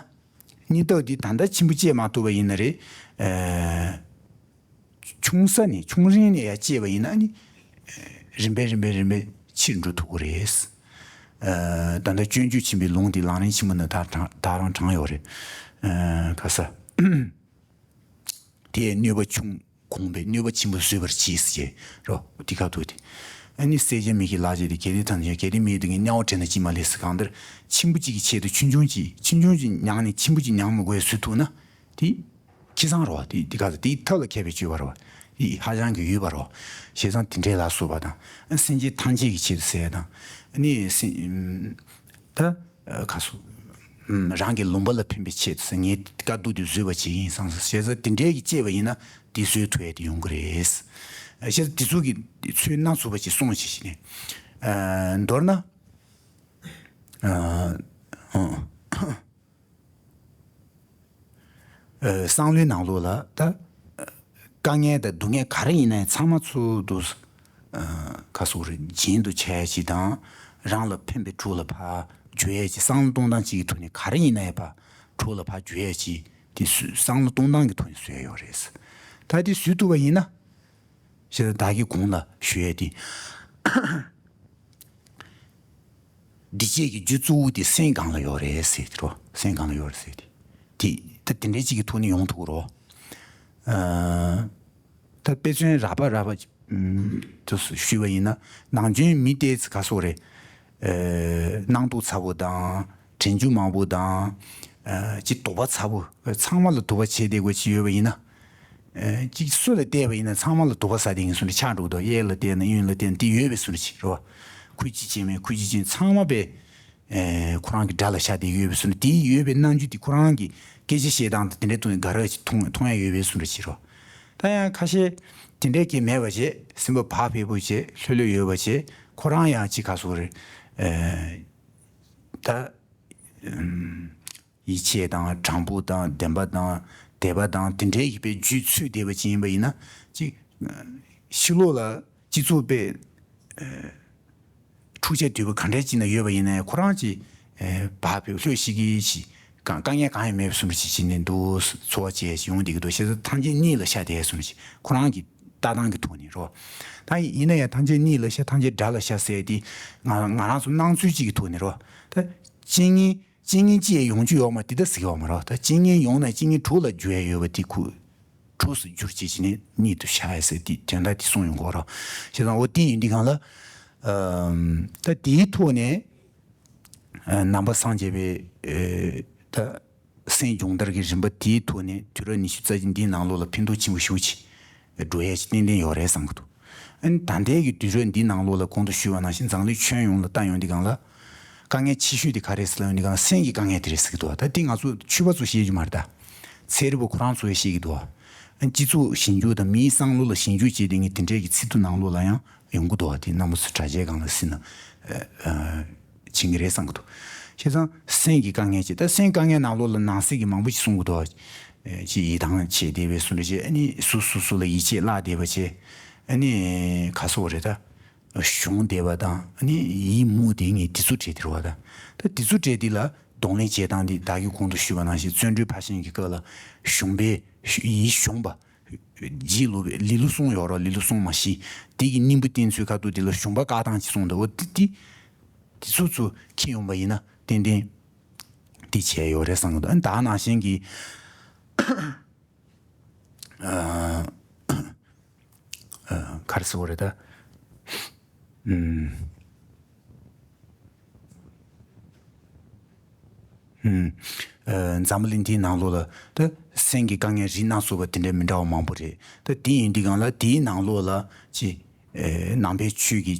སྙིང་སྟོབས་འདི་ད་ལྟ་ཆེན་པོ་སྐྱེས་མ་ཐུབ་པ་ཡིན་ན་རེད། ཨ། ཆུང་ས་ནས་ཆུང་རིང་ནས་ཡར་སྐྱེས་པ་ཡིན་ན་ནི། རིམ་པས་རིམ་པས་རིམ་པས་ཕྱིར་འགྲོ་ཐུབ་ཀྱི་རེད། ཨ། ད་ལྟ་སྤྱོད་འཇུག་ཆེན་པོའི་ལུང་འདི་ལམ་རིམ་ཆེན་མོ་ནང་ད་དྲངས་ད་རང་དྲངས་ཡོད་རེད། ཨ། ག་ས། དེས་གནོད་པ་ཆུང་གོང་སྤེལ་གནོད་པ་ཆེན་པོ་བཟོད་པར་གྱིས་ཟེར་རོ། འདི་ག་ཐུག་དེ། ཨ་ནི་བསད་བྱ་མི་བགྱིད་ལག་བྱེད་དེ། གལ་ཏེ་ཐམས་ཅད་གལ་ཏེ་མི་བགྱིད་དུ་ངས་དམྱལ་བ་བྲལ་ན་ཅིས་མ་ལེགས་ཟེར། གང་ལྟར་ཆེན་པོ་གཅིག་གི་ཆེད་དུ་ཆུང་ཆུང་གཅིག་ཆུང་ཆུང་གཅིག་མྱངས་ནས་ཆེན་པོ་གཅིག་མྱང་མི་དགོས་བཟོད་ཐུབ་ན། དེ་ཁེ་བཟང་རོ། དེ་དེ་ག་ཚོད་དེའི་ཐབས་ལ་མཁས་པའི་སྤྱོད་པ་རོ། དེ་ཧ་ཅང་གི་ཡོད་པ་རོ། བྱས་ཙང་དེ་འདྲའི་ལ་སོགས་པ་དང་། སེམས་ཅན་ཐམས་ཅད་ཀྱི་ཆེད་དུ་ཟེར་ཡ་དང་། ཨ་ནི་སེམས་ད་ག་སོ། རང་གི་ལུང་པ་ལ་ཕན་པའི་ཆེད་དུ་ངས་དཀའ་སྡུག་དེ་བཟོད་པ་བྱེད་ཀྱི་ཡིན་བསམ་སོང་། བྱས་ཙང་དེ་འདྲའི་གི་སྐྱེས་པ་ཡིན་ན་དེ་བཟོད་ཐུབ་ཡ་དེ་ཡོང་གི་རེད། བྱས་ཙང་དེ་ཚོ་གི་ཚུལ་སྣ་ཚོགས་པ་ཅིག་གསུངས་བྱས་བྱས་ནས། མདོར་ན། བསམ་བློའི་ནང་ལོགས་ལ་ད་དཀའ་ངལ་དང་སྡུག་བསྔལ་ག་རེ་ཡིན་ན་ཡང་ཚང་མ་ཚུར་དུ་ག་སོགས་རེད། རྒྱན་དུ་ཆ་ཡ་ཅིག་དང་། རང་ལ་ཕན་པའི་གྲོགས་ལ་ཕར་བརྗོད་ཡ་ཅིག། བསམ་བློ་གཏོང་སྟངས་གཅིག་གི་ཐོག་ནས་ག་རེ་ཡིན་ན་ཡང་ཕར་གྲོགས་ལ་ཕར་བརྗོད་ཡ་ཅིག་དེ་སུ་བསམ་བློ་གཏོང་སྟངས་ཀྱི་ཐོག་ནས་བཟོས་ཡོད་རེད། ད་དེ་བཟོས་ཐུབ་པ་ཡིན་ན། ཞེས་བདག་གིས་གོང་ལ་ཞུ་ཡས་དེ། འདི་བྱེད་ཀྱི་རྒྱུ་གཙོ་བོ་དེ་སེམས་སྒང་ལ་ཡོད་རེད་ཟེར་གྱི་རོ། སེམས་སྒང་ལ་ཡོད་རེད་ཟེར་ཏེ། དེ་ད་དེ་འདྲའི་ཅིག་གི་ཐོག་ནས་ཡོང་ཐུབ་ཀྱི་རོ། ཨ། ད་དཔེ་མཚོན་རགས་པ་རགས་པ་དུ་ཞུས་པ་ཡིན་ན། ནམ་རྒྱུན་མི་དེ་ཚོ་ག་སོགས་རེད། ཨ། སྣང་དུག་ཚ་པོ་དང་། དྲན་རྒྱུ་མང་པོ་དང་། ཨ། ཅི་དོགས་པ་ཚ་པོ། ཚང་མ་ལ་དོགས་པ་བྱས་བསྡད་དགོས་ཅིག་ཡོད་པ་ཡིན་ན། ཨེ། གཅིག་སུ་ལ་བལྟས་པ་ཡིན་ན་ཚང་མ་ལ་དོགས་པ་ཟ་བསྡད་མཁན་བཟོ་འདྲ་ཆགས་འགྲོ་གི་འདུག། གཡས་ལ་བལྟས་ན་གཡོན་ལ་བལྟས་ན་དེ་ཡོད་པའི་བཟོ་འདྲ་ཅིག་རེད་བ། ཁུ་གཅིག་ཅན་མེད། ཁུ་གཅིག་ཅན་ཚང་མ་པས། ཨེ། ཁོ་རང་གི་དགྲ་ལ་ཤར་བསྡད་ཡོད་པའི་བཟོ་འདྲ། དེའི་ཡོད་པའི་རྣམ་འགྱུར་དེ་ཁོ་རང་གི་སྐད་ཆ་བཤད་སྟངས་དང་དེ་འདྲའི་ཐོག་ནས་དགའ་རབ་ཅིག་མཐོང་མཐོང་ཡ་ཡོད་པའི་བཟོ་འདྲ་ཅིག་རེད་བ། ད་ཡང་ཁ་ཤས་དེ་འདྲའི་སྐད་མེད་པ་བྱས། སེམས་པ་བག་ཕེབས་པོ་བྱས། ལྷོད་ལྷོད་ཡོད་པ་བྱས། ཁོ་རང་ཡང་ཅིག་ག་སོགས་རེད། ཨེ། ད། ཨུམ། ཡིད་ཆེས་དང་། དྲང་པོ་དང་། བདེན་པ་དང་། དད་པ་དང་། དེ་འདྲའི་གི་དཔེ་རྒྱུད་ཚུད་བསྡད་པ་ཅིག་ཡིན་པ་ཡིན་ན། ཅིག་ཕྱི་ལོགས་ལ་སྤྱི་ཚོགས་དཔེ། ཨ། འཁྲུག་ཆ་དོད་པོ་ག་འདྲའི་ཅིག་ན་ཡོད་པ་ཡིན་ན་ཡང་། ཁོ་རང་ཅིག་ཨ། བག་ཕེབས་ལྷོད་ཤིག་གི་ཞིག་གང་དཀའ་ངལ་གང་ཡང་མེད་པ་བཟོ་འདྲ་ཅིག་བྱས་ནས་འདུག། འཚོ་བ་བྱས་ཤིག་ཡོང་བསྡད་ཀྱི་འདུག། བྱས་ཙང་ཐམས་ཅད་གཉིས་ལ་ཤར་བསྡད་བཟོ་འདྲ་ཅིག། ཁོ་རང་གི་ལྟ་སྟངས་ཀྱི་ཐོག་ནས་རོ། ད་ཡིན་ན་ཡང་ཐམས་ཅད་གཉིས་ལ་ཤར། ཐམས་ཅད་དགྲ་ལ་ཤར་ཟེར་དེ། ང་ང་རང་ཚོ་སྣང་ཚུལ་གཅིག་གི་ཐོག་ནས་རོ། ད་རྐྱེན་ངན། རྐྱེན་ངན་ཅི་ཡང་ཡོང་རྒྱུ་ཡོད་མ་རེད། དེ་ལྟར་ཟེར་གྱི་ཡོད་མ་རེད། ད་རྐྱེན་ངན་ཡོང་ན་རྐྱེན་ངན་གྲོགས་ལ་འགྱུར་ཡ་ཡོད་པ་དེ་ཁོ། གྲོགས་སུ་འགྱུར་བྱེད་ཀྱི་ནི་གཉིད་དུ་བྱ་ཡ་ཟེར་དེ་དོན་དག་དེ་གསུངས་ཡོང་གི་རེད། བྱས་ཙང་འོ་དེ་ཡིན་དུས་སྒང་ལ། ཨམ། ད་དེའི་ཐོག་ནས། ཨ། ནང་པ་སངས་རྒྱས་པའི། ཨེ། ད། སེམས་སྦྱོང་བརྡར་གྱི་རིམ་པ་དེའི་ཐོག་ནས་དུས་རབས་ཉི་ཤུ་རྩ་གཅིག་འདིའི་ནང་ལོགས་ལ་ཕན་ཐོགས་ཆེན་པོ་ཞེ་པོ་ཅིག་འགྲོ་ཡ་ཅིག་ཏན་ཏན་ཡོད་རེད་བསམ་གྱི་འདུག། ཨ་ནི་ད་ལྟའི་གི་དུས་རབས་འདིའི་ནང་ལོགས་ལ་གོང་དུ་ཞུས་པ་ནང་བཞིན་འཛམ་གླིང་ཁྱོན་ཡོངས་ལ་བལྟ་ཡོང་དུས་སྒང་ལ། དཀའ་ངལ་ཆེ་ཤོས་དེ་ག་རེ་རེད་ཟེར་ལབ་ཡོང་དུས་སྒང་ལ་སེམས་ཀྱི་དཀའ་ངལ་དེ་རེད་ཟེར་གྱི་འདུག། ད་དེ་ང་ཚོ་ཕྱི་པ་ཚོ་ཤེས་རྒྱུ་མ་རེད་ད། ཚན་རིག་པ་ཁོ་རང་ཚོ་ཡང་ཤེས་ཀྱི་འདུག། ཨ་ནི་སྤྱི་ཚོགས་ཞིབ་འཇུག་དང་མིའི་བསམ་བློ་ལ་ཞིབ་འཇུག་བྱས་དེ་ངས་དེ་འདྲའི་གི་ཚིག་ཐོ་ནང་ལོགས་ལ་ཡང་ཡོང་གི་འདུག། དེ་རྣམ་པ་ཚོ་དྲ་རྒྱའི་སྒང་ལ་གཟིགས་ན། ཨ། ཨ། བྱེད་ཀྱི་རེད་བསམ་གྱི་འདུག། བྱས་ཙང་སེམས་ཀྱི་དཀའ་ངལ་བྱས། ད་སེམས་དཀའ་ངལ་ནང་ལོགས་ལ་ནང་གསེས་ཀྱི་མང་པོ་ཞིག་གསུང་གི་འདུག། ཨེ། ཅིག་ཡིད་ཐང་ཆད་བསྡད་པའི་བཟོ་འདྲ་བྱས། ཨ་ནི་སུ་སུ་སུ་ལ་ཡིད་ཆེས་བརླག་བསྡད་པ་བྱས། ཨ་ནི་ག་སོགས་རེད་ད། གཞུང་བསྡད་པ་དང་། ཨ་ནི་ཡིད་མུག་དེ་ངས་དེ་ཚོ་བྲིས་དེ་རེད་བ་ད། ད་དེ་ཚོ་བྲིས་དེ་ལ་གདོང་ལེན་བྱེད་སྟངས་དེ་བདག་གིས་གོང་དུ་ཞུས་པ་ནང་བཞིན་བརྩོན་འགྲུས་ཕར་ཕྱིན་གྱི་སྐབས་ལ་གཞུང་པའི་ཡིད་གཞུང་པ། རྗེ་སློབ་པའི་ལེ་ལོ་གསུམ་ཡོད་རེད། ལེ་ལོ་གསུམ་མ་ཤེས། དེ་གི་སྙིང་པོ་བསྟན་ཚུལ་ཁ་ཐུག་དེ་ལ་གཞུང་པ་བཀག་སྟངས་ཅིག་གསུངས་འདུག། འོ་དེ་དེ་དེ་ཚོ་ཚོ་ཁྱེར་ཡོང་པ་ཡིན་ན་ཏན་ཏན་དེ་བྱས་ཡོད་རེད་བསམ་གྱི་འདུག། ཨ་ནི་ད་ནང་བཞིན་གྱི། ཨ། ཨ། ག་རེ་ཟེར་དགོས་རེད་ད། ཨུམ། ཨུམ། ཨ། འཛམ་བུ་གླིང་འདིའི་ནང་ལོགས་ལ་ད་སེམས་ཀྱི་དཀའ་ངལ་རིགས་སྣ་ཚོགས་པ་དེ་འདྲའི་མི་འདྲ་བ་མང་པོ་རེད། ད་དེ་ཡིན་དུས་སྒང་ལ་དེའི་ནང་ལོགས་ལ་ཅི། ཨེ། ནང་པའི་ཆོས་ཀྱི་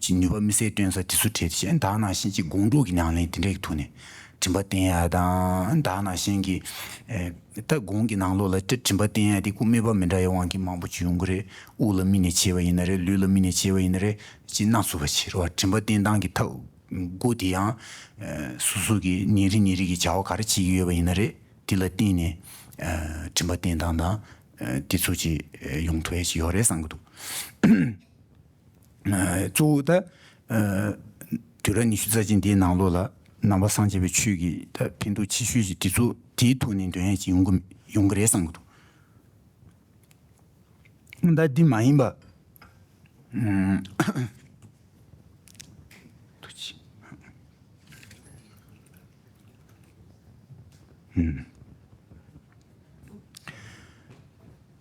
ཅི་ནུས་པ་དམིགས་བསལ་སྟོན་ས་དེ་ཚོ་བྲིས་ཏེ་བྱས། ད་ནང་བཞིན་ཅིག་སྒོམ་སྒྲུབ་ཀྱི་ཉམས་ལེན་དེ་འདྲའི་གི་ཐོག་ནས་ དྲན་པ་བསྟེན་ཡ་དང་ད་ནང་བཞིན་གྱི་ཨེ་ད་གོང་གི་ནང་ལོགས་ལ་དེ་དྲན་པ་བསྟེན་ཡ་དེ་ཁོ་དམིགས་པ་མི་འདྲ་བའི་དབང་གིས་མང་པོ་ཅིག་ཡོང་གི་རེད། དབུགས་ལ་དམིགས་ནས་བྱས་པ་ཡིན་ན་རེད། ལུས་ལ་དམིགས་ནས་བྱས་པ་ཡིན་ན་རེད། ཅིག་སྣ་ཚོགས་པ་ཅིག་རེད་བ། དྲན་པ་བསྟེན་སྟངས་ཀྱི་ཐབས་སྒོ་དེ་ཡང་ཨེ་སོ་སོ་གི་ཉིན་རེ་ཉིན་རེ་གི་བྱ་བ་ག་རེ་བྱེད་ཀྱི་ཡོད་པ་ཡིན་ན་རེད། དེ་ལ་བརྟེན་ནས་ཨེ་དྲན་པ་བསྟེན་སྟངས་དང་ཨེ་དེ་ཚོ་ཅིག་ཨེ་ཡོང་ཐུབ་ཡ་ཅིག་ཡོད་རེད་བསམ་གྱི་འདུག། ཨ་གཙོ་བོ་ད་ཨ་དུས་རབས་ཉི་ཤུ་རྩ་གཅིག་འདིའི་ནང་ལོགས་ལ་ནང་པ་སངས་རྒྱས་པའི་ཆོས་ཀྱི་ད་ཕན་ཐོགས་ཆེ་ཤོས་ཤིག་དེ་ཚོ་དེའི་ཐོག་ནས་འདོན་ཡས་ཅིག་ཡོང་གི་ཡོང་གི་རེད་བསམ་གྱི་འདུག། ད་འདི་མ་ཡིན་པ་ཨུམ། ཐུགས་རྗེ་ཆེ། ཨུམ།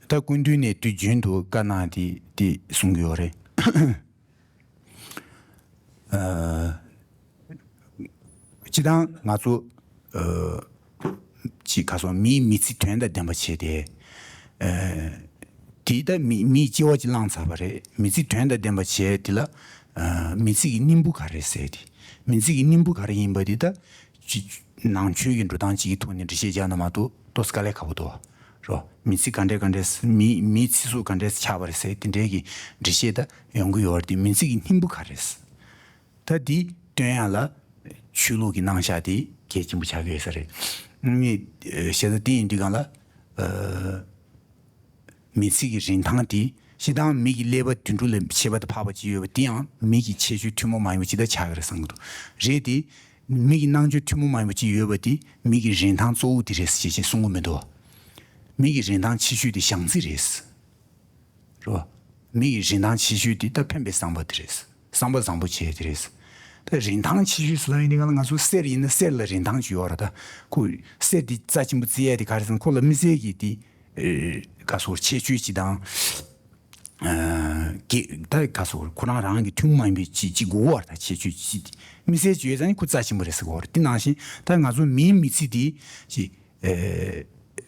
ད་སྐུ་མདུན་ནས་དུས་རྒྱུན་དུ་བཀའ་གནང་དེ་དེ་གསུང་གི་ཡོད་རེད། ཨ་སྤྱིར་བཏང་ང་ཚོ་ཨ་ཅིག་ག་སོང་མིའི་མི་ཚེ་དོན་དང་ལྡན་པ་བྱས་ཏེ། ཨ་དེ་ལྟ་མི་མིའི་སྐྱེ་བ་ཅིག་བླངས་ཚར་བ་རེད། མི་ཚེ་དོན་དང་ལྡན་པ་བྱས་དེ་ལ་ཨ་མི་ཚེ་གི་སྙིང་པོ་ག་རེ་ཟེར་ཏེ། མི་ཚེ་གི་སྙིང་པོ་ག་རེ་ཡིན་པ་དེ་ད་ཅིག་ནང་ཆོས་ཀྱི་འགྲོ་སྟངས་ཅིག་གི་ཐོག་ནས་འགྲེལ་བཤད་རྒྱག་ན་མ་གཏོགས་ཏོག་ཙམ་དཀའ་ལས་ཁག་པོ་འདུག་བ། རོ། མི་ཚེ་ག་འདྲས་ག་འདྲས་མི་མིའི་ཚེ་སྲོག་ག་འདྲས་ཆགས་པ་རེད་ཟེར་དེ་འདྲས་ཀྱི་འགྲེལ་བཤད་ད་ཡོང་གི་ཡོད་རེད་དེ། མི་ཚེ་གི་སྙིང་པོ་ག་རེད། ད་འདི་སྟོན་ཡ་ལ་ཆོས་ལུགས་ཀྱི་རྣམ་གཞག་དེ་གལ་ཆེན་པོ་ཆགས་ཀྱི་ཡོད་ས་རེད། ངས་བཤད་ས་དེ་ཡིན་དུས་གང་ལ་ཨ་མི་ཚེ་གི་རིན་ཐང་དེ་སྤྱིར་བཏང་མི་གི་ཀླད་པ་དུད་འགྲོ་ལས་ཁྱད་པར་དུ་འཕགས་པ་ཅིག་ཡོད་པ་དེ་ཡང་མི་གི་ཁྱད་ཆོས་ཐུན་མོང་མ་ཡིན་པ་ཅིག་ད་ཆགས་ཀྱི་རེད་བསམ་གྱི་འདུག། རེད་དེ། མི་གི་རྣམ་དཔྱོད་ཐུན་མོང་མ་ཡིན་པ་ཅིག་ཡོད་པ་དེ་མི་གི་རིན་ཐང་གཙོ་བོ་དེ་རེད་ཟེར་ཅེས་གསུང་གི་མི་འདུག། མི་གི་རིན་ཐང་ཆེ་ཤོས་དེ་བྱམས་བརྩེ་རེད། རོ། མི་གི་རིན་ཐང་ཆེ་ཤོས་དེ་ད་ཕན་པའི་བསམ་པ་དེ་རེད། བསམ་པ་བཟང་པོ་བྱས་དེ་རེད། ད་རིན་ཐང་ཆེ་ཤོས་ཟེར་ལབ་ཡིན་དུས་གང་ལ་ང་ཚོ་གསེར་ཡིན་ན་གསེར་ལ་རིན་ཐང་ཅིག་ཡོད་རེད། ད་ཁོ་གསེར་དེ་རྩ་ཆེན་པོ་བརྩི་ཡས་དེ་ག་རེ་ཟེར་ན་ཁོ་ལ་དམིགས་བསལ་གྱི་དེ་ཨེ་ག་སོགས་ཁྱད་ཆོས་ཅིག་དང་། ཨ་གི་ད་ག་སོགས་ཁོ་རང་རང་གི་ཐུན་མོང་མ་ཡིན་པའི་ཅིག་ཅིག་དགོས་པར་ད་ཁྱད་ཆོས་ཅིག་དམིགས་བསལ་ཅིག་ཡོད་ཙང་ཁོ་རྩ་ཆེན་པོ་རེད་ཟེར་གོ་རེད། དེ་ནང་བཞིན་ད་ང་ཚོ་མིའི་མི་ཚེ་དེ་ཅིག་ཨེ་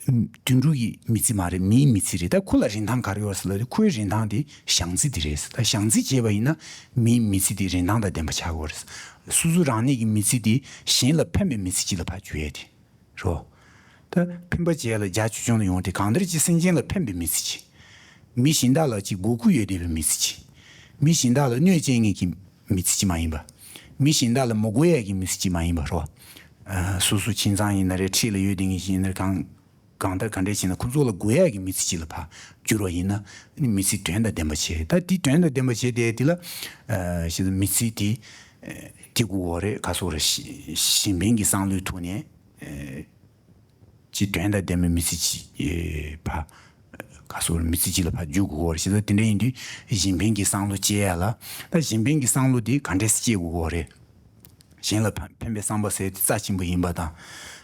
དུད་འགྲོ་གི་མི་ཚེ་མ་རེད། མིའི་མི་ཚེ་རེད། ད་ཁོ་ལ་རིན་ཐང་ག་རེ་ཡོད་ཟེར་ལབ་དུས་ཁོའི་རིན་ཐང་དེ་བྱམས་བརྩེ་དེ་རེད། ད་བྱམས་བརྩེ་བྱས་པ་ཡིན་ན་མིའི་མི་ཚེ་དེ་རིན་ཐང་དང་ལྡན་པ་ཆགས་ཀྱི་ཡོད་རེད། སོ་སོ་རང་ཉིད་ཀྱི་མི་ཚེ་དེ་གཞན་ལ་ཕན་པའི་མི་ཚེ་ཅིག་ལ་ཕར་འགྱུར་ཡས་དེ། རོ། ད་ཕན་པ་བྱས་ལ་རྒྱ་ཆུང་ཆུང་ལ་ཡོང་སྟེ་གང་ལྟར་གྱི་སེམས་ཅན་ལ་ཕན་པའི་མི་ཚེ་ཅིག། མི་གཞན་དག་ལ་ཅིག་དགོས་མཁོ་ཡོད་བསྡད་པའི་མི་ཚེ་ཅིག། མི་གཞན་དག་ལ་གནོད་སྐྱེལ་མཁན་གྱི་མི་ཚེ་ཅིག་མ་ཡིན་པ། མི་གཞན་དག་ལ་མི་དགོས་ཡ་གི་མི་ཚེ་ཅིག་མ་ཡིན་པ་རོ། ཨ་སོ་སོ་ཁྱིམ་ཚང་ཡིན་ན་རེད། འཁྲིས་ལ་ཡོད་བསྡད་མཁན་ཞིག་ཡིན་ན་རེད། གང་གང་ལྟར་ག་འདྲས་བྱས་ན་ཁོ་ཚོ་ལ་དགོས་ཡ་གི་མི་ཚེ་ཅིག་ལ་ཕར་འགྱུར་བ་ཡིན་ན་ནི་མི་ཚེ་དོན་དང་ལྡན་པ་བྱས། ད་དེ་དོན་དང་ལྡན་པ་བྱས་ཏེ་དེ་ལ་ཨ་ཞེ་ས་མི་ཚེ་དེ་ཨ་དེ་དགོས་པ་རེད། ག་སོགས་རེད། གཞན་ཕན་གྱི་བསམ་བློའི་ཐོག་ནས་ཨ། ཅིག་དོན་དང་ལྡན་པའི་མི་ཚེ་ཅིག་ཨེ་ཕ། ག་སོགས་མི་ཚེ་ཅིག་ལ་ཕར་འཇུག་དགོས་པ་རེད། ཞེ་ས་དེ་འདྲ་ཡིན་དུས་གཞན་ཕན་གྱི་བསམ་བློ་སྐྱེ་ཡ་ལ། ད་གཞན་ཕན་གྱི་བསམ་བློ་དེ་ག་འདྲས་སེ་སྐྱེ་དགོས་པ་རེད། གཞན་ལ་ཕན་ཕན་པའི་བསམ་པ་ཟེར་དེ་རྩ་ཆེན་པོ་ཡིན་པ་དང་།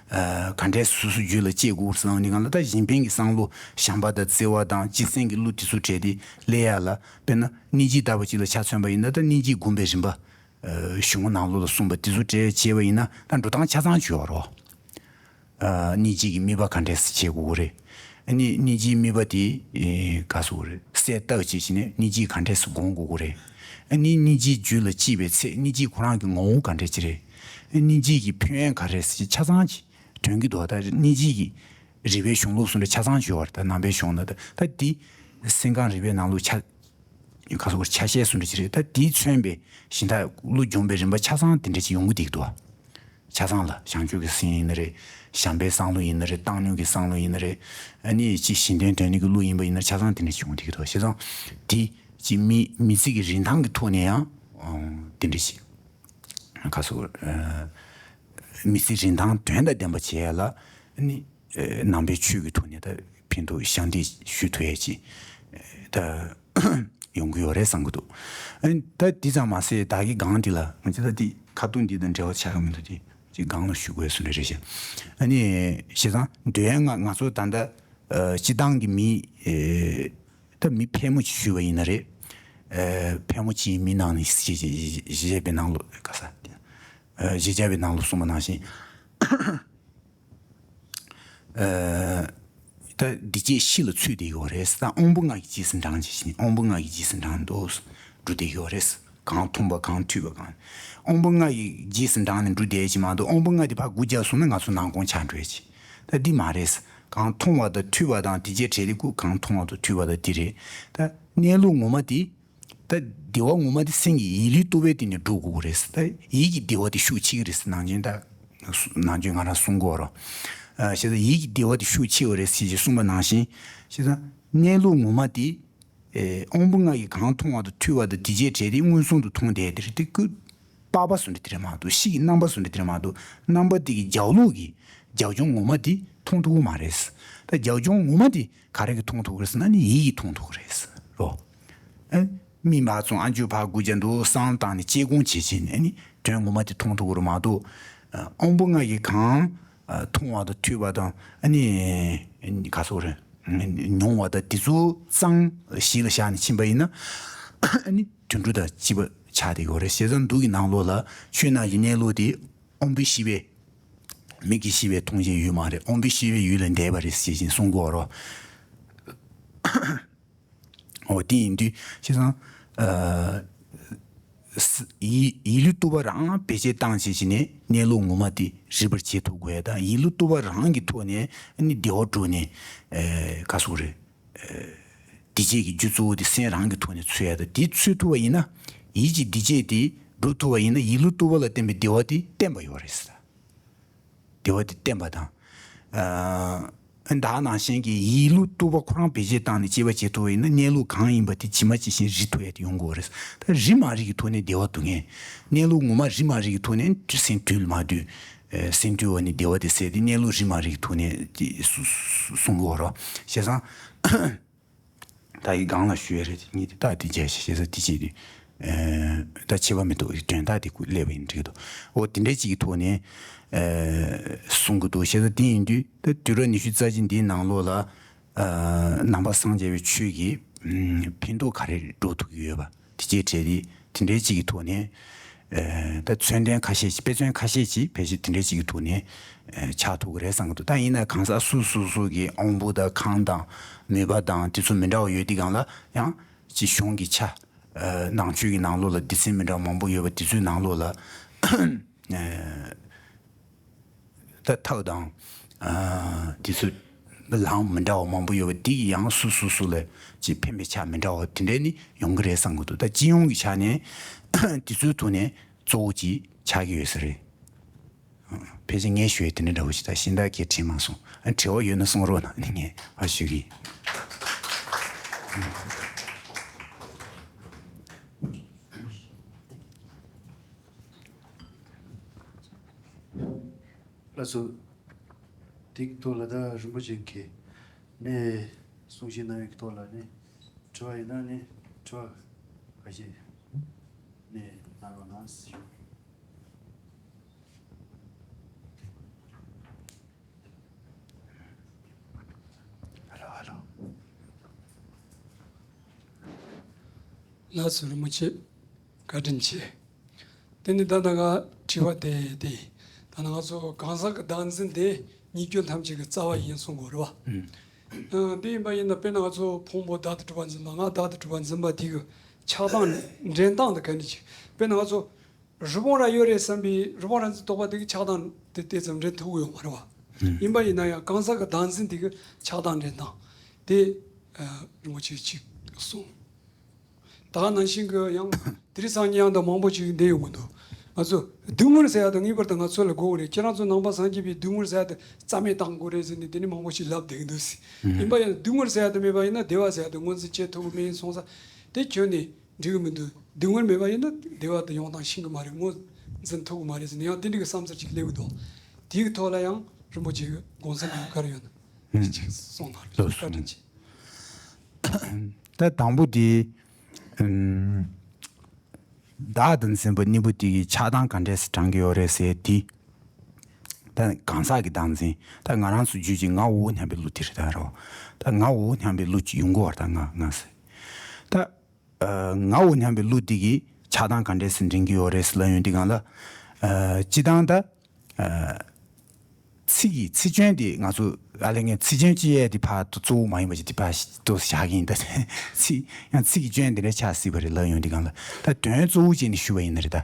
ཨ་ག་འདྲས་སོ་སོ་རྒྱུད་ལ་སྐྱེ་དགོས་ཟེར་ནས་གང་ལ་ད་གཞན་ཕན་གྱི་བསམ་བློ་བྱམས་པ་དང་བརྩེ་བ་དང་སྤྱི་སེམས་ཀྱི་བློ་དེ་ཚོ་བྲལ་ཏེ་སླེབས་ཡ་ལ། དཔེར་ན་སྙིང་རྗེ་ལྟ་བུ་ཅིག་ལ་ཆ་མཚོན་པ་ཡིན་ན་ད་སྙིང་རྗེ་སྒོམ་པའི་རིམ་པ། ཨ་གཞུང་ནང་ལོགས་ལ་གསུངས་པ་དེ་ཚོ་བྲལ་བྱས་པ་ཡིན་ན་ད་འགྲོ་སྟངས་ཆ་ཚང་ཅིག་ཡོད་རེད། ཨ་སྙིང་རྗེ་གི་དམིགས་པ་ག་འདྲས་སེ་བྱེད་དགོས་ཀྱི་རེད། ཨ་ནི་སྙིང་རྗེའི་དམིགས་པ་དེ་ཨེ་ག་སོགས་རེད། གསལ་བཏབ་བྱས་བྱས་ནས་སྙིང་རྗེ་ག་འདྲས་སེ་སྒོམ་དགོས་ཀྱི་རེད། ཨ་ནི་སྙིང་རྗེ་རྒྱུད་ལ་སྐྱེས་པའི་ཚེ་སྙིང་རྗེ་ཁོ་རང་གི་ངོ་བོ་ག་འདྲས་ཅིག་རེད། ཨ་སྙིང་རྗེ་གི་ཕན་ཡོན་ག་རེ་ཟེར་ཆ་ཚང་ཅིག་དོན་གྱི་འདུག། ད་སྙིང་རྗེ་གི་རིགས་པའི་གཞུང་ལུགས་སུ་འདྲ་ཆ་ཚང་ཅིག་ཡོད་རེད། ད་ནང་པའི་གཞུང་ན་ད་ད་འདི་སེམས་ཁམས་རིག་པའི་ནང་ལུགས་ཆ་ག་སོགས་ཆ་ཤས་སུ་འདྲ་ཅིག་རེད། ད་དེས་མཚོན་པའི་གཞན་དག་བློ་སྦྱོང་བའི་རིམ་པ་ཆ་ཚང་དེ་འདྲ་ཅིག་ཡོང་གི་འདུག་འདུག། ཆ་ཚང་ལ་བྱང་ཆུབ་ཀྱི་སེམས་ཡིན་ན་རེད། བྱམས་པའི་བསམ་བློ་ཡིན་ན་རེད། བཏང་སྙོམས་ཀྱི་བསམ་བློ་ཡིན་ན་རེད། ཨ་ནི་ཅིག་གཞན་དོན་དོན་གཉེར་གྱི་བློ་ཡིན་པ་ཡིན་ན་ཆ་ཚང་དེ་འདྲ་ཅིག་ཡོང་གི་འདུག། བྱས་ཙང་དེ་ཅིག་མི་མི་ཚེ་གི་རིན་ཐང་གི་ཐོག་ནས་ཡང་དེ་འདྲ་ཅིག་ག་སོགས་མི་ཚེ་རིན་ཐང་དོན་དང་ལྡན་པ་བྱེད་ཡ་ལ་ཨ་ནི། ནང་པའི་ཆོས་ཀྱི་ཐོག་ནས་ད་ཕན་ཐོགས་ཞབས་འདེགས་ཞུ་ཐུབ་ཡས་ཅིག་ད་ཡོང་གི་ཡོད་རེད་བསམ་གྱི་འདུག། ཨ་ནི་ད་འདི་ཙམ་མ་ཟད་བདག་གི་སྒང་འདི་ལ་ང་ཚོ་ད་འདི་ཁ་རྡུང་འདི་དང་འབྲེལ་བ་ཆགས་ཀྱི་མི་འདུག། དེ་ཅིག་སྒང་ལ་ཞུ་དགོས་སུ་འདྲ་རེད་ཤག། ཨ་ནི་བྱས་ཙང་འདོད་ཡ་ང་ང་ཚོ་ད་ལྟ་སྤྱི་བཏང་གི་མི་ད་མི་ཕལ་མོ་ཆེ་ཞུས་པ་ཡིན་ན་རེད། ཕལ་མོ་ཆེའི་མི་ནང་ནས་གཞིས་བྱེས་པའི་ནང་ལོགས་ག་ས་གཞིས་ཆགས་པའི་ནང་ལོགས་གསུངས་པ་ནང་བཞིན། ཨ་ད་འདི་སྐྱེ་ཤི་ལ་ཚུད་བསྡད་ཡོད་རེད། ད་དབང་པོ་ལྔ་གི་རྗེས་སུ་འབྲང་བྱས་ཤིང་དབང་པོ་ལྔ་གི་རྗེས་སུ་འབྲང་འདུག་འགྲོ་བསྡད་ཡོད་རེད། གང་མཐོང་བ་གང་ཐོས་པ་གང་། དབང་པོ་ལྔ་ཡི་རྗེས་སུ་འབྲངས་ནས་འགྲོ་བསྡད་ཀྱི་མ་གཏོགས། དབང་པོ་ལྔ་དེ་ཕར་སྒུག་རྒྱག་སོང་ན་ང་ཚོ་ནང་ཁོང་ཆགས་འགྲོ་ཡ་ཅིག་ད་འདི་མ་རེད། གང་མཐོང་བ་དང་ཐོས་པ་དང་དེ་བཅས་བྲལ་ཏེ་སྒུག་གང་མཐོང་བ་དང་ཐོས་པ་དང་དེ་རེད། ད་གནས་ལུགས་ངོ་མ་དེ། ད་བདེ་བ་ངོ་མ་དེ་སེམས་ཀྱི་ཡིད་ལུས་རྟོག་པའི་སྟེང་ནས་འགྲོ་དགོས་ཀྱི་རེད། ད་ཡིད་ཀྱི་བདེ་བ་དེ་ཤུགས་ཆེ་གི་རེད། ནང་ཆོས་ད་ནང་ཆོས་ང་རང་གསུང་གི་ཡོད་རེད། ཨ་བྱས་ཙང་ཡིད་ཀྱི་བདེ་བ་དེ་ཤུགས་ཆེ་བ་རེད་ཟེར་གྱི་གསུངས་པ་ནང་བཞིན། བྱས་ཙང་གནས་ལུགས་ངོ་མ་དེ། ཨེ་དབང་པོ་ལྔ་ཡིས་གང་མཐོང་བ་དང་ཐོས་པ་དང་དེ་བཅས་བྲལ་ཏེ་མངོན་སུམ་དུ་མཐོང་བསྡད་དེ་རེད། དེ་ཀུན་པགས་པ་བཟོ་འདྲ་དེ་རེད་མ་གཏོགས། གཤིས་ཀྱི་རྣམ་པ་བཟོ་འདྲ་དེ་རེད་མ་གཏོགས། རྣམ་པ་དེ་གི་རྒྱབ་ལོགས་ཀྱི་རྒྱབ་ལྗོངས་ངོ་མ་དེ་མཐོང་ཐུབ་ཀྱི་མ་རེད། ད་རྒྱབ་ལྗོངས་ངོ་མ་དེ་ག་རེ་གིས་མཐོང་ཐུབ་ཀྱི་རེད་ཟེར་ན་ནི་ཡིད་ཀྱིས་མཐོང་ཐུབ་ཀྱི་རེད་རོ། ཨ་མི་མ་ཚང་ཨ་མཆོད་ཕར་སྒུག་རྒྱག་འདུག་བསམ་བཏང་ནས་དཔྱད་སྒོམ་བྱེད་བྱེད་ནས་ནི་དོན་ངོ་མ་དེ་མཐོང་ཐུབ་ཀྱི་རེད་མ་གཏོགས། ཨ་དབང་པོ་ལྔ་ཡིས་གང་ཨ་མཐོང་བ་དང་ཐོས་པ་དང་ཨ་ནི་ག་སོགས་རེད། མྱོང་བ་དང་དེ་ཚོ་ཙམ་གཞི་ལ་བཞག་ནས་ཕྱིན་པ་ཡིན་ན། ཨ་ནི་དུད་འགྲོ་དང་གཅིག་པ་ཆགས་བསྡད་ཀྱི་ཡོད་རེད། བྱས་ཙང་མདོ་གི་ནང་ལོགས་ལ་ཆོས་རྣམས་ཀྱི་གནས་ལུགས་དེ། དབང་པོའི་ཤེས་པས། མིག་གི་ཤེས་པས་མཐོང་བྱའི་ཡུལ་མ་རེད། དབང་པོའི་ཤེས་པས་ཡུལ་ལས་འདས་པ་རེད་ཟེར་བཞིན་གསུང་གི་ཡོད་རེད། འོ་དེ་ཡིན་དུས་བྱས་ཙང་། ཨ་ཡིད་ཡིད་ལུས་རྟོག་པ་རང་བེད་སྤྱད་བཏང་བྱས་བྱས་ནས་གནས་ལུགས་ངོ་མ་དེ་རིག་པར་བྱེད་ཐུབ་དགོས་ཡ་དང་། ཡིད་ལུས་རྟོག་པ་རང་གི་ཐོག་ནས་ཨ་ནི་བདེ་བ་སྒྲུབ་ནས། ཨ་ག་སོགས་རེད། ཨ་བདེ་སྐྱིད་ཀྱི་རྒྱུ་གཙོ་བོ་དེ་སེམས་རང་གི་ཐོག་ནས་འཚོལ་ཡ་དང་། དེ་འཚོལ་ཐུབ་པ་ཡིན་ན། ཡིད་ཀྱི་བདེ་སྐྱིད་དེ་སྒྲུབ་ཐུབ་པ་ཡིན་ན། ཡིད་ལུས་རྟོག་པ་ལ་བརྟེན་པའི་བདེ་བ་དེ་བརྟན་པ་ཡོད་རེད་ཟེར། བདེ་བ་དེ་བརྟན་པ་དང་། ཨ་ད་ནང་བཞིན་གྱི་ཡིད་ལུས་རྟོག་པ་ཁོ་རང་བེད་སྤྱད་བཏང་ནས་དཔྱད་པ་བྱེད་ཐུབ་པ་ཡིན་ན། གནས་ལུགས་གང་ཡིན་པ་དེ་ཇི་མ་ཇི་བཞིན་རིག་ཐུབ་ཡ་དེ་ཡོང་གི་ཡོད་རེད། ད་རིག་མ་རིག་གི་ཐོག་ནས་བདེ་བ་སྒྲུབ་མཁན། གནས་ལུགས་ངོ་མ་རིག་མ་རིག་གི་ཐོག་ནས་སེམས་དུལ་མ་དུལ། ཨེ་སེམས་དུལ་བ་ནི་བདེ་བ་དེ་ཟེར་ཏེ། གནས་ལུགས་རིག་མ་རིག་གི་ཐོག་ནས་དེ་གསུ་གསུ་གསུང་གི་ཡོད་རེད། བྱས་ཙང་། ད་ཡི་སྒང་ལ་ཞུ་ཡ་རེད། དེ་གཉིས་དེ་ད་དེ་རྒྱས་ཤིག་བྱས་ཙང་དེ་བྱས་ཏེ། ཨེ་ད་ཁྱད་པར་མི་འདུག་དོན་དག་དེ་ཀུན་སླེབས་པ་ཡིན་འགྲིག་གི་འདུག་འོ་དེ་འདྲའི་གཅིག་གི་ཐོག་ནས་ཨེ་གསུང་གི་འདུག་བྱས་ཙང་དེ་ཡིན་དུས་ད་དུས་རབས་ཉི་ཤུ་རྩ་གཅིག་འདིའི་ནང་ལོགས་ལ། ཨ་ནང་པ་སངས་རྒྱས་པའི་ཆོས་ཀྱི་ཨམ་ཕན་ཐོགས་ག་རེ་འགྲོ་ཐུབ་ཀྱི་ཡོད་པ་དེ་བཅས་བྲལ་ཏེ་དེ་འདྲའི་གཅིག་གི་ཐོག་ནས། ཨ་ད་མཚོན་དོན་ཁ་ཤས་ཤིག་དཔེ་མཚོན་ཁ་ཤས་ཤིག་ཕལ་ཆེར་དེ་འདྲའི་གཅིག་གི་ཐོག་ནས་ཨ་ཆགས་ཐུབ་ཀྱི་རེད་བསམ་གྱི་འདུག་ད་ཡིན་ན་གང་ཟག་སོ་སོ་སོ་གི་དབང་པོ་དང་ཁམས་དང་མོས་པ་དང་དེ་ཚོ་མི་འདྲ་བ་ཡོད་དུས་སྒང་ལ་ཡང་སྤྱི་གཞུང་གི་ཆ། ཨ་ནང་ཆོས་ཀྱི་ནང་ལོགས་ལ་སྡེ་ཚན་མི་འདྲ་བ་མང་པོ་ཡོད་པ་དེ་ཚོའི་ནང་ལོགས་ལ། ཨ། ད་ཐབས་དང་། ཨ་དེ་ཚོ་ལམ་མི་འདྲ་བ་མང་པོ་ཡོད་པ་དེ་ཡང་སོ་སོ་སོ་ལ་ཅིག་ཕན་པའི་ཆ་མི་འདྲ་བ་དེ་འདྲ་ནི་ཡོང་གི་རེད་བསམ་གྱི་འདུག་ད་སྤྱི་ཡོངས་ཀྱི་ཆ་ནས་དེ་ཚོའི་ཐོག་ནས་གཙོ་བོ་ཅིག་ཆགས་ཀྱི་ཡོད་ས་རེད། ཕལ་ཆེར་ངས་ཞུ་ཡས་དེ་འདྲ་འདྲ་བོ་ཞིག་ད་གཞན་དག་གིས་དྲིས་མ་སོང་། ཨ་དྲི་བ་ཡོད་ན་གསུང་རོགས་གནང་། ངས་ཕར་ཞུ་གི་ཡིན། ལགས་སོ། དེའི་ཐོག་ལ་ད་རིན་པོ་ཆེ་གིས་ནས་གསུང་བཤད་གནང་བའི་ཐོག་ལ་ནི་དྲི་བ་ཡིན་ན་ནི་དྲི་བ་ཁ་ཤས་ནས་གནང་རོགས་གནང་ཞུ། ཧ་ལོ་ཧ་ལོ། ལགས་སོ། རིན་པོ་ཆེ་བཀའ་དྲིན་ཆེ། དེ་ནི་ད་ལྟ་ང་དྲི་བ་དེ་དེ་ད་ནི་ང་ཚོ་གང་ཟག་གི་བདག་འཛིན་དེ་ཉེས་སྤྱོད་ཐམས་ཅད་ཀྱི་རྩ་བ་ཡིན་གསུང་དགོས་རེད་བ། ཨ་དེ་ཡིན་པ་ཡིན་ན་དཔེར་ན་ང་ཚོ་ཕུང་པོ་བདག་ཏུ་གྲུབ་པ་འཛིན་པ་ང་བདག་ཏུ་གྲུབ་པ་འཛིན་པ་དེ་གི་ཆགས་སྡང་འདྲེན་སྟངས་དེ་ག་འདྲ་ཅིག་དཔེར་ན་ང་ཚོ་རི་བོང་རྭ་ཡོད་རེད་བསམ་པའི་རི་བོང་རྭ་འཛིན་རྟོག་པ་དེ་གི་ཆགས་སྡང་དེ་དེ་ཙམ་འདྲེན་ཐུབ་ཀྱི་ཡོད་མ་རེད་བ། ཡིན་པ་ཡིན་ན་ཡང་གང་ཟག་གི་བདག་འཛིན་དེ་གི་ཆགས་སྡང་འདྲེན་སྟངས་དེ་རིན་པོ་ཆེ་ཅིག་གསུངས། ད་ག་ནང་བཞིན་གྱི་ཡང་དེ་རིང་སང་ཉིན་ཡང་དུ་མང་པོ་ཅིག་འདི་ཡོང་གི་འདུག་ང་ཚོ་སྡུག་བསྔལ་ཟེར་ཡ་དུ་ངེས་པར་དུ་ང་ཚོ་ལ་དགོས་ཀྱི་རེད། ཁྱེད་རང་ཚོ་ནང་པ་སངས་རྒྱས་པའི་སྡུག་བསྔལ་ཟེར་ཡ་དུ་རྩ་མེད་བཏང་དགོས་རེད་ཟེར་ནས་དེ་ནི་མང་པོ་ཞིག་ལབ་བསྡད་ཀྱི་འདུག་ཟེར། ཡིན་པ་ཡང་སྡུག་བསྔལ་ཟེར་ཡ་དུ་མེད་པ་ཡིན་ན་བདེ་བ་ཟེར་ཡ་དུ་ངོས་འཛིན་བྱེད་ཐུབ་ཀྱི་མེད་ཡིན་སོང་ཙང་དེ་ཁྱོན་ནས་འགྲིག་གི་མི་འདུག་སྡུག་བསྔལ་མེད་པ་ཡིན་ན་བདེ་བ་དུ་ཡོང་སྟངས་ཤེས་ཀྱི་མ་རེད། ངོས་འཛིན་ཐུབ་ཀྱི་མ་རེད་ཟེར་ནས་ཡང་དེ་འདྲ་གི་བསམ་ཚུལ་ཅིག་སླེབས་ཀྱི་འདུག་དེའི་ཐོག་ལ་ཡང་རིན་པོ་ཆེ་གི་དགོངས་ཚུལ་ག་རེ་ཡོད་ན་ཅིག་གསུངས་གནང་རོགས། བཀའ་དྲིན་ཆེ། ད་དང་པོ་དེ། ཨམ། བདག་དང་འཛིན་པ་གཉིས་པོ་དེ་གི་ཆགས་སྡང་ག་འདྲས་སེ་དྲངས་ཀྱི་ཡོད་རེད་ཟེར་དེ། ད་གང་ཟག་གི་བདག་འཛིན། ད་ང་རང་ཚོ་རྒྱུད་ཀྱི་ང་འོ་སྙམ་པའི་བློ་དེ་རེད་ད་རོ། ད་ང་འོ་སྙམ་པའི་བློ་ཅིག་ཡོང་གི་ཡོད་རེད་ད་ང་ང་ཟེར། ད། ཨ་ང་འོ་སྙམ་པའི་བློ་དེ་གི་ཆགས་སྡང་ག་འདྲས་སེ་འདྲེན་གྱི་ཡོད་རེད་ཟེར་ལབ་ཡོང་དུས་སྒང་ལ། ཨ་སྤྱིར་བཏང་ད། ཨ་ད་ ཚིག་གི་ཚིག་སྐྱོན་དེ་ང་ཚོ་ཨ་ལས་ངས་ཚིག་སྐྱོན་ཅི་ཡས་དེ་ཕར་གཙོ་བོ་མ་ཡིན་པ་ཅིག་དེ་ཕར་ཏོག་བཞག་གི་ཡིན། ད་ཚིག་ཡང་ཚིག་གི་སྐྱོན་དེ་འདྲ་ཆགས་སྲིད་པ་རེད་ལབ་ཡོང་དུས་སྒང་ལ། ད་དོན་གཙོ་བོ་བྱས་ནས་ཞུ་བ་ཡིན་ན་རེད། ད་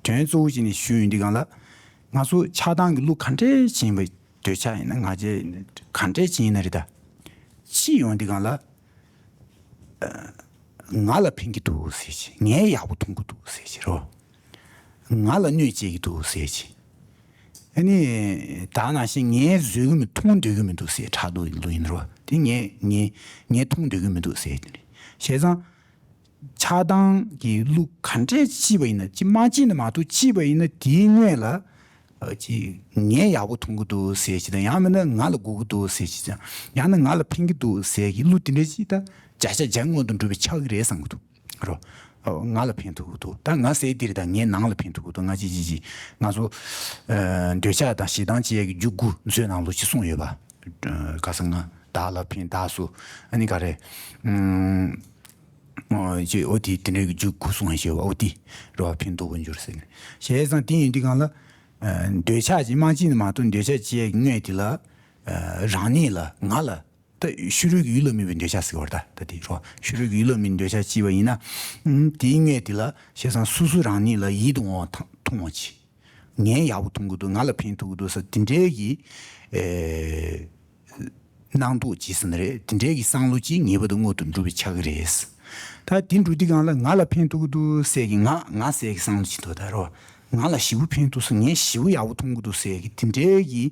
དོན་གཙོ་བོ་བྱས་ནས་ཞུ་ཡོང་དུས་སྒང་ལ། ང་ཚོ་ཆགས་སྡང་གི་གླུ་ག་འདྲས་ཅིག་ཡིན་པ། འདོད་ཆགས་ཡིན་ན་ང་རྒྱལ་ཡིན་ན་ག་འདྲས་ཅིག་ཡིན་ན་རེད། ད་ཅི་ཡོང་དུས་སྒང་ལ། ང་ལ་ཕན་གྱི་འདུག་ཟེར་གྱི། ངས་ཡག་པོ་མཐོང་གི་འདུག་ཟེར་གྱི་རོ། ང་ལ་གནོད་བྱེད་ཀྱི་འདུག་ཟེར་གྱི། ཨ་ནི། ད་ནང་བཞིན་ངས་བཟོད་ཀྱི་མི་མཐོང་འདོད་ཀྱི་མི་འདུག་ཟེར། ཕྲག་དོག་གི་གླུ་ཡིན་རོ། དེ་ངས་ངས་ངས་མཐོང་འདོད་ཀྱི་མི་འདུག་ཟེར་གྱི་རེད། བྱས་ཙང་། ཆགས་སྡང་གི་གླུ་ག་འདྲས་ཅིག་པ་ཡིན་ན། ཅི་མ་ཅིག་ནི་མ་གཏོགས་ཅིག་པ་ཡིན་ན། དེའི་སྔོན་ལ། ཨ། ཅིག་ངས་ཡག་པོ་མཐོང་གི་འདུག་ཟེར་གྱི་དང་། ཡང་མིན་ན་ང་ལ་དགོས་ཀྱི་འདུག་ཟེར་གྱི་དང་། ཡང་ན་ང་ལ་ཕན་གྱི་འདུག་ཟེར་གྱི་གླུ་དེ་འདྲ་ཅིག་ད་བརྒྱ་ཆ་བརྒྱ་མངོན་དུ་འགྲོ་བའི་ཆགས་ཀྱི་རེད་བསམ་གྱི་འདུག་རོ། ཨོ། ང་ལ་ཕན་ཐོགས་ཀྱི་འདུག་ད་ང་ཟེར་དེ་རེད། ད་ངའི་ནང་ལ་ཕན་ཐོགས་ཀྱི་འདུག་ང་ཅི་ཅི་ཅི། ང་ཚོ། ཨ། འདོད་ཆགས་དང་ཞེ་སྡང་བཅས་ཀྱི་རྒྱུ་དགུ་མཛོད་ནང་ལོགས་ཀྱི་གསུངས་ཡོད་པ། ཨ། ག་ས། ང་བདག་ལ་ཕན་བདག་གསོ། ཨ་ནི་ག་རེ། ཨུམ། ཨོ། ཅེས། ཨོ། དེ་དེ་འདྲའི་རྒྱུ་དགུ་གསུངས་ཡོད་པ། ཨོ། དེ་རེད་པ། ཕན་འདོགས་པར་འགྱུར་ཟེར་ནས། བྱས་ཙང་དེ་ཡིན་དུས་སྒང་ལ། ཨ། འདོད་ཆགས་ཀྱིས་མ་བྱས་ནས་མ་གཏོགས། འདོད་ཆགས་བྱེད་ཡས་ཀྱི་དངོས་དེ་ལ། ཨ། རང་ཉིད་ལ། ང་ལ། ད་ཕྱི་རོལ་གྱི་ཡུལ་ལ་དམིགས་པའི་འདོད་ཆགས་ཟེར་བ་རེད། ད་ད་དེ་རོ། ཕྱི་རོལ་གྱི་ཡུལ་ལ་དམིགས་འདོད་ཆགས་བྱས་པ་ཡིན་ན། ཨུམ། དེའི་དངོས་དེ་ལ་བྱས་ཙང་སོ་སོ་རང་ཉིད་ལ་ཡིད་དུ་འོང་བ་མཐོང་བ་ཅིག་ངས་ཡག་པོ་མཐོང་གི་འདུག་ང་ལ་ཕན་ཐོགས་ཀྱི་འདུག་ཟེར། དེ་འདྲའི་གི། ཨེ། སྣང་དོགས་ཅིག་ཟེར་ན་རེད། དེ་འདྲའི་གི་བསམ་བློ་ཅིག་ངེས་པར་དུ་མངོན་དུ་འགྲོ་བའི་ཆགས་ཀྱི་རེད། ད་དེ་འགྲོ་དུས་སྒང་ལ་ང་ལ་ཕན་ཐོགས་ཀྱི་འདུག་ཟེར་གྱི། ང་ང་ཟེར་གྱི་བསམ་བློ་ཅིག་འདུག་ད་རོ། ང་ལ་ཞེ་པོ་ཕན་ཐོགས་སོང་། ངས་ཞེ་པོ་ཡག་པོ་མཐོང་གི་འདུག་ཟེར་གྱི་དེ་འདྲའི་གི།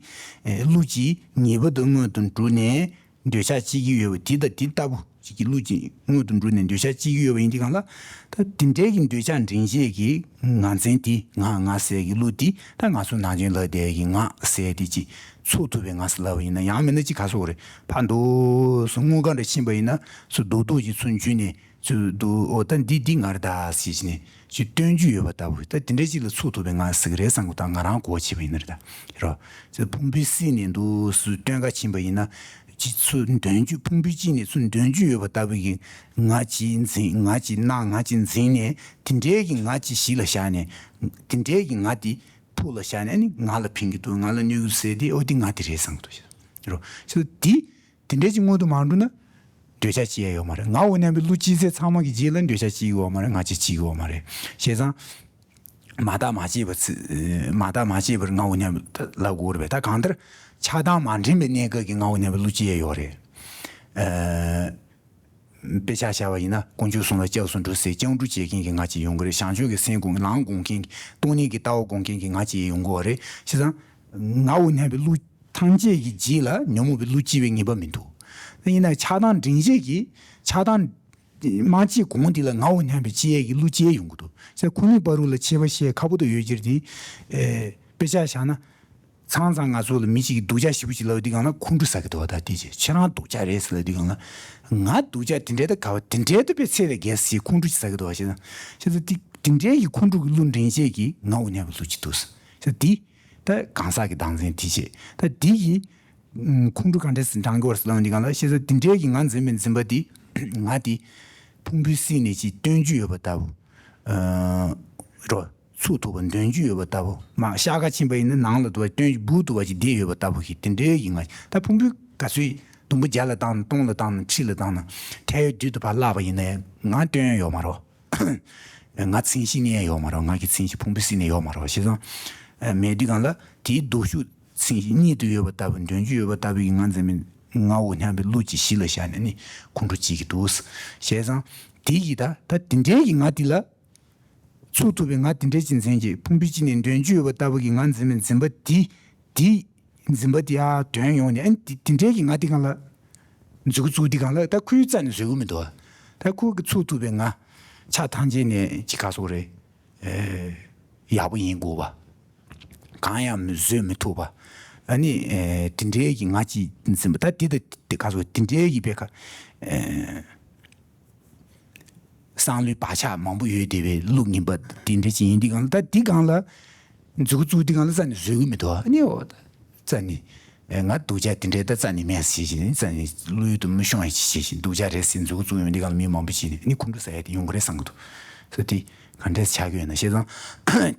ཨེ། གླུ་ཅིག་ངེས་པར་དུ་མངོན་དུ་འགྲོ་ནས། འདོད་ཆགས་སྐྱེ་གི་ཡོད་པ་དེ་དང་དེ་ལྟ་བུ་ཅིག་གི་གླུ་ཅིག་མངོན་དུ་འགྲོ་ནས་འདོད་ཆགས་སྐྱེ་གི་ཡོད་པ་ཡིན་དུས་སྒང་ལ། ད་དེ་འདྲའི་གི་འདོད་ཆགས་འདྲེན་བྱེད་ཀྱི་ང་འཛིན་དེ། ང་ང་ཟེར་གྱི་གླུ་དེ། ད་ང་ཚོ་ནང་ཆེན་ལ་དེ་གི་ང་ཟེར་དེ་ཅིག་ཚུགས་ཐུབ་པའི་ང་ཟེར་ལབ་པ་ཡིན་ན། ཡང་མིན་ན་ཅིག་ག་སོགས་རེད། ཕར་འདུག་སེ་སྔོན་ག་འདྲ་ཕྱིན་པ་ཡིན་ན། ཚུར་རྡོག་རྡོག་ཅིག་ཚུར་འཇུས་ནས། ཚུར་འདུག་ཨོ། ད་འདི་འདི་ང་རེད་ད་ཟེར་བྱས་ནས་ཅིག་སྟོན་རྒྱུ་ཡོད་པ་ལྟ་བུ། ད་དེ་འདྲ་ཅིག་ལ་ཚུགས་ཐུབ་པའི་ང་ཟེར་གི་རེད་བསམ་གི། ད་ང་རང་གོ་བྱས་པ་ཡིན་ན་རེད་ད། རོ། ཚུར་ཕུང་པོའི་གསེང་ནས་འདུག་སེ་སྟོན་ག་ཕྱིན་པ་ཡིན་ན། ཅིག་ཚུར་འདོན་རྒྱུ། ཕུང་པོའི་དཀྱིལ་ནས་ཚུར་འདོན་རྒྱུ་ཡོད་པ་ལྟ་བུ་གི་ང་ཅིག་འཛིན། ང་ཅིག་སྣང་། ང་ཅིག་འཛིན་ནས། དེ་འདྲའི་གི་ང་ཅིག་གཞི་ལ་བཞག་ནས། དེ་འདྲའི་གི་ང་དེ་ཕུགས་ལ་བཞག་ནས། ཨ་ནི་ང་ལ་ཕན་གི་འདུག་ང་ལ་གནོད་གི་ཟེར་དེ། ཨོ། དེ་ང་དེ་རེད་བསམ་གི་འདུག་རོ། ཚུར་དེ། དེ་འདྲ་ཅིག་མངོན་དུ་མ་འགྲོ་ན། འདོད་ཆགས་སྐྱེ་ཡ་ཡོད་མ་རེད། ངའོ་སྙམ་པའི་གླུ་ཅི་ཟེར་ཚང་མ་གི་རྗེས་ལ་འདོད་ཆགས་སྐྱེ་གི་ཡོད་མ་རེད། ང་ཅིག་སྐྱེ་གི་ཡོད་མ་རེད། བྱས་ཙང་། མ་བརྟགས་མ་དཔྱད་པར་ཚི། མ་བརྟགས་མ་དཔྱད་པར་ངའོ་སྙམ་པའི་ལབ་དགོས་རེད་པས། ད་གང་ལྟར་ཆགས་སྡང་མ་འདྲེས་པའི་གནས་སྐབས་ཀྱི་ངའོ་སྙམ་པའི་གླུ་ཅི་ཡ་ཡོད་རེད། ཨ། དཔེ་ཆ་བཞག་པ་ཡིན་ན། དཀོན་མཆོག་གསུམ་ལ་སྐྱབས་སུ་འགྲོ་ཟེར་སྤྱང་གྲུང་བྱེད་མཁན་གྱི་ང་ཅིག་ཡོང་གི་རེད། བྱང་ཆུབ་ཀྱི་སེམས་སྒོམ། ལམ་སྒོམ་མཁན་གྱི། སྟོང་ཉིད་ཀྱི་ལྟ་བ་སྒོམ་མཁན་གྱི་ང་ཅིག་ཡོང་གི་རེད། བྱས་ཙང་། ངའོ་སྙམ་པའི་གླུ་ཐམས་ཅད་ཀྱི་རྗེས་ལ་ཉོན་མོངས་པའི་གླུ་ཅི་བའི་ངེས་པ་མི་འདུག་ཡིན་ན་ཆགས་སྡང་འདྲེན་བྱེད་ཀྱི། ཆགས་སྡང་མ་སྐྱེས་གོང་དེ་ལ་ངའོ་སྙམ་པའི་ཅི་ཡས་ཀྱི་གླུ་ཅི་ཡས་ཡོང་གི་འདུག་ཟེར། ཁོ་ནའི་བར་དུ་ལ་ཁྱད་པར་བཤད་ཁག་པོ་དུ་ཡོད་ཀྱི་རེད་དེ། ཨེ། དཔེ་ཆ་བཞག་ན། མཚམས་མཚམས་ང་ཚོ་ལ་མི་གཅིག་གིས་སྡུག་ཅག་ཞེ་པོ་ཅིག་ལབ་དུས་སྒང་ལ་ཁོང་ཁྲོ་ཟ་གི་འདུག་བ། ད་དེ་ཅི། ཁྱེད་རང་སྡུག་ཅག་རེད་ཟེར་ལབ་དུས་སྒང་ལ། ང་སྡུག་ཅག་དེ་འདྲའི་ད་ག་བ། དེ་འདྲའི་ད་དཔེ་ཚད་ལས་བརྒལ་སྲིད་ཁོང་ཁྲོ་ཅིག་ཟ་གི་འདུག་བ། བྱས་ཙང་། བྱས་ཙང་དེ་དེ་འདྲའི་གི་ཁོང་ཁྲོ་གི་གླུ་འདྲེན་བྱེད་ཀྱི་ངའོ་སྙམ་པའི་གླུ་ཅིག་འདུག་ཟེར། ད་དེ། ད་གང་ཟག་གི་བདག་འཛིན་དེ་བྱེད། ད་དེ་ཡིས། ཨུམ། ཁོང་ཁྲོ་ག་འདྲས་སེ་འདྲེན་གྱི་ཡོད་རེད་ཟེར་ལབ་དུས་སྒང་ལ། བྱས་ཙང་དེ་འདྲའི་གི་ང་འཛིན་པའི་འཛིན་པ་དེ། ང་དེ་ཕུང་པོའི་གསེང་ནས་ཅིག་སྟོན་རྒྱུ་ཡོད་པ་ལྟ་བུ། ཨ། རོ། ཚུགས་ཐུབ་པ། འདོན་རྒྱུ་ཡོད་པ་ལྟ་བུ། མ་ཤར་ཁ་ཕྱིན་པ་ཡིན་ན་ནང་ལ་འདུག་པ། སྟོན་རྒྱུ་སྦུག་ཏུ་བ་ཅིག་བསྡད་ཡོད་པ་ལྟ་བུ་གི་དེ་འདྲའི་གི་ང་། ད་ཕུང་པོའི་ག་ཚོད་དུམ་བུ་བརྒྱ་ལ་བཏང་ན། སྟོང་ལ་བཏང་ན། ཁྲི་ལ་བཏང་ན། ཐལ་བའི་དུས་དུ་ཕར་བརླག་པ་ཡིན་ན་ཡང་ང་སྟོན་ཡོད་མ་རེད། ང་མཚན་གཞི་ནས་ཡོད་མ་རེད། ང་གི་མཚན་གཞི་ཕུང་པོའི་གསེང་ནས་ཡོད་མ་རེད། བྱས་ཙང་། ཨ། མེད་དུས་སྒང་ལ་དེའི་སྡུག་ཤོས་མཚན་གཞི་གཉིད་དུ་ཡོད་པ་ལྟ་བུ། འདོན་རྒྱུ་ཡོད་པ་ལྟ་བུའི་ང་འཛིན་པའི་ངའོ་སྙམ་པའི་གླུ་ཅིག་གཞི་ལ་བཞག་ནས་ནི་ཁོང་ཁྲོ་སྐྱེ་གི་འདུག་ཟེར། བྱས་ཙང་དེ་ཡིས་ད། ད་དེ་འདྲའི་གི་ང་དེ་ལ། ཚུགས་ཐུབ་པའི་ང་དེ་འདྲའི་ཅིག་འཛིན་གྱི། ཕུང་པོའི་དཀྱིལ་ནས་འདོན་རྒྱུ་ཡོད་པ་ལྟ་བུ་གི་ང་འཛིན་པའི་འཛིན་པ་དེ། དེ། འཛིན་པ་དེ་ཡར་དོན་ཡོང་ནས། ཨ་ནི་དེ་དེ་འདྲའི་གི་ང་དེ་སྒང་ལ་འཛུགས་བཙུགས་དུས་སྒང་ལ། ད་ཁོའི་རྩ་ནས་བཟོད་ཀྱི་མི་འདུག་ད་ཁོ་གི་ཚུགས་ཐུབ་པའི་ང་། ཆ་ཐམས་ཅད་ནས་ཅིག་ག་སོགས་རེད། ཨེ། ཡག་པོ་ཡིན་དགོས་པ། གང་ཡང་མི་བཟོད་མི་ཐུབ་པ། ཨ་ནི། ཨེ། དེ་འདྲའི་གི་ང་ཅིག་འཛིན་པ། ད་དེ་ད་དེ་ག་སོགས་དེ་འདྲའི་གི་བེ་ཁ། ཨེ། བསམ་བློའི་བག་ཆགས་མང་པོ་ཡོད་བསྡད་པའི་གླུ་ངན་པ་དེ་འདྲ་ཅིག་ཡིན་དུས་སྒང་ལ། ད་དེ་སྒང་ལ་འཛུགས་བཙུགས་དུས་སྒང་ལ་རྩ་ནས་བཟོད་ཀྱི་མི་འདུག་ཨ་ནི། འོ། རྩ་ནས། ཨེ། ང་སྡུག་ཅག་དེ་འདྲའི་ད་རྩ་ནས་མེད་ཟེར་བཞིན། རྩ་ནས་བློ་ཡུལ་དུ་མི་ཤོང་ཡ་ཅིག་བྱེད་བཞིན། སྡུག་ཅག་རེད་ཟེར་འཛུགས་བཙུགས་ཡོང་དུས་སྒང་ལ་མི་མང་པོ་ཅིག་ནས་ནི་ཁོང་ཁྲོ་ཟ་ཡ་དེ་ཡོང་གི་རེད་བསམ་གྱི་འདུག་ཟེར་དེ། ག་འདྲས་ཆགས་ཀྱི་ཡོད་ན་བྱས་ཙང་།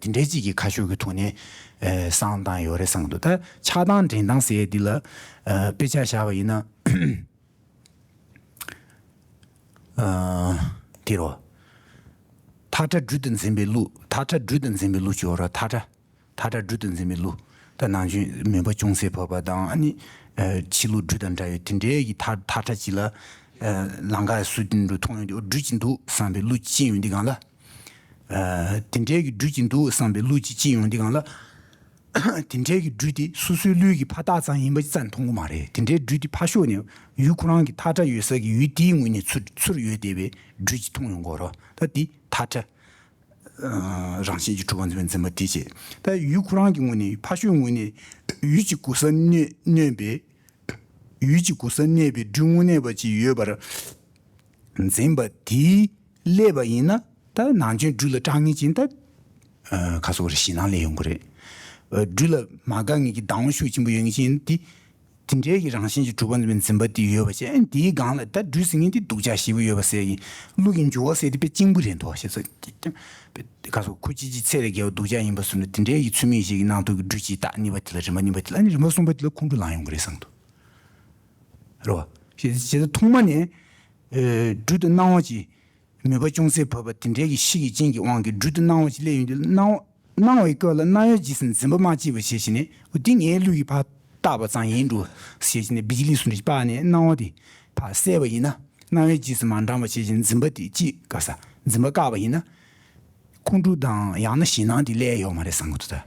དེ་འདྲའི་ཅིག་གི་ཁ་ཕྱོགས་ཀྱི་ཐོག་ནས་ཨ་བསམ་བཏང་ཡོད་རེད་བསམ་གྱི་འདུག་ད་ཆགས་སྟངས་འདྲེན་སྟངས་ཟེར་ཡས་འདི་ལ་ཨ་དཔེ་ཆ་བཞག་པ་ཡིན་ན། ཨ་དེ་རོ། ཐག་ཁྲ་སྦྲུལ་དུ་འཛིན་པའི་གླུ། ཐག་ཁྲ་སྦྲུལ་དུ་འཛིན་པའི་གླུ་ཅིག་ཡོད་རེད། ཐག་ཁྲ། ཐག་ཁྲ་སྦྲུལ་དུ་འཛིན་པའི་གླུ། ད་ནང་ཆོས་མུན་པ་ཅུང་ཟད་བབས་པ་དང་། ཨ་ནི་ཨ་ཕྱི་ལུགས་སྦྲུལ་དང་འདྲ་བའི་དེ་འདྲའི་གི་ཐག་ཐག་ཁྲ་ཅིག་ལ་ཨ་ལམ་ཁ་སུ་དེ་འདྲ་མཐོང་ཡོང་དུས། ཨོ་སྦྲུལ་ཅིག་འདུག་བསམ་པའི་གླུ་ཅིག་ཡོང་དུས་སྒང་ལ། ཨ་དེ་འདྲའི་གི་སྦྲུལ་ཅིག་འདུག་བསམ་པའི་གླུ་ཅིག་ཅིག་ཡོང་དུས་སྒང་ལ། དེ་འདྲའི་གི་སྦྲུལ་དེ་སོ་སོའི་ལུས་ཀྱི་ཕར་བཏགས་ཙམ་ཡིན་པ་ཅིག་རྩ་ནས་མཐོང་གི་མ་རེད། དེ་འདྲའི་སྦྲུལ་དེ་ཕར་ཕྱོགས་ནས་ཡུལ་ཁོ་རང་གི་ཐག་ཁྲ་ཡོད་ས་གི་ཡུལ་དེའི་ངོས་ནས་ཚུར་ཚུར་ཡོད་བསྡད་པའི་སྦྲུལ་ཅིག་མཐོང་ཡོང་གི་རེད། ད་དེ་ཐག་ཁྲ། ཨ་རང་བཞིན་གྱིས་གྲུབ་པར་འཛིན་པའི་འཛིན་པ་དེ་བྱས། ད་ཡུལ་ཁོ་རང་གི་ངོས་ནས། ཕར་ཕྱོགས་ངོས་ནས་ཡུལ་གྱི་གོ་ས་གནོད་གནོད་པའི། ཡུལ་གྱི་གོ་ས་གནོད་པའི་སྦྲུལ་དངོས་གནས་པ་ཅིག་ཡོད་པར་འཛིན་པ་དེས་སླེབས་པ་ཡིན་ན། ད་ནང་ཆོས་སྦྲུལ་ལ་སྐྲག་ངེས་ཅན། ད་ཨ་ག་སོགས་རེ་ཞེད་སྣང་སླེབས་ཡོང་གི་རེད། ཨ་སྦྲུལ་ལ་མ་དགའ་ངེས་ཀྱི་སྡང་བོ་ཤུགས་ཆེན་པོ་ཡོད་ངེས་ཅན་དེ། དེ་འདྲའི་གི་རང་བཞིན་གྱིས་གྲུབ་པར་འཛིན་པའི་འཛིན་པ་དེ་ཡོད་པ་བྱས། དེའི་སྒང་ལ་ད་སྦྲུལ་ཟེར་མཁན་དེ་སྡུག་ཅག་ཞེ་པོ་ཡོད་པ་ཟེར་གྱི། གླུ་གི་འགྱུར་བ་ཟེར་དེ་དཔེ་གཅིག་པུ་རེད་འདུག་ཞེས་སོགས། ཁ་སོགས་ཁོ་ཅི་ཅི་ཚེ་ལས་བརྒལ་བ་སྡུག་ཅག་ཡིན་པ་བཟུང་ནས། དེ་འདྲའི་གི་ཚུལ་མིན་ཞིག་གི་ནང་དུ་གི་སྦྲུལ་ཅིག་བཏགས། གཉིས་པ་དེ་ལ། རིམ་པ་གཉིས་པ་དེ་ལ། ཨ་ནི་རིམ་པ་གསུམ་པ་དེ་ལ་ཁོང་ཁྲོ་ལངས་ཡོང་གི་རེད་བསམ་འདུག་རོ། ཞེས་ཞེས་ཐོག་མ་ནས་ཨེ་སྦྲུལ་དུ་སྣང་བ་ཅིག་མོས་པ་ཅུང་ཟད་བབས་པ་དེ་འདྲའི་གི་གཤིས་ཀྱི་རྐྱེན་གྱི་དབང་གིས་སྦྲུལ་དུ་སྣང་བ་ཅིག་སླེབས་ཡོང་དུས། སྣང་བ། སྣང་བའི་སྐབས་ལ་སྣང་ཡུལ་རྗེས་སུ་འཛིན་པ་མ་སྐྱེས་པ་བྱས་བྱས་ནས། འོ་འདི་ངའི་ལུས་ཀྱིས་ཕར་བཏགས་པ་ཙམ་ཡིན་འགྲོ་ཞེས་བྱས་ནས། བི་ཇི་ལི་སུ་འདྲ་ཞིག་སྤར་ནས་སྣང་བ་དེ་ཕར་བསལ་བ་ཡིན་ན། སྣང་ཡུལ་རྗེས་སུ་མ་འབྲངས་པ་བྱས་བྱས་ནས་འཛིན་པ་དེ་ཅིག་བཀག་ས། འཛིན་པ་བཀག་པ་ཡིན་ན། ཁོང་ཁྲོ་དང་ཡང་ན་ཞེད་སྣང་དེ་སླེབས་ཡོད་མ་རེད་བསམ་གྱི་འདུག་ད།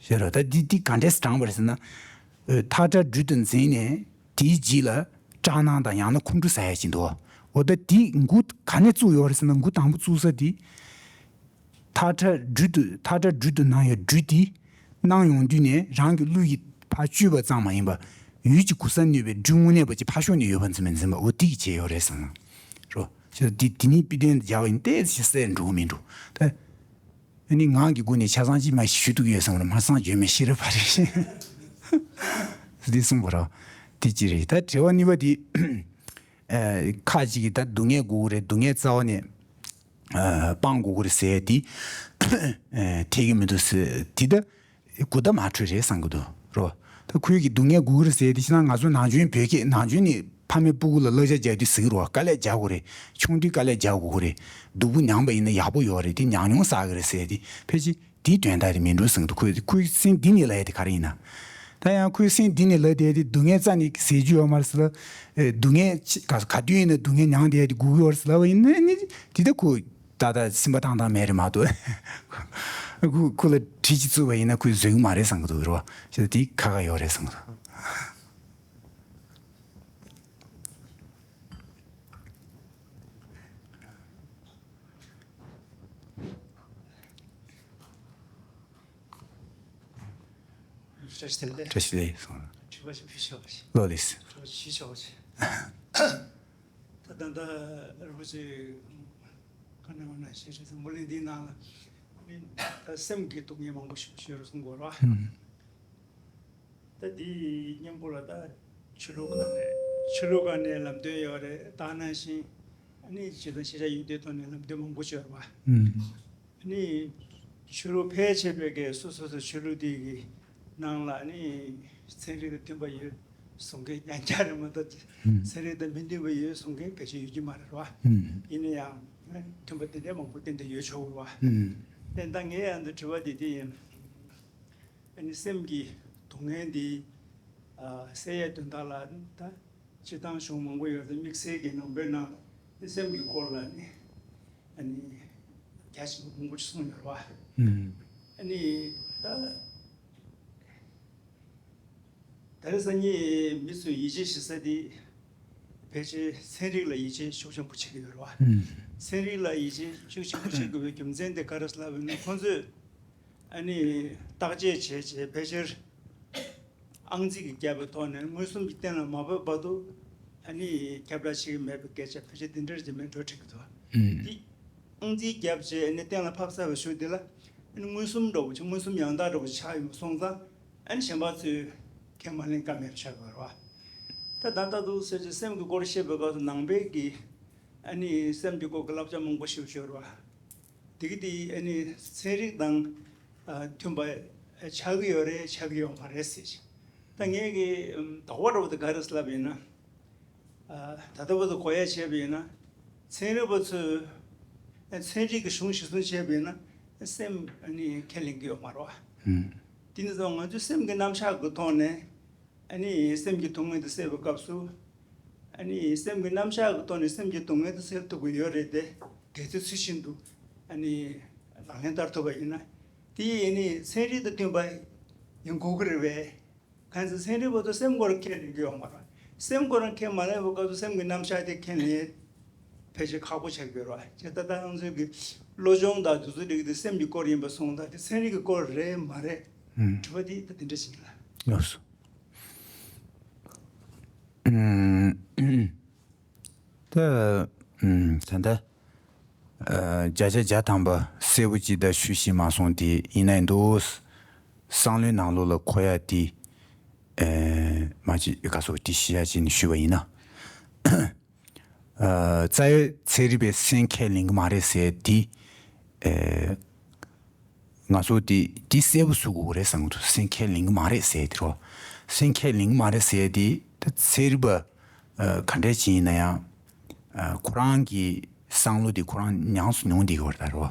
ཤེས་རོགས། ད་འདི་འདི་ག་འདྲས་དྲངས་པ་རེད་ཟེར་ན། ཨ་ཐག་ཁྲ་སྦྲུལ་དུ་འཛིན་ནས་དེའི་རྗེས་ལ་སྐྲག་སྣང་དང་ཡང་ན་ཁོང་ཁྲོ་ཟ་ཡ་ཅིག་འདུག་འོ་ད་འདི་འགོ་ག་ནས་བཙུགས་ཡོད་རེད་ཟེར་ན། འགོ་དང་པོ་བཙུགས་ས་དེ། ཐག་ཁྲ་སྦྲུལ་དུ། ཐག་ཁྲ་སྦྲུལ་དུ་སྣང་བའི་སྦྲུལ་དེ་སྣང་ཡོང་དུས་ནས། རང་གི་ལུས་ཀྱིས་ཕར་གཅུས་པ་ཙམ་མ་ཡིན་པར་ཡུལ་གྱི་གོ་ས་གནོད་པའི་སྦྲུལ་དངོས་གནས་པ་ཅིག་ཕར་ཕྱོགས་ནས་ཡོད་པར་འཛིན་པའི་འཛིན་པ། འོ་དེ་གིས་བྱས་ཡོད་རེད་བསམ་ན། རོ། ཞེས་འདི་འདི་ནི་དཔེ་དོན་སྦྱར་བ་ཡིན་ཏེ། ཞེས་གསལ་འགྲོ་གི་མི་འགྲོ་ད། ཨ་ནི་ངག་གི་སྒོ་ནས་ཆ་ཚང་ཅིག་མ་ཞུ་ཐུབ་ཀྱི་ཡོད་བསམ་རུང་། མ་ཚང་བརྗོད་མེད་ཤེས་རབ་པ་རེད། འདི་གསུངས་པ་རེད། དེ་ཅི་རེད། ད་དྲི་བ་གཉིས་པ་དེ། ཨ་ཁ་ཅིག་གིས་ད་སྡུག་བསྔལ་དགོས་ཀྱི་རེད། སྡུག་བསྔལ་རྩ་བ་ནས་ཨ་སྤང་དགོས་ཀྱི་རེད་ཟེར་དེ། ཨ་འཐད་ཀྱི་མི་འདུག་ཟེར་དེ། ད་གོ་བརྡ་མ་འཕྲོད་རེད་བསམ་གྱི་འདུག་རོ། ད་ཁོས་ཀྱིས་སྡུག་བསྔལ་དགོས་ཀྱི་རེད་ཟེར་དེ། ཕྱི་ནང་ང་ཚོ་ནང་ཆོས་བོད་སྐད། ནང་ཆོས་ནི་ཕ་མས་སྤུ་གུ་ལ་བསླབ་བྱ་རྒྱག་དུས་ཟེར་གྱི་རེད་བ། དཀའ་ལས་རྒྱག་དགོས་རེད། ཆུང་དུས་དཀའ་ལས་རྒྱག་དགོས་ཀྱི་རེད། སྡུག་པོ་མྱངས་པ་ཡིན་ན་ཡག་པོ་ཡོད་རེད། དེ་ཉམས་མྱོང་བསགས་ཀྱི་རེད་ཟེར་དེ། ཕལ་ཆེར་དེའི་དོན་དག་དེ་མིན་འགྲོ་བསམ་གྱི་འདུག་ཁོས་ཁོའི་སེམས་གཏིང་ནས་ལབ་ཡ་དེ་ག་རེ་ཡིན་ན། ད་ཡང་ཁོའི་སེམས་གཏིང་ནས་ལབ་བསྡད་དེ། སྡུག་བསྔལ་རྩ་ནས་ཟེར་རྒྱུ་ཡོད་མ་རེད་ཟེར་ལབ། ཨེ་སྡུག་བསྔལ་ཅི་ག་ག་དུས་ཡིན་ན་སྡུག་བསྔལ་མྱངས་བསྡད་དེ་སྒུག་ཡོད་རེད་ཟེར་ལབ་པ་ཡིན་ན། ཨ་ནི་དེ་ད་ཁོ་ད་ལྟ་སེམས་པ་ཐང་ཐང་མེད་རེད་མ་གཏོགས། ཁོ་ཁོ་ལ་གྲི་ཅིག་བཙུགས་པ་ཡིན་ན་ཁོས་བཟོད་ཀྱི་མ་རེད་བསམ་གྱི་འདུག་རེད་བ། ཞེས་དེ་ཁ་ཁ་ཡོད་རེད་བསམ་གྱི་འདུག་བཀྲ་ཤིས་བདེ་ལེགས། བཀྲ་ཤིས་བདེ་ལེགས་སོང་། དྲི་བ་ཞིག་ཕུལ་ཆོག་པ་ཞིག་ལོ་ལེགས། དྲི་བ་ཞིག་ཞུ་ཆོག་པ་ཞིག་ད་ད་ལྟ་རིན་པོ་ཆེ་ག་ནས་འོང་ན་ཞེས་དྲིས་ཙང་། མུ་ལི་འདིའི་ནང་ལ་ནི་ད་སེམས་ཀྱི་སྡུག་བསྔལ་མང་པོ་ཞིག་ཡོད་རེད་གསུང་གི་ཡོད་རེད་བ། ཨུམ། ད་འདིའི་སྙིང་པོ་ལ་ད་ཆོས་ལུགས་སྒང་ནས། ཆོས་ལུགས་སྒང་ནས་ལམ་སྟོན་ཡོད་རེད། ད་ནང་བཞིན་ཨ་ནི་སྤྱིར་བཏང་ཤེས་བྱ་ཡོན་ཏན་ཐོག་ནས་ལམ་སྟོན་མང་པོ་ཞིག་ཡོད་རེད་བ། ཨུམ། ནི་ཆོས་ལུགས་ཕལ་ཆེ་བའི་གི་སོ་སོ་སོ་ཆོས་ལུགས་དེ་གི་ནང་ལ་ནི་ཚན་རིག་དང་མཐུན་པ་ཡོད་གསུང་མཁན་རྐྱང་རྐྱང་རེད་མ་གཏོགས། ཨུམ། ཚན་རིག་དང་མི་མཐུན་པ་ཡོད་གསུང་མཁན་ཕལ་ཆེར་ཡོད་ཀྱི་མ་རེད་བ། ཨུམ། ཡིན་ན་ཡང་མཐུན་པ་དེ་འདྲའི་མང་པོ་ཏན་ཏན་ཡོད་ཆོག་གི་རེད་བ། ཨུམ། ཡིན་ད་ངས་ཡང་འདི་དྲི་བ་དེ་དེ་ཡིན། ཨ་ནི་སེམས་ཀྱི་སྡུག་བསྔལ་འདི་ཨ་སེལ་ཡའི་དོན་དག་ལ་ད་སྤྱིར་བཏང་གཞུང་མང་པོ་ཡོད་ཙང་། དམིགས་བསལ་གྱི་ནང་པའི་ནང་ལ་ནི་སེམས་ཀྱི་སྐོར་ལ་ནི་ཨ་ནི་རྒྱ་ཆེན་པོ་མང་པོ་ཞིག་གསུངས་ཡོད་རེད་བ། ཨུམ། ཨ་ནི་ད་ད་རེས་སང་ཉིན་མི་ཚོས་ཡིད་ཆེས་བྱེད་ས་དེ་ཕལ་ཆེར་ཚན་རིག་ལ་ཡིད་ཆེས་ཤུགས་ཆེན་པོ་བྱེད་ཀྱི་ཡོད་རེད་བ། ཨུམ། ཚན་རིག་ལ་ཡིད་ཆེས་ཤུགས་ཆེན་པོ་བྱེད་དགོས་པའི་རྒྱུ་མཚན་དེ་ག་རེ་ལབ་ན། ཁོང་ཚོས་ཨ་ནི་བརྟག་དཔྱད་བྱས་བྱས་ཕལ་ཆེར་ཨང་རྩིས་ཀྱི་རྒྱབ་པའི་ཐོག་ནས་མངོན་སུམ་གྱི་སྟེང་ལ་མ་བབས་བར་དུ་ཨ་ནི་ཁྱབ་བསྒྲགས་བྱེད་ཀྱི་མེད་པའི་སྐད་ཆ་ཕལ་ཆེར་དེ་འདྲར་རྗེས་མའི་འགྲོ་འགྲིག་གི་འདུག་ཨུམ། འདི་ཨང་རྩིས་བརྒྱབ་བྱས་ཨ་ནི་གཏན་ལ་ཕབ་ཚར་བའི་གཞུག་དེ་ལ་ཨ་ནི་མངོན་སུམ་འདྲ་བོ་ཅིག་མངོན་སུམ་ཡང་དག་འདྲ་བོ་ཆགས་ཡོང་སོང་ཙང་། ཨ་ནི་གཞན་པ་ཚོས་ཁས་མ་ལེན་ཀ་མེད་པ་ཆགས་ཡོད་རེད་བ། ད་ད་ལྟ་འདུག་ཟེར་གྱི་སེམས་ཀྱི་སྐོར་བཤད་པའི་སྐབས་སུ་ནང་པའི་གི་ཨ་ནི་སེམས་ཀྱི་སྐོར་གྱི་བསླབ་བྱ་མང་པོ་ཞིག་ཡོད་རེད་བ། དེ་གི་དེ་ཨ་ནི་ཚན་རིག་དང་ཨ་མཐུན་པ་ཆགས་ཀྱི་ཡོད་རེད་ཆགས་ཀྱི་ཡོད་མ་རེད་ཟེར་ཞིང་། ད་ངས་ཀྱི་ཨམ་དོགས་པ་འདྲ་བོ་དེ་ག་རེ་ལབ་ཡིན་ན། ཨ་ད་ལྟ་བར་དུ་གོ་ཡ་བྱས་པ་ཡིན་ན། ཚན་རིག་པ་ཚོས་ཨ་ཚན་རིག་གི་གཞུང་གཞིར་བཟུང་བྱས་པ་ཡིན་ན་སེམས་ཨ་ནི་ཁས་ལེན་གྱི་ཡོད་མ་རེད་བ། ཧུམ། དེ་ནི་ཚོ་ང་ཚོའི་སེམས་ཀྱི་རྣམ་གཞག་གི་ཐོག་ནས། ཨ་ནི་སེམས་ཀྱི་སྡུག་བསྔལ་དེ་སེལ་བའི་སྐབས་སུ། ཨ་ནི་སེམས་ཀྱི་རྣམ་གཞག་གི་ཐོག་ནས་སེམས་ཀྱི་སྡུག་བསྔལ་དེ་སེལ་ཐུབ་ཀྱི་ཡོད་རེད་དེ། གལ་སྲིད་ཚུལ་བཞིན་དུ་ཨ་ནི་ལག་ལེན་བསྟར་ཐུབ་པ་ཡིན་ན། དེ་ཡིས་ཨ་ནི་ཚན་རིག་དང་མཐུན་པ་ཡིན་དགོས་ཀྱི་རེད་པས། གང་ཚེ་ཚན་རིག་པ་ཚོ་སེམས་ཁོ་རང་ཁས་ལེན་གྱི་ཡོད་མ་རེད། སེམས་ཁོ་རང་ཁས་མ་ལེན་པའི་སྐབས་སུ་སེམས་ཀྱི་རྣམ་གཞག་དེ་ཁས་ལེན་ཕལ་ཆེར་ཁག་པོ་ཆགས་ཀྱི་ཡོད་རེད་བ། བྱས་ཙང་ད་ང་ཚོའི་གི་བློ་སྦྱོང་དང་དེ་ཚོ་འགྲིག་གི་དེ་སེམས་ཀྱི་སྐོར་ཡིན་པ་སོང་ཙང་དེ་ཚན་རིག་གི་སྐོར་རེད་མ་རེད། ཧུམ། དྲི་བ་དེ་ད་དེ་འདྲ་ཞིག་ཡིན་ལ། ལགས་སོ། ཨུམ། ད་ཨུམ་ད་ལྟ་ཨ་བརྒྱ་ཆ་བརྒྱ་ཐམ་པ་གསལ་པོ་ཅིག་ད་ཞུ་ཤེས་མ་སོང་དེ་ཡིན་ནའི་འདུག། བསམ་བློའི་ནང་ལོགས་ལ་འཁོར་ཡ་དེ་ཨེ་མ་ཅིག་ག་སོགས་དེ་ཤེས་ཡ་ཅིག་ནས་ཞུས་པ་ཡིན་ན། ཨ་རྩ་བའི་ཚན་རིག་པས་སེམས་ཁས་ལེན་གྱི་མ་རེད་ཟེར་དེ། ཨེ་ང་ཚོ་དེ་དེ་གསལ་པོ་བཟོ་དགོས་རེད་བསམ་གྱི་འདུག། སེམས་ཁས་ལེན་གྱི་མ་རེད་ཟེར་དེ་རོ། སེམས་ཁས་ལེན་གྱི་མ་རེད་ཟེར་དེ་ད་ཚན་རིག་པ་ཨ་ག་འདྲས་ཅིག་ཡིན་ན་ཡང་ཨ་ཁོ་རང་གི་བསམ་བློ་དེ་ཁོ་རང་ཉམས་སུ་མྱོང་བསྡད་ཀྱི་ཡོད་རེད་ད་རོ།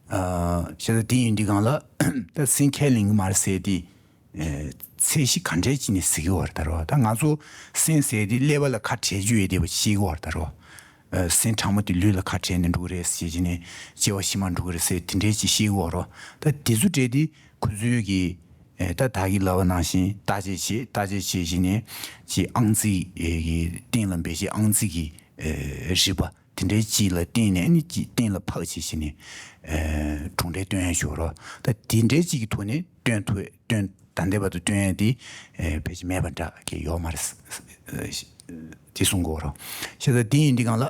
ཨ་བྱས་ཙང་དེ་ཡིན་དུས་སྒང་ལ་ད་སེམས་ཁས་ལེན་གྱི་མ་རེད་ཟེར་དེ། ཨེ་ཚད་གཞི་ག་འདྲས་ཅིག་ནས་ཟེར་གྱི་ཡོད་རེད་ད་རོ། ད་ང་ཚོ་སེམས་ཟེར་དེ་ཀླད་པ་ལ་ཁ་བྲལ་རྒྱུ་ཡོད་བསྡད་པ་ཤེས་ཀྱི་ཡོད་རེད་ད་རོ། ཨེ་སེམས་ཕྲ་མོ་དེ་ལུས་ལ་ཁ་བྲལ་ནས་འགྲོ་གི་རེད་ཟེར་གྱི་ནས་སྐྱེ་བ་ཕྱི་མ་འགྲོ་གི་རེད་ཟེར་དེ་འདྲས་ཅིག་ཤེས་ཀྱི་ཡོད་རོ། ད་དེ་ཚོ་འདྲས་དེ་ཁོ་ཚོའི་གི་ཨེ་ད་ད་གི་ལབ་པ་ནང་བཞིན་བརྟག་དཔྱད་བྱེད་བརྟག་དཔྱད་བྱེད་བཞིན་ནས་ཅིག་ཨང་རྩིས་ཨེ་གི་སྟེང་ལ་འབད་བཞིན་ཨང་རྩིས་གི་ཨེ་རིག་པ། དེ་འདྲའི་ཅིག་ལ་བརྟེན་ནས་ཨ་ནི་ཅིག་གཏན་ལ་ཕབ་བྱས་བྱས་ནས་ཨེ་གྲུབ་འབྲས་སྟོན་ཡ་ཞུ་རོགས། ད་དེ་འདྲའི་ཅིག་གི་ཐོག་ནས་སྟོན་ཐུབ་སྟོན་ད་ལྟའི་བར་དུ་སྟོན་ཡ་དེ་ཨེ་ཕལ་ཆེར་མེད་པ་འདྲ་གི་ཡོད་མ་རེད། དེ་གསུང་དགོས་རོགས། བྱས་ཙང་དེ་ཡིན་དུས་སྒང་ལ་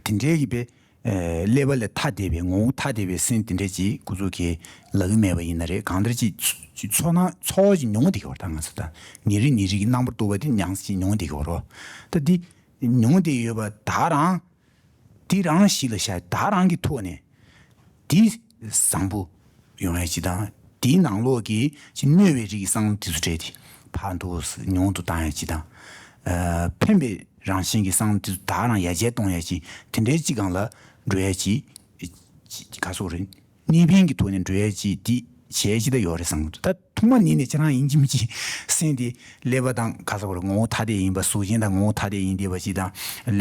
དེ་འདྲའི་གི་པའི་ཨེ་ཀླད་པ་ལས་ཐ་དད་པའི་ངོ་བོ་ཐ་དད་པའི་སེམས་དེ་འདྲ་ཅིག་ཁོ་ཚོ་གིས་ལབ་ཀྱི་མེད་པ་ཡིན་ན་རེད། གང་ལྟར་ཅིག་ཚོར་སྣང་ཚོར་བ་ཅིག་མྱོང་བསྡད་ཀྱི་ཡོད་རེད། ད་ང་ཚོ་ད་ཉིན་རེ་ཉིན་རེ་གི་རྣམ་པར་རྟོག་པ་དེ་ཉམས་སུ་ཅིག་མྱོང་བསྡད་ཀྱི་ཡོད་རེད། ད་འདི། མྱོང་བསྡད་ཡོད་པ་ད་རང་། དེ་རང་གཞི་ལ་བཞག་ད་རང་གི་ཐོག་ནས། དེ་བཟང་པོ་ཡོང་ཡ་ཅིག་དང་དེའི་ནང་ལོགས་ཀྱི་ཅིག་གནོད་པའི་རིགས་ཀྱི་བསམ་བློ་དེ་ཚོ་བྲལ་ཏེ་ཕར་འདུག་ཉུང་དུ་བཏང་ཡ་ཅིག་དང་། ཨ་ཕན་པའི་རང་བཞིན་གྱི་བསམ་བློ་དེ་ཚོ་ད་རང་ཡར་རྒྱས་གཏོང་ཡ་ཅིག་དེ་འདྲའི་ཅིག་སྒང་ལ་འགྲོ་ཡ་ཅིག་ཅིག་ག་སོགས་རེད། གནད་ཕན་གྱི་ཐོག་ནས་འགྲོ་ཡ་ཅིག་དེ་བྱས་ཅིག་ད་ཡོད་རེད་བསམ་གི་འདུག། ད་ཐོག་མ་ཉིད་ནས་ཁྱེད་རང་ཡིན་གཅིག་མིན་གཅིག་སེམས་དེ་ཀླད་པ་དང་ག་ས་བར་ངོ་བོ་ཐ་དད་ཡིན་པ་གཟུགས་ཅན་དང་ངོ་བོ་ཐ་དད་ཡིན་བསྡད་པ་ཅིག་དང་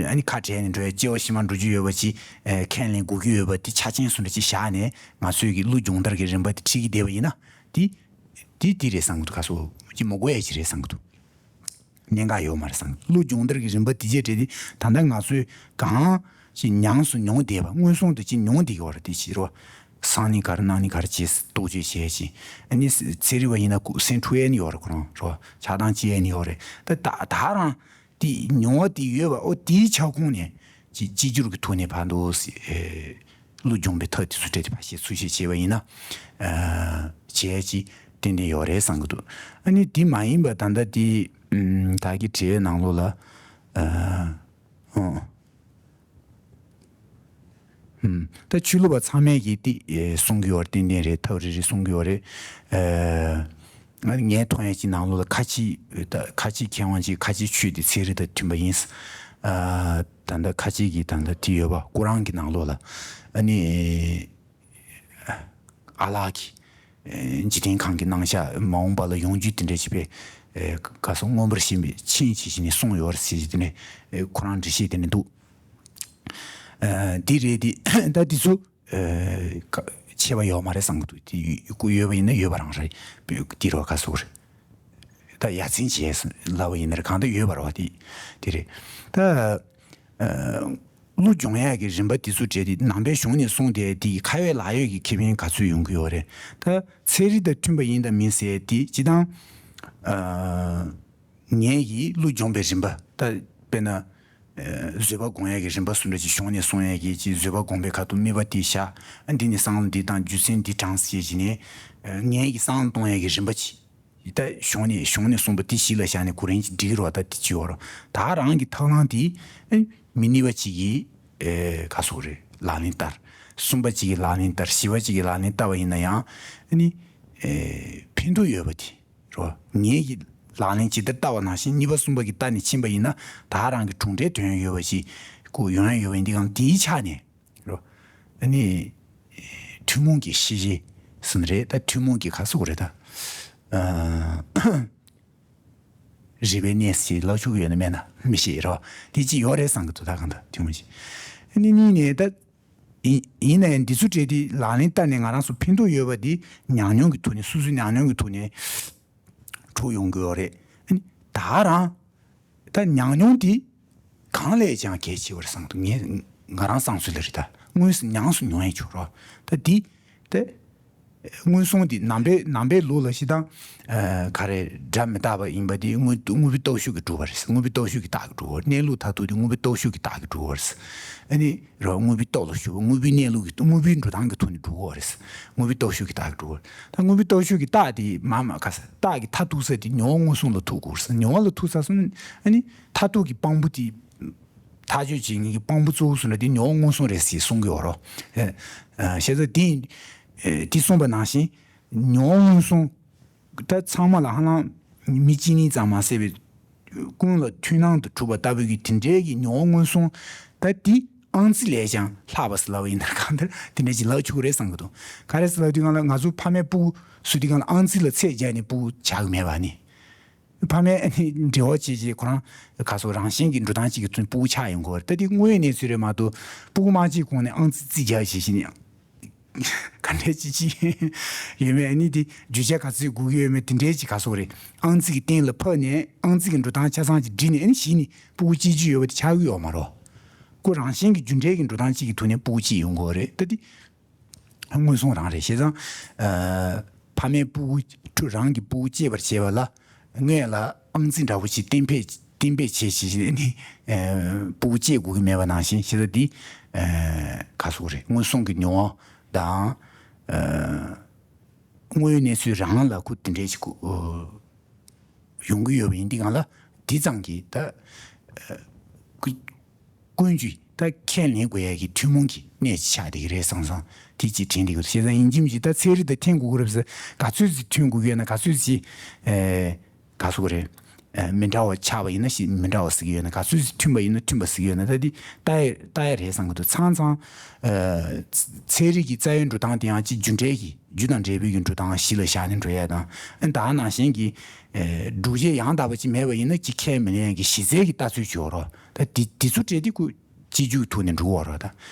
ཨ་ནི་ཁ་བྲལ་ནས་འགྲོ་ཡ་སྐྱེ་བ་ཕྱི་མ་འགྲོ་རྒྱུ་ཡོད་པ་ཅིག་ཨེ་ཁས་ལེན་དགོས་ཀྱི་ཡོད་པ་དེ་ཆ་རྐྱེན་སུ་འདྲ་ཅིག་བཞག་ནས་ང་ཚོས་ཀྱི་བློ་སྦྱོང་བརྡར་གྱི་རིམ་པ་དེ་ཁྲིད་ཀྱི་བསྡད་པ་ཡིན་ན་དེ་དེ་དེ་རེད་བསམ་གི་འདུག། ག་སོ་ཅིག་མ་གོ་ཡ་ཅིག་རེད་བསམ་གི་འདུག། གནད་འགག་ཡོད་མ་རེད་བསམ་གི། བློ་སྦྱོང་བརྡར་གྱི་རིམ་པ་དེ་བྱས་བྲལ་ཏེ་ད་ལྟ་ང་ཚོས་གང་ཅིག་ཉམས་སུ་མྱོང་བསྡད་པ་མངོན་སུམ་དུ་ཅིག་མྱོང་བསྡད་ཀྱི་ཡོད་རེད་དེ་ཕྱི་རོ། སང་ཉིན་ག་རེ་གནངས་ཉིན་ག་རེ་བྱེད་རྟོག་དཔྱོད་བྱས་ཤིང་ཨ་ནི་ཚན་རིག་པ་ཡིན་ན་ཁུ་སེམས་འཁྲུག་ཡས་ནི་ཡོད་རེད་ཁོ་རང་རོ། ཆགས་སྡང་སྐྱེ་ཡས་ནི་ཡོད་རེད། ད་ད་ད་རང་དེ་མྱོང་བ་དེ་ཡོད་པ་ཨོ་དེའི་ཆ་ཁོངས་ནས་ཅིག་གཅིག་གྱུར་གྱི་ཐོག་ནས་ཕར་འདུག་སེ་ཨེ་བློ་སྦྱོང་བའི་ཐབས་དེ་ཚོ་སྤྲད་དེ་ཕར་བཤད་ཚུར་བཤད་བྱས་པ་ཡིན་ན་ཨ་བྱས་ཅིག་ཏན་ཏན་ཡོད་རེད་བསམ་གྱི་འདུག། ཨ་ནི་དེ་མ་ཡིན་པ་ད་ལྟ་དེ་ཨམ་ད་གི་དྲི་བའི་ནང་ལོགས་ལ་ཨ་ཨོ། ད་ཆོས་ལུགས་པ་ཚང་མས་ཀྱིས་ཏི་གསུང་གི་ཡོད་རེད། ཏན་ཏན་རེད། ཐབས་རེ་རེ་གསུང་གི་ཡོད་རེད། ཨ་ངས་མཐོང་ཡ་གཅིག་ནང་ལོགས་ལ་ཁ་ཆེ་ད་ཁ་ཆེ་མཁས་དབང་གཅིག་ཁ་ཆེ་ཆོས་དེ་ཚན་རིག་དང་མཐུན་པ་ཡིན། ཨ་ད་ལྟ་ཁ་ཆེ་གི་ད་ལྟ་དེ་ཡོད་པ་ཀོ་རང་གི་ནང་ལོགས་ལ་ཨ་ནི་ཨ་ལགས་ཀྱིས་འཇིག་རྟེན་ཁམས་ཀྱི་སྣང་ཤས་མ་འོངས་པ་ལ་ཡོང་རྒྱུ་དེ་འདྲ་ཞིག་པས་ག་སོང་མངོན་པར་ཤེས་པའི་ཆིངས་བྱེད་བཞིན་ནས་གསུངས་ཡོད་རེད་ཟེར་གྱི་དེ་ནས་ཁོ་རང་འགྲེལ་བཤད་དེ་ནས་འདུག། ཨ་འདི་རེད་དེ་ད་འདི་ཚོ་ཨ་ཁ་ཆད་པ་ཡོད་མ་རེད་བསམ་གྱི་འདུག། དེ་ཡོད་ཡོད་པ་ཡིན་ན་ཡོད་པ་རང་རེད། འདི་རོ་ག་སོགས་རེད། ད་ཡ་མཚན་བྱས་ལབ་པ་ཡིན་ན་རེད། གང་ལྟར་ཡོད་པ་རེད་བ། དེ་དེ་རེད། ད་ཨ་བློ་སྦྱོང་ཡག་གི་རིམ་པ་དེ་ཚོ་བྲལ་ཏེ་ནང་པའི་གཞུང་ནས་གསུངས་ཏེ་དེ་ཁ་ཡོད་ལག་ཡོད་ཀྱི་ཁེ་ཕན་ག་ཚོད་ཡོང་གི་ཡོད་རེད། ད་ཚན་རིག་དང་མཐུན་པ་ཡིན་དང་མིན་ཟེར་དེ་སྤྱི་བཏང་ཨ། ངས་ཀྱིས་བློ་སྦྱོང་པའི་རིམ་པ་ད་དཔེར་ན་ཨ་བཟོད་པ་སྒོམ་ཡས་ཀྱི་རིམ་པ་སུ་འདྲ་ཅིག་གཞུང་ནས་གསུང་ཡས་ཀྱི་ཅིག་བཟོད་པ་སྒོམ་པའི་ཁ་ཐུག་དམིགས་པ་འདི་བཞག་ཨ་འདི་ནས་བསམ་བློ་འདི་བཏང་རྒྱུ་མཚན་འདི་དྲངས་ཟེར་བྱས་ནས་ཨ་ངས་ཀྱིས་བསམ་བློ་གཏོང་ཡས་ཀྱི་རིམ་པ་ཅིག་ད་གཞུང་ནས་གཞུང་ནས་གསུངས་པ་འདི་གཞི་ལ་བཞག་ནས་གོ་རིམ་ཅིག་འགྲིག་གི་རེད་བ། ད་འདི་ཅིག་ཡོད་རེད། ད་རང་གི་ཐབས་ལམ་འདི་ཨ་མི་ནུས་པ་ཅིག་གིས་ཨ་ག་སོགས་རེད་ལག་ལེན་བསྟར། གསུམ་པ་གཅིག་གི་ལག་ལེན་བསྟར། བཞི་པ་གཅིག་གི་ལག་ལེན་བསྟར་བ་ཡིན་ན་ཡང་ཨ་ནི་ཨེ་ཕན་ཐོགས་ཡོད་པ་དེ་རོ། ངེད་ཀྱི་ལག་ལེན་ཇི་ལྟར་བསྟར་བ་ནང་བཞིན་གཉིས་པ་གསུམ་པ་གི་བསྟར་ནས་ཕྱིན་པ་ཡིན་ན་ད་རང་གི་གྲུབ་འབྲས་དོན་ཡོད་པ་ཞིག་ཀུ་ཡོང་ཡ་ཡོད་པ་ཡིན་དེ་གང་དེའི་ཆ་ནས་རོ། ཨ་ནི་ཐུན་མོང་གི་ཤེས་བྱེད་ཟེར་ནི་རེད། ད་ཐུན་མོང་གི་ག་ཟེར་དགོས་རེད་ད། ཨ་རིག་པའི་གནས་ཞེས་ལབ་ཆོག་གི་ཡོད་ན་མེད་ན་མི་ཤེས་རོ། དེ་ཅི་ཡོད་རེད་བསམ་གི་འདུག་ད་གང་ལྟར་ཐུན་མོང་ཞིག་ཨ་ནི་གཉིས་ནས་ད། ཡིན་ཡིན་ནའི་འདི་ཚོ་བྲིས་ཏེ་ལག་ལེན་བསྟར་ནས་ང་རང་ཚོ་ཕན་ཐོགས་ཡོད་པ་འདི་ཉམས་མྱོང་གི་ཐོག་ནས་སོ་སོའི་ཉམས་མྱོང་གི་ཐོག་ནས་འཕྲོ་ཡོང་གི་ཡོད་རེད། ཨ་ནི་ད་རང་ད་ཉམས་མྱོང་འདི་གང་ལས་ཀྱང་གལ་ཆེ་བར་བསམ་འདུག་ངས་ང་རང་བསམ་ཚུལ་ལ་རེད། ད་དངོས་སུ་མྱངས་སུ་མྱོང་ཡས་ཆོག་རོགས། ད་འདི་ད་སྔོན་སོང་འདི་ནང་པའི་ནང་པའི་ལུགས་ལ་བཞག་ན་ག་རེ་སྒྲ་མི་རྟག་པ་ཡིན་པ་འདི་དངོས་དངོས་པོའི་སྟོབས་ཤུགས་ཀྱིས་གྲུབ་པ་རེད། དངོས་པོའི་སྟོབས་ཤུགས་ཀྱིས་རྟག་གིས་གྲུབ་པ་རེད། གནས་ལུགས་མཐར་ཐུག་འདི་དངོས་པོའི་སྟོབས་ཤུགས་ཀྱིས་རྟག་གིས་གྲུབ་པ་རེད། ཨ་ནི་རོ་དངོས་པོའི་སྟོབས་ལ་ཞུགས་པ་དངོས་པོའི་གནས་ལུགས་ཀྱི་དངོས་པོའི་འགྲོ་སྟངས་ཀྱི་ཐོག་ནས་འགྲོ་གི་ཡོད་རེད། དངོས་པོའི་སྟོབས་ཤུགས་ཀྱིས་རྟག་གིས་འགྲོ་གི་ཡོད་རེད། ད་དངོས་པོའི་སྟོབས་ཤུགས་ཀྱིས་རྟག་དེ་མ་མ་ཁ་ས་རྟག་གི་མཐར་ཐུག་ས་དེ་མྱོང་བ་མངོན་སུམ་ལ་ཐུག་དགོས་རེད། མྱོང་བ་ལ་ཐུག་ཚར་སོང་ཨ་ནི་མཐར་ཐུག་གི་དཔང་པོ་དེ་ཐག་གཅོད་བྱེད་མཁན་གྱི་དཔང་པོ་གཙོ་བོ་སུ་ན་དེ་མྱོང་བ་མངོན་སུམ་རེད་ཟེར་གསུང་གི་ཡོད་རོ། ཨ་ཨ་བྱས་ཙང་དེ་དེ་གསུངས་པ་ནང་བཞིན་མྱོང་བ་མངོན་སུམ། ད་ཚང་མ་ལ་ཧ་ལམ་མི་གཅིག་གཉིས་ཙམ་མ་ཟད་པའི་ཀུན་ལ་མཐུན་སྣང་དུ་གྲུབ་པ་ལྟ་བུའི་གི་དེ་འདྲའི་གི་མྱོང་བ་མངོན་སུམ། ད་འདི་ཨང་རྩིས་ལས་ཀྱང་ལྷག་པ་ཟེར་ལབ་པ་ཡིན་ན་གང་ལྟར་དེ་འདྲ་ཅིག་ལབ་ཆོག་གི་རེད་བསམ་གི་འདུག་ག་རེ་ཟེར་ལབ་དུས་སྒང་ལ་ང་ཚོ་ཕ་མའི་སྤུ་གུ་བཟོ་དུས་སྒང་ལ་ཨང་རྩིས་ལ་ཚད་བརྒྱབ་ནས་སྤུ་གུ་བྱ་གི་མེད་པ་ནི། ཕ་མས་ཨ་ནི་འབྲེལ་བ་བྱེད་བྱེད་ཁོ་རང་ག་སོ་རང་བཞིན་གྱི་འགྲོ་སྟངས་གཅིག་གི་ཚུན་སྤུ་གུ་ཆགས་ཡོང་གི་ཡོད་རེད། ད་འདི་དངོས་ཡོད་གནས་ཚུལ་རེད་མ་གཏོགས་སྤུ་གུ་མ་སྐྱེས་གོང་ནས་ཨང་རྩིས་རྩིས་རྒྱག་བྱེད་བཞིན་ཡང་ག་འདྲས་ཅི་ཅི་ཡོད་མེད་ཨ་ནི་དེ་བརྗོད་བྱ་ག་ཚོད་དགོས་ཀྱི་ཡོད་མེད་དེ་འདྲས་ཅིག་ག་སོགས་རེད། ཨང་རྩིས་ཀྱི་སྟེང་ལ་ཕབ་ནས་ཨང་རྩིས་ཀྱི་འགྲོ་སྟངས་ཆ་ཚང་ཅིག་བྲིས་ནས་ཨ་ནི་གཞི་ནས་སྤུ་གུ་སྐྱེ་རྒྱུ་ཡོད་པ་དེ་ཆགས་ཀྱི་ཡོད་མ་རེད། ཁོ་རང་བཞིན་གྱི་རྒྱུ་འབྲས་ཀྱི་འགྲོ་སྟངས་གཅིག་གི་ཐོག་ནས་སྤུ་གུ་སྐྱེ་ཡོང་གི་ཡོད་རེད། ད་དེ་མངོན་སུམ་རང་རེད། བྱས་ཙང་ཨ་ཕ་མས་སྤུ་གུ་རང་གི་སྤུ་གུ་སྐྱེས་པར་བྱེད་པ་ལ་སྔོན་ལ་ཨང་རྩིས་འདྲ་པོ་ཞིག་གཏན་འབེབས་གཏན་འབེབས་བྱས་བྱས་བྱས་ནས་ཨ་སྤུ་གུ་སྐྱེ་དགོས་ཀྱི་མེད་པ་ནང་བཞིན་བྱས་ཙང་འདི་ཨ་ག་སོགས་རེད། མངོན་སུམ་གྱི་མྱོང་བ་དང་ཨ་དངོས་ཡོད་གནས་ཚུལ་རང་ལ་ཁུ་དེ་འདྲས་ཞིག་ཁུ་ཡོང་གི་ཡོད་པ་ཡིན་དུས་སྒང་ལ་འདི་ཙམ་གྱིས་ད་ཨ་ཀུན་ཀུན་གྱིས་ད་ཁས་ལེན་དགོས་ཡ་གི་ཐུན་མོང་གི་གནས་ཤིག་ཆགས་བསྡད་ཀྱི་རེད་བསམ་སོང་། དེ་ཅིག་དྲན་བསྡད་ཀྱི་འདུག་བྱས་ཙང་ཡིན་གཅིག་མིན་གཅིག་ད་ཚན་རིག་དང་མཐུན་དགོས་ཀྱི་རེད་ཟེར། ག་ཚོད་ཅིག་མཐུན་དགོས་ཀྱི་ཡོད་ན་ག་ཚོད་ཅིག་ཨེ་ག་ཟེར་དགོས་རེད། ཨེ་མི་འདྲ་བ་ཆགས་པ་ཡིན་ན་ཞིག་མི་འདྲ་བ་ཟེར་གྱི་ཡོད་ན་ག་ཚོད་ཅིག་མཐུན་པ་ཡིན་ན་མཐུན་པ་ཟེར་གྱི་ཡོད་ན་ད་འདི་ལྟ་ཡ་ལྟ་ཡ་རེད་བསམ་གྱི་འདུག་ཚང་ཚང་ཨེ་ཚན་རིག་གི་རྩ་བའི་འགྲོ་སྟངས་དེ་ཡང་ཅིག་རྒྱུ་འབྲས་ཀྱི་རྒྱུ་དང་འབྲས་བུའི་གི་འགྲོ་སྟངས་གཞི་ལ་བཞག་ནས་འགྲོ་ཡ་དང་ཨ་ད་ནང་བཞིན་གྱི་ཨེ་སྒྲུབ་བྱེད་ཡང་དག་པ་ཅིག་མེད་པ་ཡིན་ན་ཅིག་ཁས་མི་ལེན་ཡ་གི་གཞི་རྩའི་གི་ལྟ་ཚུལ་ཅིག་ཡོད་རེད། ད་འདི་འདི་ཚོ་འབྲེལ་ཏེ་ཁུ་སྤྱི་རྒྱུགས་ཐུག་ནས་འགྲོ་བ་རེད། ད་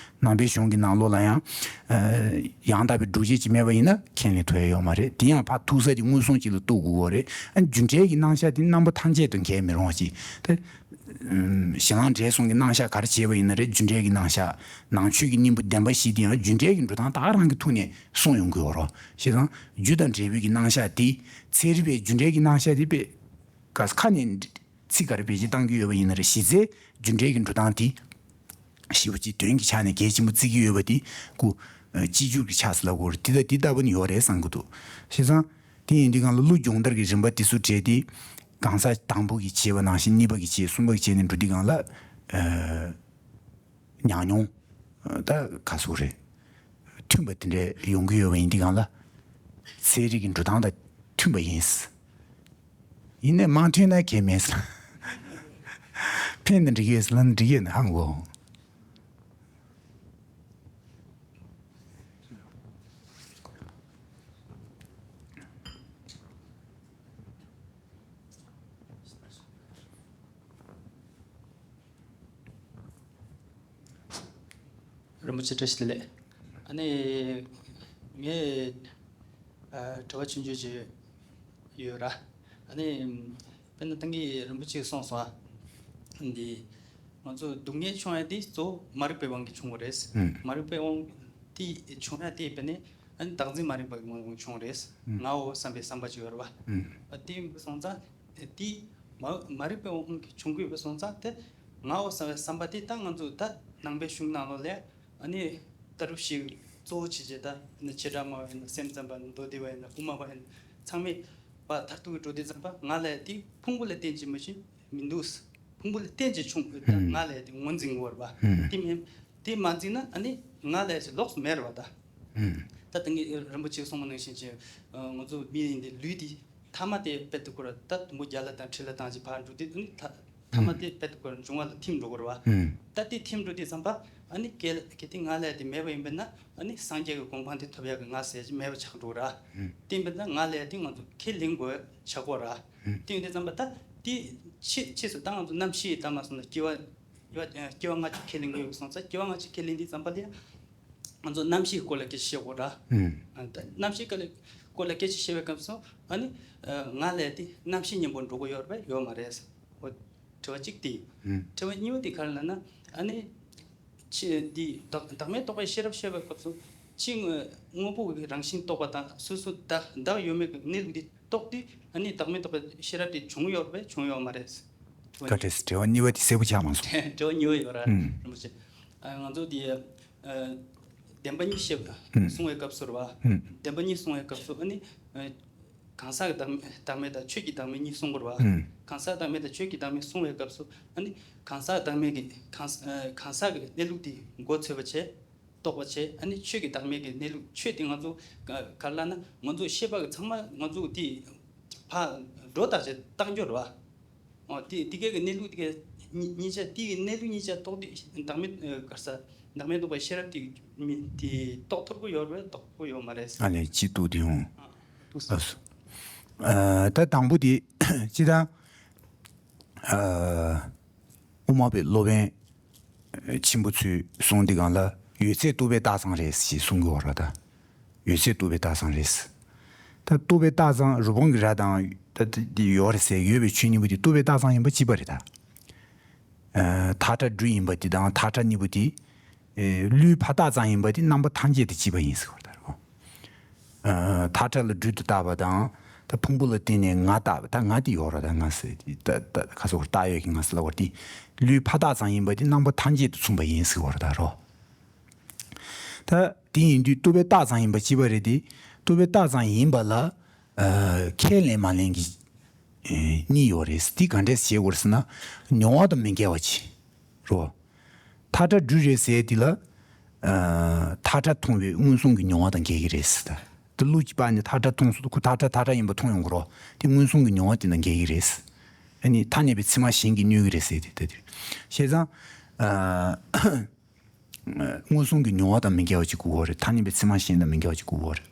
ནང་པའི་གཞུང་གི་ནང་ལོགས་ལ་ཡང་ཡང་དག་པའི་སྒྲུབ་བྱེད་ཅིག་མེད་པ་ཡིན་ན་ཁས་ལེན་ཐུབ་ཡ་ཡོད་མ་རེད། དེ་ཡང་ཕར་ཐུག་ས་ཅིག་མངོན་སུམ་ཅིག་ལ་གཏུག་དགོས་པ་རེད། ཨ་རྒྱུ་འབྲས་ཀྱི་རྣམ་གཞག་དེ་རྣམ་པ་ཐམས་ཅད་དང་འགལ་མི་རུང་བ་ཅིག་ད་གཞི་ལམ་འབྲས་གསུམ་གྱི་རྣམ་གཞག་ག་རེ་བྱས་པ་ཡིན་ན་རེད། རྒྱུ་འབྲས་ཀྱི་རྣམ་གཞག་ནང་ཆོས་ཀྱི་སྙིང་པོ་བདེན་པ་བཞི་དེ་ཡང་རྒྱུ་འབྲས་ཀྱི་འགྲོ་སྟངས་ད་ག་རང་གི་ཐུག་ནས་གསུངས་ཡོང་གི་ཡོད་རེད། བྱས་ཙང་རྒྱུ་དང་འབྲས་བུའི་གི་རྣམ་གཞག་དེ་ཚན་རིག་པས་རྒྱུ་འབྲས་ཀྱི་རྣམ་གཞག་དེ་དཔེ་ག་ཁ་ནས་ཚིག་ག་རེ་བེད་སྤྱོད་བཏང་གི་ཡོད་པ་ཡིན་ན་རེད། གཞི་རྩའི་རྒྱུ་འབྲས་ཀྱི་འགྲོ་སྟངས་དེ་ཞེ་པོ་ཅིག་དོན་གྱི་ཆ་ནས་གལ་ཆེན་པོ་བརྩི་གི་ཡོད་པ་དེ་ཀུ་ཨ་སྤྱི་རྒྱུགས་ཀྱི་ཆ་ཟེར་ལབ་དགོས་རེད། དེ་ལྟ་དེ་ལྟ་བུ་ནི་ཡོད་རེད་བསམ་གི་འདུག་བྱས་ཙང་དེ་ཡིན་དུས་སྒང་ལ་ཀླུ་སྦྱོང་བརྡར་གྱི་རིམ་པ་དེ་ཚོ་བྲལ་ཏེ་གང་ཟག་དང་པོ་གིས་བྱས་པ་ནང་བཞིན་གཉིས་པ་གིས་བྱས་གསུམ་པ་གིས་བྱས་ནས་འགྲོ་དུས་སྒང་ལ་ཨ། ཉག་ཉོག་ད་ག་ཟེར་རེད། མཐུན་པ་དེ་འདྲ་ཡོང་གི་ཡོད་པ་ཡིན་དུས་སྒང་ལ། ཚན་རིག་གི་འགྲོ་སྟངས་དང་མཐུན་པ་ཡིན། ཡིན་ནའི་མ་མཐུན་ན་གལ་མེད་ཟེར། ཕན་ན་འགྲིག་ཡོད་ཟེར་ལབ་ན་འགྲིག་ཡོད་ན་ཧ་གོ། རིན་པོ་ཆེ་བཀྲ་ཤིས་བདེ་ལེགས། ཨ་ནི་ངས་ཨ་དྲི་བ་ཆུང་ཆུང་ཅིག་ཡོད་ར། ཨ་ནི་དཔེར་ན་ཏང་གི་རིན་པོ་ཆེས་གསུངས་སོང་ཨ། འདི་ང་ཚོ་སྡུག་བསྔལ་བྱུང་ཡ་དེ་གཙོ་བོ་མ་རིག་པའི་དབང་གིས་བྱུང་བ་རེད། ཨུམ། མ་རིག་པའི་དབང་དེ་བྱུང་ཡ་དེ་དཔེར་ན་ཨ་ནི་བདག་འཛིན་མ་རིག་པའི་དབང་གིས་བྱུང་བ་རེད། ཨུམ། ངའོ་བསམ་པའི་བསམ་པ་ཅིག་ཡོད་ར་བ། ཨུམ། ཨ་དེ་ཡིན་པ་སོང་ཙང་དེ་མ་མ་རིག་པའི་དབང་གིས་བྱུང་གི་ཡོད་པ་སོང་ཙང་དེ་ངའོ་བསམ་པའི་བསམ་པ་དེ་ད་ང་ཚོ་ད་ནང་པའི་གཞུང་ནང་ལོགས་ལ་ཨ་ནི་ད་རུ་ཞིག་གཙོ་བོ་བྱས་བྱས་ད་ཨ་ནི་བྱེ་བྲག་སྨྲ་བ་ཡིན་ན་སེམས་ཙམ་པ་ཡིན་ན་མདོ་སྡེ་པ་ཡིན་ན་དབུ་མ་པ་ཡིན་ན་ཚང་མས་པ་མཐར་ཐུག་གི་འགྲོ་དུས་ཙམ་པ་ང་ལ་དེ་ཕུང་པོ་ལ་བརྟེན་གྱི་མ་གཏོགས་མི་འདུག་ཕུང་པོ་ལ་བརྟེན་གྱི་བྱུང་ཡོད་ད་ང་ལ་དེ་ངོས་འཛིན་དགོས་རེད་པ། དེ་མིན་ དེ་མ་འཛིན་ན་ཨ་ནི་ང་ལས་ཀྱི་ལོགས་སུ་མེད་རེད་བ་ད། ད་དེང་གི་རིན་པོ་ཆེས་གསུངས་པ་ནང་བཞིན་གྱི་ང་ཚོ་མི་ཡིན་དེ་ལུས་དེ་ཐ་མ་དེ་དཔེ་དེ་ཁོ་ར་ད་དུམ་བུ་བརྒྱ་ལ་དང་ཁྲི་ལ་དང་ཅིག་ཕར་འགྲོ་དུས་ཨ་ནི་ཐ་ཐ་མ་དེ་དཔེ་དེ་ཁོ་ར་འབྱུང་བ་ལ་ཐིམ་འགྲོ་གི་རེད་བ། ད་དེ་ཐིམ་འགྲོ་དུས་ཙམ་པ་ཨ་ནི་གལ་གལ་ཏེ་ང་ལས་དེ་མེད་པ་ཡིན་པས་ན་ཨ་ནི་སངས་རྒྱས་ཀྱི་གོ་འཕང་དེ་ཐོབ་ཡག་གི་ང་ཟེར་གྱི་མེད་པ་ཆགས་འགྲོ་གི་ར། དེ་ཡིན་པས་ན་ང་ལས་དེ་ང་ཚོ་ཁས་ལེན་དགོས་ཆགས་གོ་ར། དེ་ཡིན་དུས་ཙམ་པ་ད་དེ་ཕྱིས་ཕྱིས་སུ་ད་ང་ཚོ་རྣམ་ཤེས་ལྟ་མ་སོང་ན་སྐྱེ་བ་སྐྱེ་བ་སྐྱེ་བ་སྔ་ཕྱི་ཁས་ལེན་དགོས་སོང་ཙང་སྐྱེ་བ་སྔ་ཕྱི་ཁས་ལེན་དུས་ཙམ་པ་ལ་ང་ཚོ་རྣམ་ཤེས་སྐོར་ལ་སྐད་ཆ་བཤད་དགོས་ར། ཨ་ད་རྣམ་ཤེས་སྐོར་ལ་སྐོར་ལ་སྐད་ཆ་བཤད་པའི་སྐབས་སུ་ཨ་ནི་ང་ལས་དེ་རྣམ་ཤེས་མཉམ་པོ་འགྲོ་གི་ཡོད་རེད་པས་ཡོད་མ་རེད། འོ་དྲི་བ་གཅིག་དེ་ཡིན། དྲི་བ་གཉིས་པ་དེ་ག་རེ་ལབ་ན་ཨ་ནི་ཕྱི་འདི་བདག་བདག་མེད་རྟོག་པའི་ཤེས་རབ་བཤད་པའི་སྐབས་སུ་ཕྱི་དངོས་དངོས་པོ་གི་རང་བཞིན་རྟོགས་པ་དང་སོ་སོ་བདག་བདག་ཡོད་མེད་ཀྱི་གནས་ལུགས་འདི་རྟོགས་དུས་ཨ་ནི་བདག་མེད་རྟོགས་པའི་ཤེས་རབ་དེ་བྱུང་ཡོད་རེད་པས་བྱུང་ཡོད་མ་རེད། བཀའ་དྲིན་ཆེ། དྲི་བ་གཉིས་པ་དེ་གསལ་པོ་ཆགས་མ་སོང་། དྲི་བ་གཉིས་པ་ཡོད་ར། ཨུམ། རིན་པོ་ཆེ། ཨ་ང་ཚོ་དེ་ཨ་བདེན་པ་གཉིས་བཤད་པ་ཨུམ། གསུང་བའི་སྐབས་སུ་རེད་བ། ཨུམ། བདེན་པ་གཉིས་གསུང་བའི་སྐབས་སུ་ཨ་ནི་ཨ་གང་ཟག་གི་བདག་མེད་བདག་མེད་དང་ཆོས་ཀྱི་བདག་མེད་གཉིས་གསུང་དགོས་རེད་བ། ཨུམ། གང་ཟག་བདག་མེད་དང་ཆོས་ཀྱི་བདག་མེད་གསུང་བའི་སྐབས་སུ་ཨ་ནི་གང་ཟག་བདག་མེད་ཀྱི་གང་ཨ་གང་ཟག་གི་གནས་ལུགས་དེ་མགོ་ཚོས་པ་བྱས། རྟོགས་པ་བྱས། ཨ་ནི་ཆོས་ཀྱི་བདག་མེད་ཀྱི་གནས་ལུགས་ཆོས་དེ་ང་ཚོ་ག་ག་རེ་ལབ་ན་ང་ཚོ་ཤེས་པ་གི་ཚང་མ་ང་ཚོ་དེ་ཕར་སྒྲོ་བཏགས་བྱས་བཏང་རྒྱུ་རེད་བ། འོ་དེ་དེ་གའི་གི་གནས་ལུགས་དེ་གའི་གཉིས་གཉིས་ཆ་དེ་གི་གནས་ལུགས་གཉིས་ཆ་རྟོགས་དུས་བདག་མེད་ཨ་ག་རེ་ཟ་བདག་མེད་རྟོགས་པའི་ཤེས་རབ་དེ་མི་དེ་རྟོགས་ཐུབ་ཀྱི་ཡོད་རེད་རྟོགས་ཐུབ་ཀྱི་ཡོད་མ་རེད། ཨ་ལས་ཅི་ཏུ་དེ་ཡོང་། ཨ་སོ། ཨ་ད་དང་པོ་དེ་ཅི་ད། ཨ་དབུ་མ་པའི་སློབ་དཔོན་ཆེན་པོ་ཚོས་གསུངས་དེ་སྒང་ལ་ཡོད་ཚད་རྟོགས་པའི་རྟགས་ཙམ་རེད་ཞེས་གསུང་གི་ཡོད་རེད་ད། ཡོད་ཚད་རྟོགས་པའི་རྟགས་ཙམ་རེད། ད་རྟོགས་པའི་རྟགས་ཙམ་རི་བོང་གི་རྭ་དང་ད་དེ་ཡོད་རེད་ཟེར་ཡོད་པའི་ཆོས་གཉིས་པོ་དེ་རྟོགས་པའི་རྟགས་ཙམ་ཡིན་པ་གཅིག་པ་རེད་ད། ཨ་མཐའ་བྲལ་སྦྲུལ་ཡིན་པ་དེ་དང་མཐའ་བྲལ་གཉིས་པོ་དེ་ཨེ་ལུས་ཕ་རྟགས་ཙམ་ཡིན་པ་དེ་རྣམ་པ་ཐམས་ཅད་དུ་གཅིག་པ་ཡིན་ཟེར་བ་ལྟར་རོ། ཨ་མཐའ་བྲལ་ལ་སྦྲུལ་དུ་བཏགས་པ་དང་ད་ཕུང་པོ་ལ་བརྟེན་ནས་ང་བཏགས་པ་ད་ང་དེ་ཡོད་རེད་ད་ང་ཟེར་དེ་ད་ད་ཁ་སོགས་བཏགས་ཡོད་ཀྱི་ང་ཟེར་ལབ་པ་དེ་ལུས་ཕ་རྟགས་ཙམ་ཡིན་པ་དེ་རྣམ་པ་ཐམས་ཅད་དུ་མཚུངས་པ་ཡིན་ཟེར་བ་རེད་ད་རོ། ད་དེ་ཡིན་དུས་རྟོགས་པའི་རྟགས་ཙམ་ཡིན་པ་གཅིག་པ་རེད་དེ། རྟོགས་པའི་རྟགས་ཙམ་ཡིན་པ་ལ་ཨ་ཁས་ལེན་མ་ལེན་གྱི་ཨེ་གཉིས་ཡོད་རེད། དེ་ག་འདྲས་བྱེད་དགོས་རེད་ཟེར་ན་མྱོང་བ་དང་མི་འགལ་བ་བྱེད་རོ། མཐའ་བྲལ་སྦྲུལ་རེད་ཟེར་དེ་ལ་ཨ་མཐའ་བྲལ་མཐོང་བའི་མངོན་སུམ་གྱི་མྱོང་བ་དང་འགལ་གྱི་རེད་ཟེར་ད། དེ་ལུགས་ཀྱི་པ་ནི་མཐའ་བྲལ་མཐོང་སོང་ཁོ་མཐའ་བྲལ་མཐའ་བྲལ་ཡིན་པ་མཐོང་ཡོང་གི་རོ། དེ་མངོན་སུམ་གྱི་མྱོང་བ་དེ་དང་འགལ་གྱི་རེད། ཨ་ནི་ཐ་སྙད་པའི་ཚད་མ་གཞན་གྱིས་གནོད་ཀྱི་རེད་ཟེར་དེ་ད་དེ་བྱས་ཙང་ཨ། མངོན་སུམ་གྱི་མྱོང་བ་དང་མི་འགལ་བ་ཅིག་དགོས་ཀྱི་རེད། ཐ་སྙད་པའི་ཚད་མ་གཞན་དང་མི་འགལ་བ་ཅིག་དགོས་ཀྱི་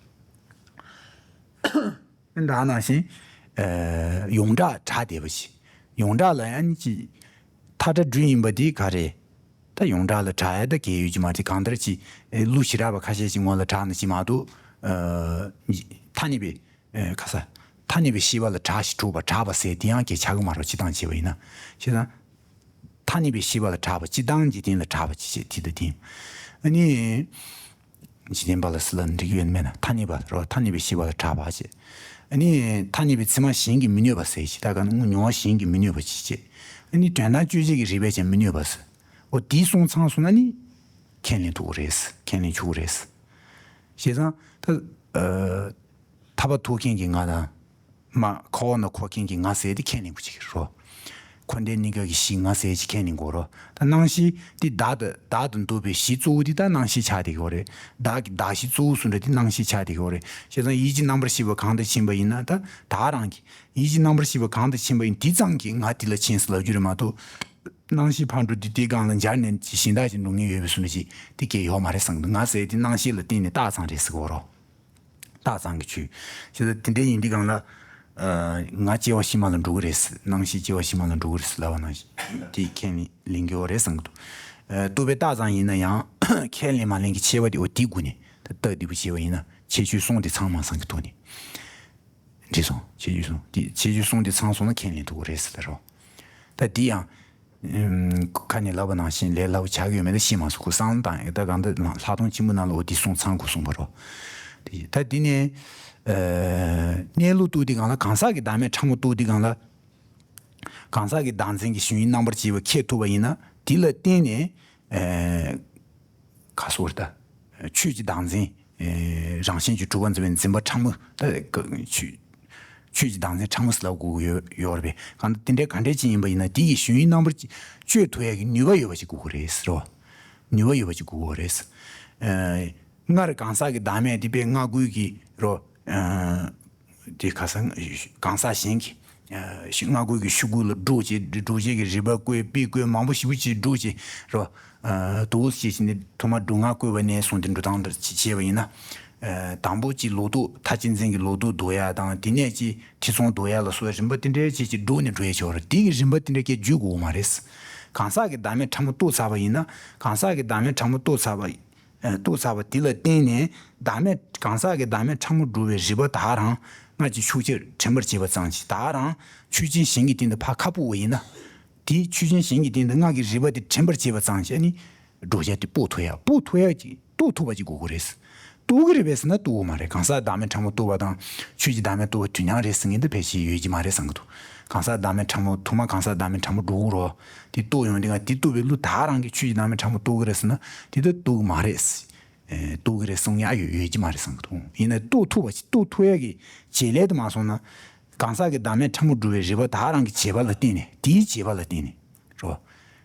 རེད། ད་ནང་བཞིན་ཡོངས་གྲགས་གྲགས་བསྡད་པ་ཞིག་ཡོངས་གྲགས་ལ་ཡང་ཅི་མཐའ་བྲལ་སྦྲུལ་ཡིན་པ་འདི་ག་རེད། ད་ཡོངས་གྲགས་ལ་གྲགས་ཡ་ད་གལ་ཡོད་ཀྱི་མ་རེད། གང་ལྟར་ཅི་གླུ་ཞེ་དྲག་པ་ཁ་ཤས་ཅིག་སྔོན་ལ་གྲགས་ན་ཅི་མ་གཏོགས་ཐ་སྙད་པའི་ཨེ་ཁ་ས། ཐ་སྙད་པའི་ཤེས་པ་ལ་གྲགས་ཤིང་གྲུབ་པ་གྲགས་པ་ཟེར་དེ་ཡང་གལ་ཆགས་ཀྱི་མ་རེད། སྤྱིར་བཏང་བྱས་པ་ཡིན་ན། བྱས་ཙང་། ཐ་སྙད་པའི་ཤེས་པ་ལ་གྲགས་པ་སྤྱིར་བཏང་འཇིག་རྟེན་ལ་གྲགས་པ་ཅི་བྱེད་དེ་ལྟ་སྟེ། ཨ་ནི། འཇིག་རྟེན་པ་ལ་སུ་ལ་འགྲིག་ཡོད་མེད་ན་ཐ་སྙད་པ་རོ་ཐ་སྙད་པའི་ཤེས་པ་ལ་གྲགས་པ་བྱེད། ཨ་ནི། ཐ་སྙད་པའི་ཚད་མ་གཞན་གྱིས་མི་གནོད་པ་ཟེར་ཞིག་ད་ག་ནི་མྱོང་བ་གཞན་གྱིས་མི་གནོད་པ་ཅི་བྱེད། ཨ་ནི་དོན་དམ་དཔྱོད་བྱེད་ཀྱི་རིགས་པས་ཀྱང་མི་གནོད་པ་ཟེར། འོ་དེའི་གསུང་ཚང་སོང་ན་ནི། ཁས་ལེན་ཐུབ་ཀྱི་རེད། ཁས་ལེན་ཆོག་གི་རེད། བྱས་ཙང་ད། ཨ། ཐར་པ་ཐོབ་མཁན་གྱི་ང་དང་། མ་འཁོར་བ་ན་འཁོར་མཁན་གྱི་ང་ཟེར་དེ་ཁས་ལེན་དགོས་ཀྱི་རེད། འཁོར་འདས་གཉིས་ཀ་གི་གཞི་ང་ཟེར་ཅིག་ཁས་ལེན་དགོས་རེད། ད་སྣང་གཞི་དེ་བདག་ཏུ་བདག་ཏུ་འདོད་པའི་གཞི་གཙོ་བོ་དེ་ད་སྣང་གཞི་ཆགས་བསྡད་ཀྱི་ཡོད་རེད། བདག་གི་གདགས་གཞི་གཙོ་བོ་བཟུང་འདྲ་དེ་སྣང་གཞི་ཆགས་བསྡད་ཀྱི་ཡོད་རེད། བྱས་ཙང་ཡིད་ཀྱི་རྣམ་པར་ཤེས་པ་གང་དུ་ཕྱིན་པ་ཡིན་ན་ད་བདག་རང་གི་ཡིད་ཀྱི་རྣམ་པར་ཤེས་པ་གང་དུ་ཕྱིན་པ་ཡིན་དེ་ཙམ་གྱིས་ང་དེ་ལ་ཕྱིན་ཟེར་ལབ་རྒྱུ་རེད་མ་གཏོགས། སྣང་གཞི་ཕར་འགྲོ་དུས་དེའི་སྒང་ལ་འབྱར་ནས་གཞན་དག་ཅིག་འགྲོ་མཁན་ཡོད་པའི་བཟོ་འདྲ་ཅིག་དེ་སྐད་ཡོད་མ་རེད་བསམ་གི་འདུག་ང་ཟེར་དེ་སྣང་གཞི་ལ་བརྟེན་ནས་རྟགས་ཙམ་རེད་ཟེར་གི་ཡོད་རེད། རྟགས་ཙམ་གྱི་ཆོས། བྱས་ཙང་དེ་འདྲ་ཡིན་དུས་སྒང་ལ། ཨ། ང་སྐྱེ་བ་ཕྱི་མ་ལ་འགྲོ་གི་རེད། སྣང་གཞི་སྐྱེ་བ་ཕྱི་མ་ལ་འགྲོ་གི་རེད་ཟེར་ལབ་པ་ནང་བཞིན་དེ་ཁས་ལེན་གྱི་ཡོད་རེད་བསམ་གི་འདུག་ཨ། རྟོགས་པའི་རྟགས་ཙམ་ཡིན་ན་ཡང་ཁས་ལེན་མ་ལེན་གྱི་ཕྱེ་བ་དེ་འོ་དེའི་སྒོ་ནས་ད་རྟགས་འདི་པོ་བྱས་པ་ཡིན་ན་ཁྱད་ཆོས་གསུམ་དེ་ཚང་མ་ཚང་གི་ཐོག་ནས། འགྲིག་སོང་། ཁྱད་ཆོས་གསུམ་དེ་ཁྱད་ཆོས་གསུམ་དེ་ཚང་སོང་ན་ཁས་ལེན་ཐུབ་ཀྱི་རེད་ཟེར་ད་རོ། ད་འདི་ཡང་། ཨམ། ཁ་ནས་ལབ་པ་ནང་བཞིན་ལས་སླ་པོ་ཆགས་ཀྱི་ཡོད་མེད་ད་ཤེས་མ་སོང་། ཁོ་བསམ་བློ་བཏང་ཡོད་ད་གང་ལྟར་ལྷག་མཐོང་ཆེན་པོ་ནང་ལ་འོ་འདི་གསུང་ཚང་དགོས་གསུངས་པ་རོ། དེ་ད་འདི་ནས། ཨ། གནས་ལུགས་རྟོགས་དུས་སྒང་ལ་གང་ཟག་གི་བདག་མེད་ཕྲ་མོ་རྟོགས་དུས་སྒང་ལ། གང་ཟག་གི་བདག་འཛིན་གྱི་ཞེན་ཡུལ་རྣམ་པར་བཅད་པ་ཁས་ཐུབ་པ་ཡིན་ན་དེ་ལ་བརྟེན་ནས། ཨ། ག་སོགས་ད། ཆོས་ཀྱི་བདག་འཛིན། ཨེ། རང་བཞིན་གྱིས་གྲུབ་པར་འཛིན་པའི་འཛིན་པ་ཕྲ་མོ་ད་ཆོས་ཆོས་ཀྱི་བདག་འཛིན་ཕྲ་མོ་ཟེར་ལབ་དགོས་ཀྱི་ཡོད་ཡོད་རེད་པས། གང་ལྟར་དེ་འདྲའི་ག་འདྲས་ཅིག་ཡིན་པ་ཡིན་ན་དེ་ཡི་ཞེན་ཡུལ་རྣམ་པར་གཅོད་ཐུབ་ཡག་གི་ནུས་པ་ཡོད་པ་ཞིག་དགོས་ཀྱི་རེད་ཟེར་བ། ནུས་པ་ཡོད་པ་ཅིག་དགོས་ཀྱི་རེད། ཨ། སྔར་གང་ཟག་གི་བདག་མེད་དེ་དཔེ་སྔ་རྒོལ་གྱི་རོ། ཨ། དེ་ཁ་སང་གང་ཟག་གཞན་གྱི། ཨ། ཤི- སྔ་རྒོལ་གྱི་ཤོག་གུ་ལ་སྒྲོག་བྱས། སྒྲོག་བྱེད་ཀྱི་རིམ་པ་བཀོད། དཔེ་བཀོད། མང་པོ་ཞེ་པོ་ཅིག་སྒྲོག་བྱས་རོ། ཨ། དུ་བོ་ཅིག་བྱས་ནས་ཐོག་མར་སྒྲུབ་ངག་བཀོད་པ་ནས་བཟུང་སྟེ་འགྲོ་སྟངས་འདྲ་ཅིག་བྱས་པ་ཡིན་ན། ཨ། དང་པོ་ཅིག་ལོག་རྟོག་མཐའ་གཅིག་འཛིན་གྱི་ལོག་རྟོག་བཟློག་ཡ་དང་། དེ་ནས་ཅིག་ཐེ་ཚོམ་བཟློག་ཡ་ལ་སོགས་རིམ་པ་དེ་འདྲའི་ཅིག་ཅིག་སྒྲོག་ནས་འགྲོ་ཡ་ཆོག་རེད། དེ་གི་རིམ་པ་དེ་འདྲ་སྐད་བརྗོད་དགོས་མ་རེད། གང་ཟག་གི་བདག་མེད་ཕྲ་མོ་རྟོགས་ཚར་བ་ཡིན་ན། གང་ཟག་གི་བདག་མེད་ཕྲ་མོ་རྟོགས་ཚར་བ། ཨ། རྟོགས་ཚར་བ་དེ་ལ་བརྟེན་ནས་བདག་མེད་གང་ཟག་གི་བདག་མེད་ཕྲ་མོ་སྒྲུབ་པའི་རིམ་པ་ད་རང་སྔར་གྱི་ཕྱོགས་ཆོས་དྲན་པར་བྱེད་པ་ཙམ་གྱིས། ད་རང་ཆོས་ཅན་གཞན་གྱི་སྟེང་དུ་ཕར་ཁ་ཕོག་པ་ཡིན་ན། དེའི་ཆོས་ཅན་གཞན་གྱི་སྟེང་དུ་སྔར་གྱི་རིམ་པ་དེ་དྲན་པར་བྱེད་པ་ཙམ་གྱིས་ནི། སྒྲོག་བྱ་དེ་དཔོག་ཐུབ་ཡ། དཔོག་ཐུབ་ཡ་ཅིག་རྟོགས་ཐུབ་པ་ཅིག་དགོས་ཀྱི་རེད། རྟོགས་ཀྱི་རེད་པས་ཟེར་ན་རྟོགས་ཀྱི་མ་རེད། གང་ཟག་བདག་མེད་ཕྲ་མོ་རྟོགས་པ་དང་ཆོས་ཀྱི་བདག་མེད་རྟོགས་པ་དུས་མཉམ་རེད་ཟེར་མཁན་འདི་ཕལ་ཆེར་ཡོད་ཀྱི་མ་རེད་བསམ་གྱི་འདུག་གང་ཟག་བདག་མེད་ཕྲ་མོ། ཐོག་མར་གང་ཟག་བདག་མེད་ཕྲ་མོ་སྒྲོག་རོགས། དེ་རྟོགས་ཡོང་དུས་ང་དེ་རྟོགས་པའི་བློ་ད་རང་གི་ཆོས་ཀྱི་བདག་མེད་ཕྲ་མོ་རྟོགས་ཀྱི་རེད་ཟེར་ན་དེ་ལྟར་རྟོགས་ཀྱི་མ་རེད། ཨེ། རྟོགས་ཀྱི་རེད་གསུང་ཡ་ཡོད་ཡོད་ཀྱི་མ་རེད་བསམ་གྱི་འདུག་ཡིན་ན་རྟོགས་ཐུབ་པ་ཞིག་རྟོགས་ཐུབ་ཡ་གི་བྱེད་ལས་དེ་མ་སོང་ན། གང་ཟག་གི་བདག་མེད་ཕྲ་མོ་སྒྲུབ་པའི་རིམ་པ་ད་རང་གི་བྱེད་པ་ལ་བརྟེན་ནས། དེའི་བྱེད་པ་ལ་བརྟེན་ནས་རོ།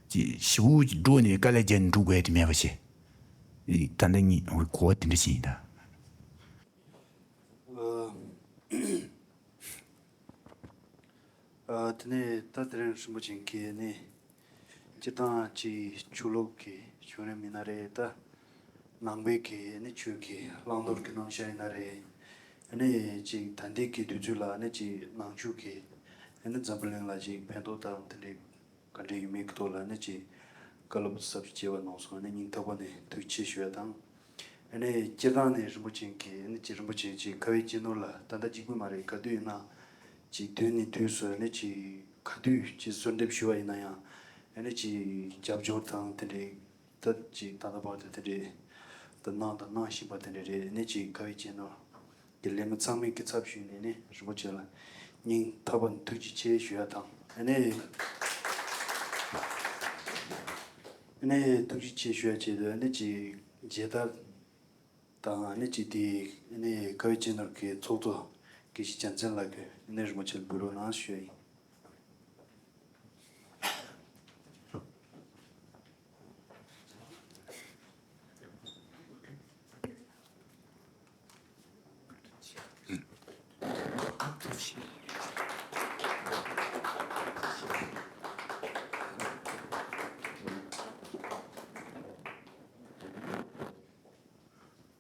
ཅིག་ཞི་བོ་ཅིག་སྒྲོག་ནས་དཀའ་ལས་བརྒྱབ་ནས་འགྲུབ་དགོས་དེ་མེད་པ་བྱས། ད་ལྟ་ཉིད་འོ་གོ་བ་དེ་འདྲ་ཞིག་ཡིན་ད། ཨ། ཨ། དེ་ནས་ད་དེ་རིང་རིན་པོ་ཆེ་གིས་ནི་སྤྱིར་བཏང་གི་ཆོས་ལུགས་ཀྱི་བྱུང་རིམ་ཡིན་ན་རེད། ད་ནང་པའི་གི་ནི་ཆོས་ཀྱི་བླང་དོར་གྱི་རྣམ་གཞག་ཡིན་ན་རེད། ནི་ཅིག་ད་ལྟའི་གི་དུས་ཚོད་ལ་ནི་ཅིག་ནང་ཆོས་ཀྱི་ནི་འཛམ་བུ་གླིང་ལ་ཅིག་ཕན་ཐོགས་དང་དེ་འདྲའི་ག་འདྲ་ཡོད་མེད་ཀྱི་ཐོག་ལ་ནི་ཅིག་བཀའ་སློབ་ཟབ་ཅིག་བྱས་པ་གནང་སོང་། ནི་སྙིང་ཐག་པ་ནས་ཐུགས་རྗེ་ཆེ་ཞུ་ཡ་དང་། ནི་སྤྱིར་བཏང་ནས་རིན་པོ་ཆེ་གིས་ནི་ཅིག་རིན་པོ་ཆེ་ཅིག་ཁ་བའི་རྒྱན་ནོར་ལ་ད་ལྟ་གཅིག་པུ་མ་རེད། ག་དུས་ཡིན་ན་ཅིག་དུས་ནས་དུས་སུ་ནི་ཅིག་ག་དུས་ཅིག་གསོལ་འདེབས་ཞུ་བ་ཡིན་ན་ཡང་ནི་ཅིག་རྒྱབ་སྐྱོར་དང་དེ་འདྲའི་ད་ཅིག་ད་ལྟ་བར་དུ་དེ་འདྲའི་ད་གནང་དང་གནང་བཞིན་པ་དེ་འདྲ་རེད། ནི་ཅིག་ཁ་བའི་རྒྱན་ནོར་གྱི་ལས་མི་ཚང་མའི་གི་ཚབ་ཞུས་ནས་ནི་རིན་པོ་ཆེ་ལ་སྙིང་ཐག་པ་ནས་ཐུགས་རྗེ་ཆེ་ཞུ་ཡ་དང་། ཨ་ནི་ཨ་ནི་ཐུགས་རྗེ་ཆེ་ཞུ་ཡ་ཆེད་དུ་ཨ་ནི་ཅིག་མཇལ་དར་དང་ཨ་ནི་ཅིག་དེ་ཨ་ནི་ཁ་བའི་རྒྱན་ནོར་གྱི་ཚོགས་གཙོ་དགེ་བཤེས་འཇམ་མཚན་ལགས་ཀྱིས་ཨ་ནི་རིན་པོ་ཆེ་ལ་འབུལ་རོགས་གནང་ཞུ་ཡ་ཡིན།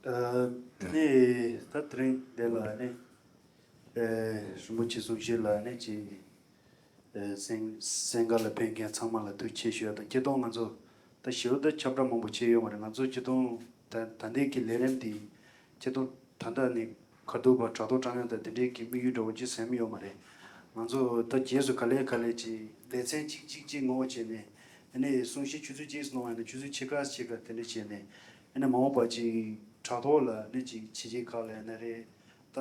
ཨ། དེ་ནས་ད་དེ་རིང་འདི་ལ་ནི་ཨ་རིན་པོ་ཆེ་གསུང་བཤད་ལ་ནི་ཅིག་ཨ་གསན་གསན་ག་ལ་ཕེབས་མཁན་ཚང་མ་ལ་ཐུགས་རྗེ་ཆེ་ཞུ་ཡ་དང་། སྤྱིར་བཏང་ང་ཚོ་ད་ཞེ་པོ་ད་ཁྱབ་བསྒྲགས་མང་པོ་བྱས་ཡོད་མ་རེད། ང་ཚོ་སྤྱིར་བཏང་ད་ད་ལྟའི་གི་ལས་རིམ་འདི་སྤྱིར་བཏང་ད་ལྟ་ནི་ཁ་ཐུག་པ་དྲ་ཐོག་དྲ་དབྱངས་དང་དེ་འདྲའི་གི་དམིགས་ཡུལ་འདྲ་བོ་ཅིག་ཟིན་ཡོད་མ་རེད། ང་ཚོ་ད་རྗེས་སུ་ག་ལེ་ག་ལེ་ཅིག་ལེ་ཚན་གཅིག་གཅིག་གཅིག་ངོ་བོ་བྱས་ནས་ཨ་ནི་གསུང་བཤད་ཆུ་ཚོད་གཅིག་གནང་བ་ཡིན་ན་ཆུ་ཚོད་ཕྱེད་ཀ་ཕྱེད་ཀ་དེ་འདྲ་བྱས་ནས་ཨ་ནི་མ་འོངས་པ་ཅིག་དྲ་ཐོག་ལ་ཨ་ནི་ཅིག་ཕྱི་རྒྱལ་ཁག་ལ་ཡིན་ན་རེད། ད་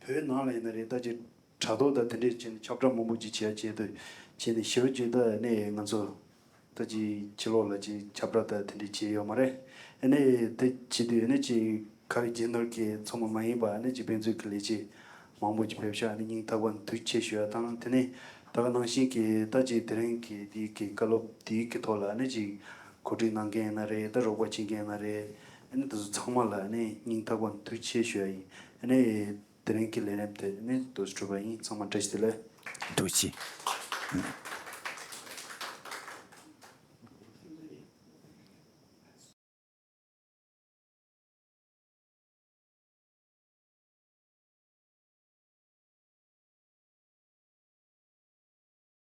བོད་ནང་ལ་ཡིན་ན་རེད། ད་ཅིག་དྲ་ཐོག་དང་དེ་འདྲས་བྱས་ནས་ཁྱབ་བསྒྲགས་མང་པོ་ཅིག་བྱེད་ཡ་ཆེད་དུ་བྱས་ནས་ཞེ་པོ་ཅིག་ད་ཨ་ནི་ང་ཚོ་ད་ཅིག་ཕྱི་ལོགས་ལ་ཅིག་ཁྱབ་བསྒྲགས་ད་དེ་འདྲས་བྱས་ཡོད་མ་རེད། ཨ་ནི་དེ་བྱེད་དུས་ཨ་ནི་ཅིག་ཁ་བའི་རྒྱན་ནོར་གྱི་ཚང་མ་མ་ཡིན་པ་ཨ་ནི་ཅིག་ཕན་ཚུན་གྱི་ལས་བྱེད་མང་པོ་ཅིག་ཕེབས་ཤག་ཨ་ནི་སྙིང་ཐག་པ་ནས་ཐུགས་རྗེ་ཆེ་ཞུ་ཡ་དང་། དེ་ནས་ད་ག་ནང་བཞིན་གྱི་ད་ཅིག་དེ་རིང་གི་དེའི་གི་བཀའ་སློབ་དེའི་གི་ཐོག་ལ་ཨ་ནི་ཅིག་གོ་སྒྲིག་གནང་མཁན་ཡིན་ན་རེད། ད་རོགས་པ་བྱེད་མཁན་ཡིན་ན་རེད། ཨ་ནི་དེ་ཚོ་ཚང་མ་ལ་ཨ་ནི་སྙིང་ཐག་པ་ནས་ཐུགས་རྗེ་ཆེ་ཞུ་ཡ་ཡིན། ཨ་ནི་དེ་རིང་གི་ལས་རིམ་དེ་ནི་དུ་གྲུབ་པ་ཡིན། ཚང་མ་བཀྲ་ཤིས་བདེ་ལེགས། ཐུགས་རྗེ་ཆེ།